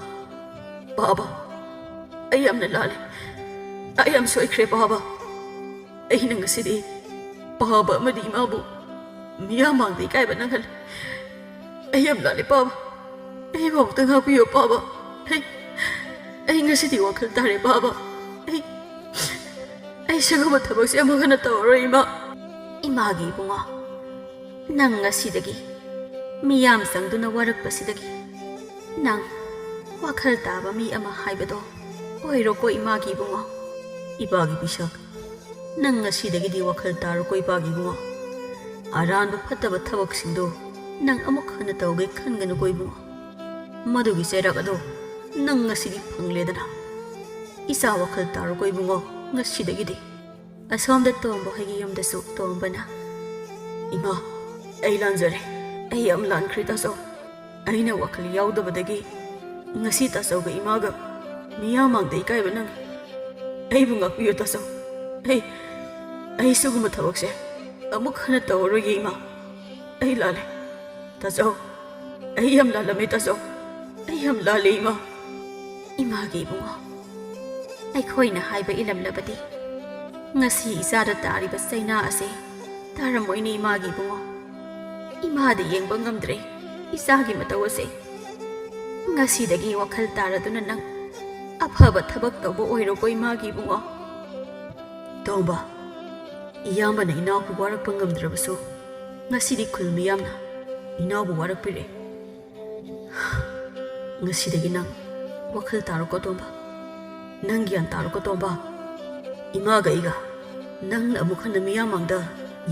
ꯄꯥꯕ, ꯑꯩ ꯌꯥꯝꯅ ꯂꯥꯜꯂꯦ꯫ ꯑꯩ ꯌꯥꯝ ꯁꯣꯏꯈ꯭ꯔꯦ ꯄꯥꯕ꯫ ꯑꯩꯅ ꯉꯁꯤꯗꯤ ꯄꯥꯕ ꯑꯃꯗꯤ ꯏꯃꯥꯕꯨ ꯃꯤꯌꯥꯝ ꯃꯥꯡꯗ ꯏꯀꯥꯏꯕ ꯅꯪꯍꯜꯂꯦ꯫ ꯑꯩ ꯌꯥꯝ ꯂꯥꯜꯂꯦ ꯄꯥꯕ꯫ ꯑꯩꯕꯨ ꯑꯃꯨꯛꯇ ꯉꯥꯛꯄꯤꯌꯨ ꯄꯥꯕ꯫ ꯑꯩ, ꯑꯩ ꯉꯁꯤꯗꯤ ꯋꯥꯈꯜ ꯇꯥꯔꯦ ꯄꯥꯕ꯫ ꯑꯩ, ꯑꯩ ꯁꯤꯒꯨꯝꯕ ꯊꯕꯛꯁꯦ ꯑꯃꯨꯛ ꯍꯟꯅ ꯇꯧꯔꯔꯣꯏ ꯏꯃꯥ꯫" "ꯏꯃꯥꯒꯤ ꯏꯕꯨꯡꯉꯣ, ꯅꯪ ꯉꯁꯤꯗꯒꯤ ꯃꯤꯌꯥꯝ ꯆꯪꯗꯨꯅ ꯋꯥꯔꯛꯄꯁꯤꯗꯒꯤ ꯅꯪ ꯋꯥꯈꯜ ꯇꯥꯕ ꯃꯤ ꯑꯃ ꯍꯥꯏꯕꯗꯣ ꯑꯣꯏꯔꯣꯀꯣ ꯏꯃꯥꯒꯤ ꯏꯕꯨꯡꯉꯣ꯫" "ꯏꯄꯥꯒꯤ ꯄꯤꯁꯛ, ꯅꯪ ꯉꯁꯤꯗꯒꯤꯗꯤ ꯋꯥꯈꯜ ꯇꯥꯔꯣꯀꯣ ꯏꯄꯥꯒꯤ ꯏꯕꯨꯡꯉꯣ꯫ ꯑꯔꯥꯟꯕ ꯐꯠꯇꯕ ꯊꯕꯛꯁꯤꯡꯗꯣ ꯅꯪ ꯑꯃꯨꯛ ꯍꯟꯅ ꯇꯧꯒꯦ ꯈꯟꯒꯅꯨꯀꯣ ꯏꯕꯨꯡꯉꯣ꯫ ꯃꯗꯨꯒꯤ ꯆꯩꯔꯥꯛ ꯑꯗꯣ ꯅꯪ ꯉꯁꯤꯗꯤ ꯐꯪꯂꯦꯗꯅ꯫ ꯏꯆꯥ, ꯋꯥꯈꯜ ꯇꯥꯔꯣꯀꯣ ꯏꯕꯨꯡꯉꯣ, ꯉꯁꯤꯗꯒꯤꯗꯤ꯫ ꯑꯁꯣꯝꯗ ꯇꯣꯝꯕ ꯍꯣꯏꯒꯤ ꯌꯨꯝꯗꯁꯨ ꯇꯣꯝꯕꯅ, "ꯏꯃꯥ, ꯑꯩ ꯂꯥꯟꯖꯔꯦ꯫ ꯑꯩ ꯌꯥꯝ ꯂꯥꯟꯈ꯭ꯔꯦ ꯇꯥꯆꯧ꯫ ꯑꯩꯅ ꯋꯥꯈꯜ ꯌꯥꯎꯗꯕꯗꯒꯤ ꯉꯁꯤ ꯇꯥꯆꯧꯒ ꯏꯃꯥꯒ ꯃꯤꯌꯥꯝ ꯃꯥꯡꯗ ꯏꯀꯥꯏꯕ ꯅꯪꯉꯤ꯫ ꯑꯩꯕꯨ ꯉꯥꯛꯄꯤꯌꯨ ꯇꯥꯆꯧ꯫ ꯑꯩ, ꯑꯩ ꯁꯤꯒꯨꯝꯕ ꯊꯕꯛꯁꯦ ꯑꯃꯨꯛ ꯍꯟꯅ ꯇꯧꯔꯔꯣꯏꯒꯦ ꯏꯃꯥ꯫ ꯑꯩ ꯂꯥꯜꯂꯦ꯫ ꯇꯥꯆꯧ, ꯑꯩ ꯌꯥꯝ ꯂꯥꯜꯂꯝꯃꯦ ꯇꯥꯆꯧ꯫ ꯑꯩ ꯌꯥꯝ ꯂꯥꯜꯂꯦ ꯏꯃꯥ꯫" ꯏꯃꯥꯒꯤ ꯏꯕꯨꯡꯉꯣ, ꯑꯩꯈꯣꯏꯅ ꯍꯥꯏꯕ ꯏꯜꯂꯝꯂꯕꯗꯤ ꯉꯁꯤ ꯏꯆꯥꯗ ꯇꯥꯔꯤꯕ ꯆꯩꯅꯥ ꯑꯁꯦ ꯇꯥꯔꯝꯃꯣꯏꯅꯦ ꯏꯃꯥꯒꯤ ꯏꯕꯨꯡꯉꯣ꯫ ꯏꯃꯥꯗꯤ ꯌꯦꯡꯕ ꯉꯝꯗ꯭ꯔꯦ ꯏꯆꯥꯒꯤ ꯃꯇꯧ ꯑꯁꯦ꯫ ꯉꯁꯤꯗꯒꯤ ꯋꯥꯈꯜ ꯇꯥꯔꯗꯨꯅ ꯅꯪ ꯑꯐꯕ ꯊꯕꯛ ꯇꯧꯕ ꯑꯣꯏꯔꯣꯀꯣ ꯏꯃꯥꯒꯤ ꯏꯕꯨꯡꯉꯣ꯫ ꯇꯣꯝꯕ, ꯏꯌꯥꯝꯕꯅ ꯏꯅꯥꯎꯕꯨ ꯋꯥꯔꯛꯄ ꯉꯝꯗ꯭ꯔꯕꯁꯨ ꯉꯁꯤꯗꯤ ꯈꯨꯜ ꯃꯤꯌꯥꯝꯅ ꯏꯅꯥꯎꯕꯨ ꯋꯥꯔꯛꯄꯤꯔꯦ꯫ ꯉꯁꯤꯗꯒꯤ ꯅꯪ ꯋꯥꯈꯜ ꯇꯥꯔꯣꯀꯣ ꯇꯣꯝꯕ꯫ ꯅꯪ ꯒ꯭ꯌꯥꯟ ꯇꯥꯔꯣꯀꯣ ꯇꯣꯝꯕ꯫ ꯏꯃꯥꯒ ꯑꯩꯒ ꯅꯪꯅ ꯑꯃꯨꯛ ꯍꯟꯅ ꯃꯤꯌꯥꯝ ꯃꯥꯡꯗ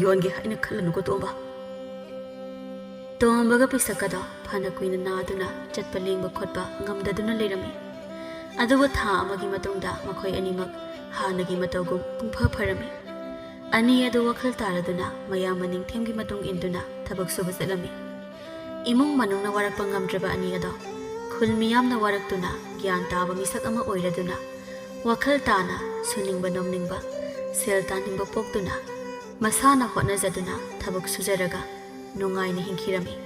ꯌꯣꯟꯒꯦ ꯍꯥꯏꯅ ꯈꯜꯂꯅꯨꯀꯣ ꯇꯣꯝꯕ꯫ ꯇꯣꯝꯕꯒ ꯄꯤꯁꯛꯀꯗꯣ ꯐꯅ ꯀꯨꯏꯅ ꯅꯥꯗꯨꯅ ꯆꯠꯄ ꯂꯦꯡꯕ ꯈꯣꯠꯄ ꯉꯝꯗꯗꯨꯅ ꯂꯩꯔꯝꯃꯤ꯫ ꯑꯗꯨꯕꯨ ꯊꯥ ꯑꯃꯒꯤ ꯃꯇꯨꯡꯗ ꯃꯈꯣꯏ ꯑꯅꯤꯃꯛ ꯍꯥꯟꯅꯒꯤ ꯃꯇꯧꯒꯨꯝ ꯄꯨꯡꯐ ꯐꯔꯝꯃꯤ꯫ ꯑꯅꯤ ꯑꯗꯨ ꯋꯥꯈꯜ ꯇꯥꯔꯗꯨꯅ ꯃꯌꯥꯝꯕ ꯅꯤꯡꯊꯦꯝꯒꯤ ꯃꯇꯨꯡ ꯏꯟꯗꯨꯅ ꯊꯕꯛ ꯁꯨꯕ ꯆꯠꯂꯝꯃꯤ꯫ ꯏꯃꯨꯡ ꯃꯅꯨꯡꯅ ꯋꯥꯔꯛꯄ ꯉꯝꯗ꯭ꯔꯕ ꯑꯅꯤ ꯑꯗꯣ ꯈꯨꯜ ꯃꯤꯌꯥꯝꯅ ꯋꯥꯔꯛꯇꯨꯅ ꯒ꯭ꯌꯥꯟ ꯇꯥꯕ ꯃꯤꯁꯛ ꯑꯃ ꯑꯣꯏꯔꯗꯨꯅ ꯋꯥꯈꯜ ꯇꯥꯅ ꯁꯨꯅꯤꯡꯕ ꯅꯣꯝꯅꯤꯡꯕ, ꯁꯦꯜ ꯇꯥꯟꯅꯤꯡꯕ ꯄꯣꯛꯇꯨꯅ ꯃꯁꯥꯅ ꯍꯣꯠꯅꯖꯗꯨꯅ ꯊꯕꯛ ꯁꯨꯖꯔꯒ ꯅꯨꯡꯉꯥꯏꯅ ꯍꯤꯡꯈꯤꯔꯝꯃꯤ꯫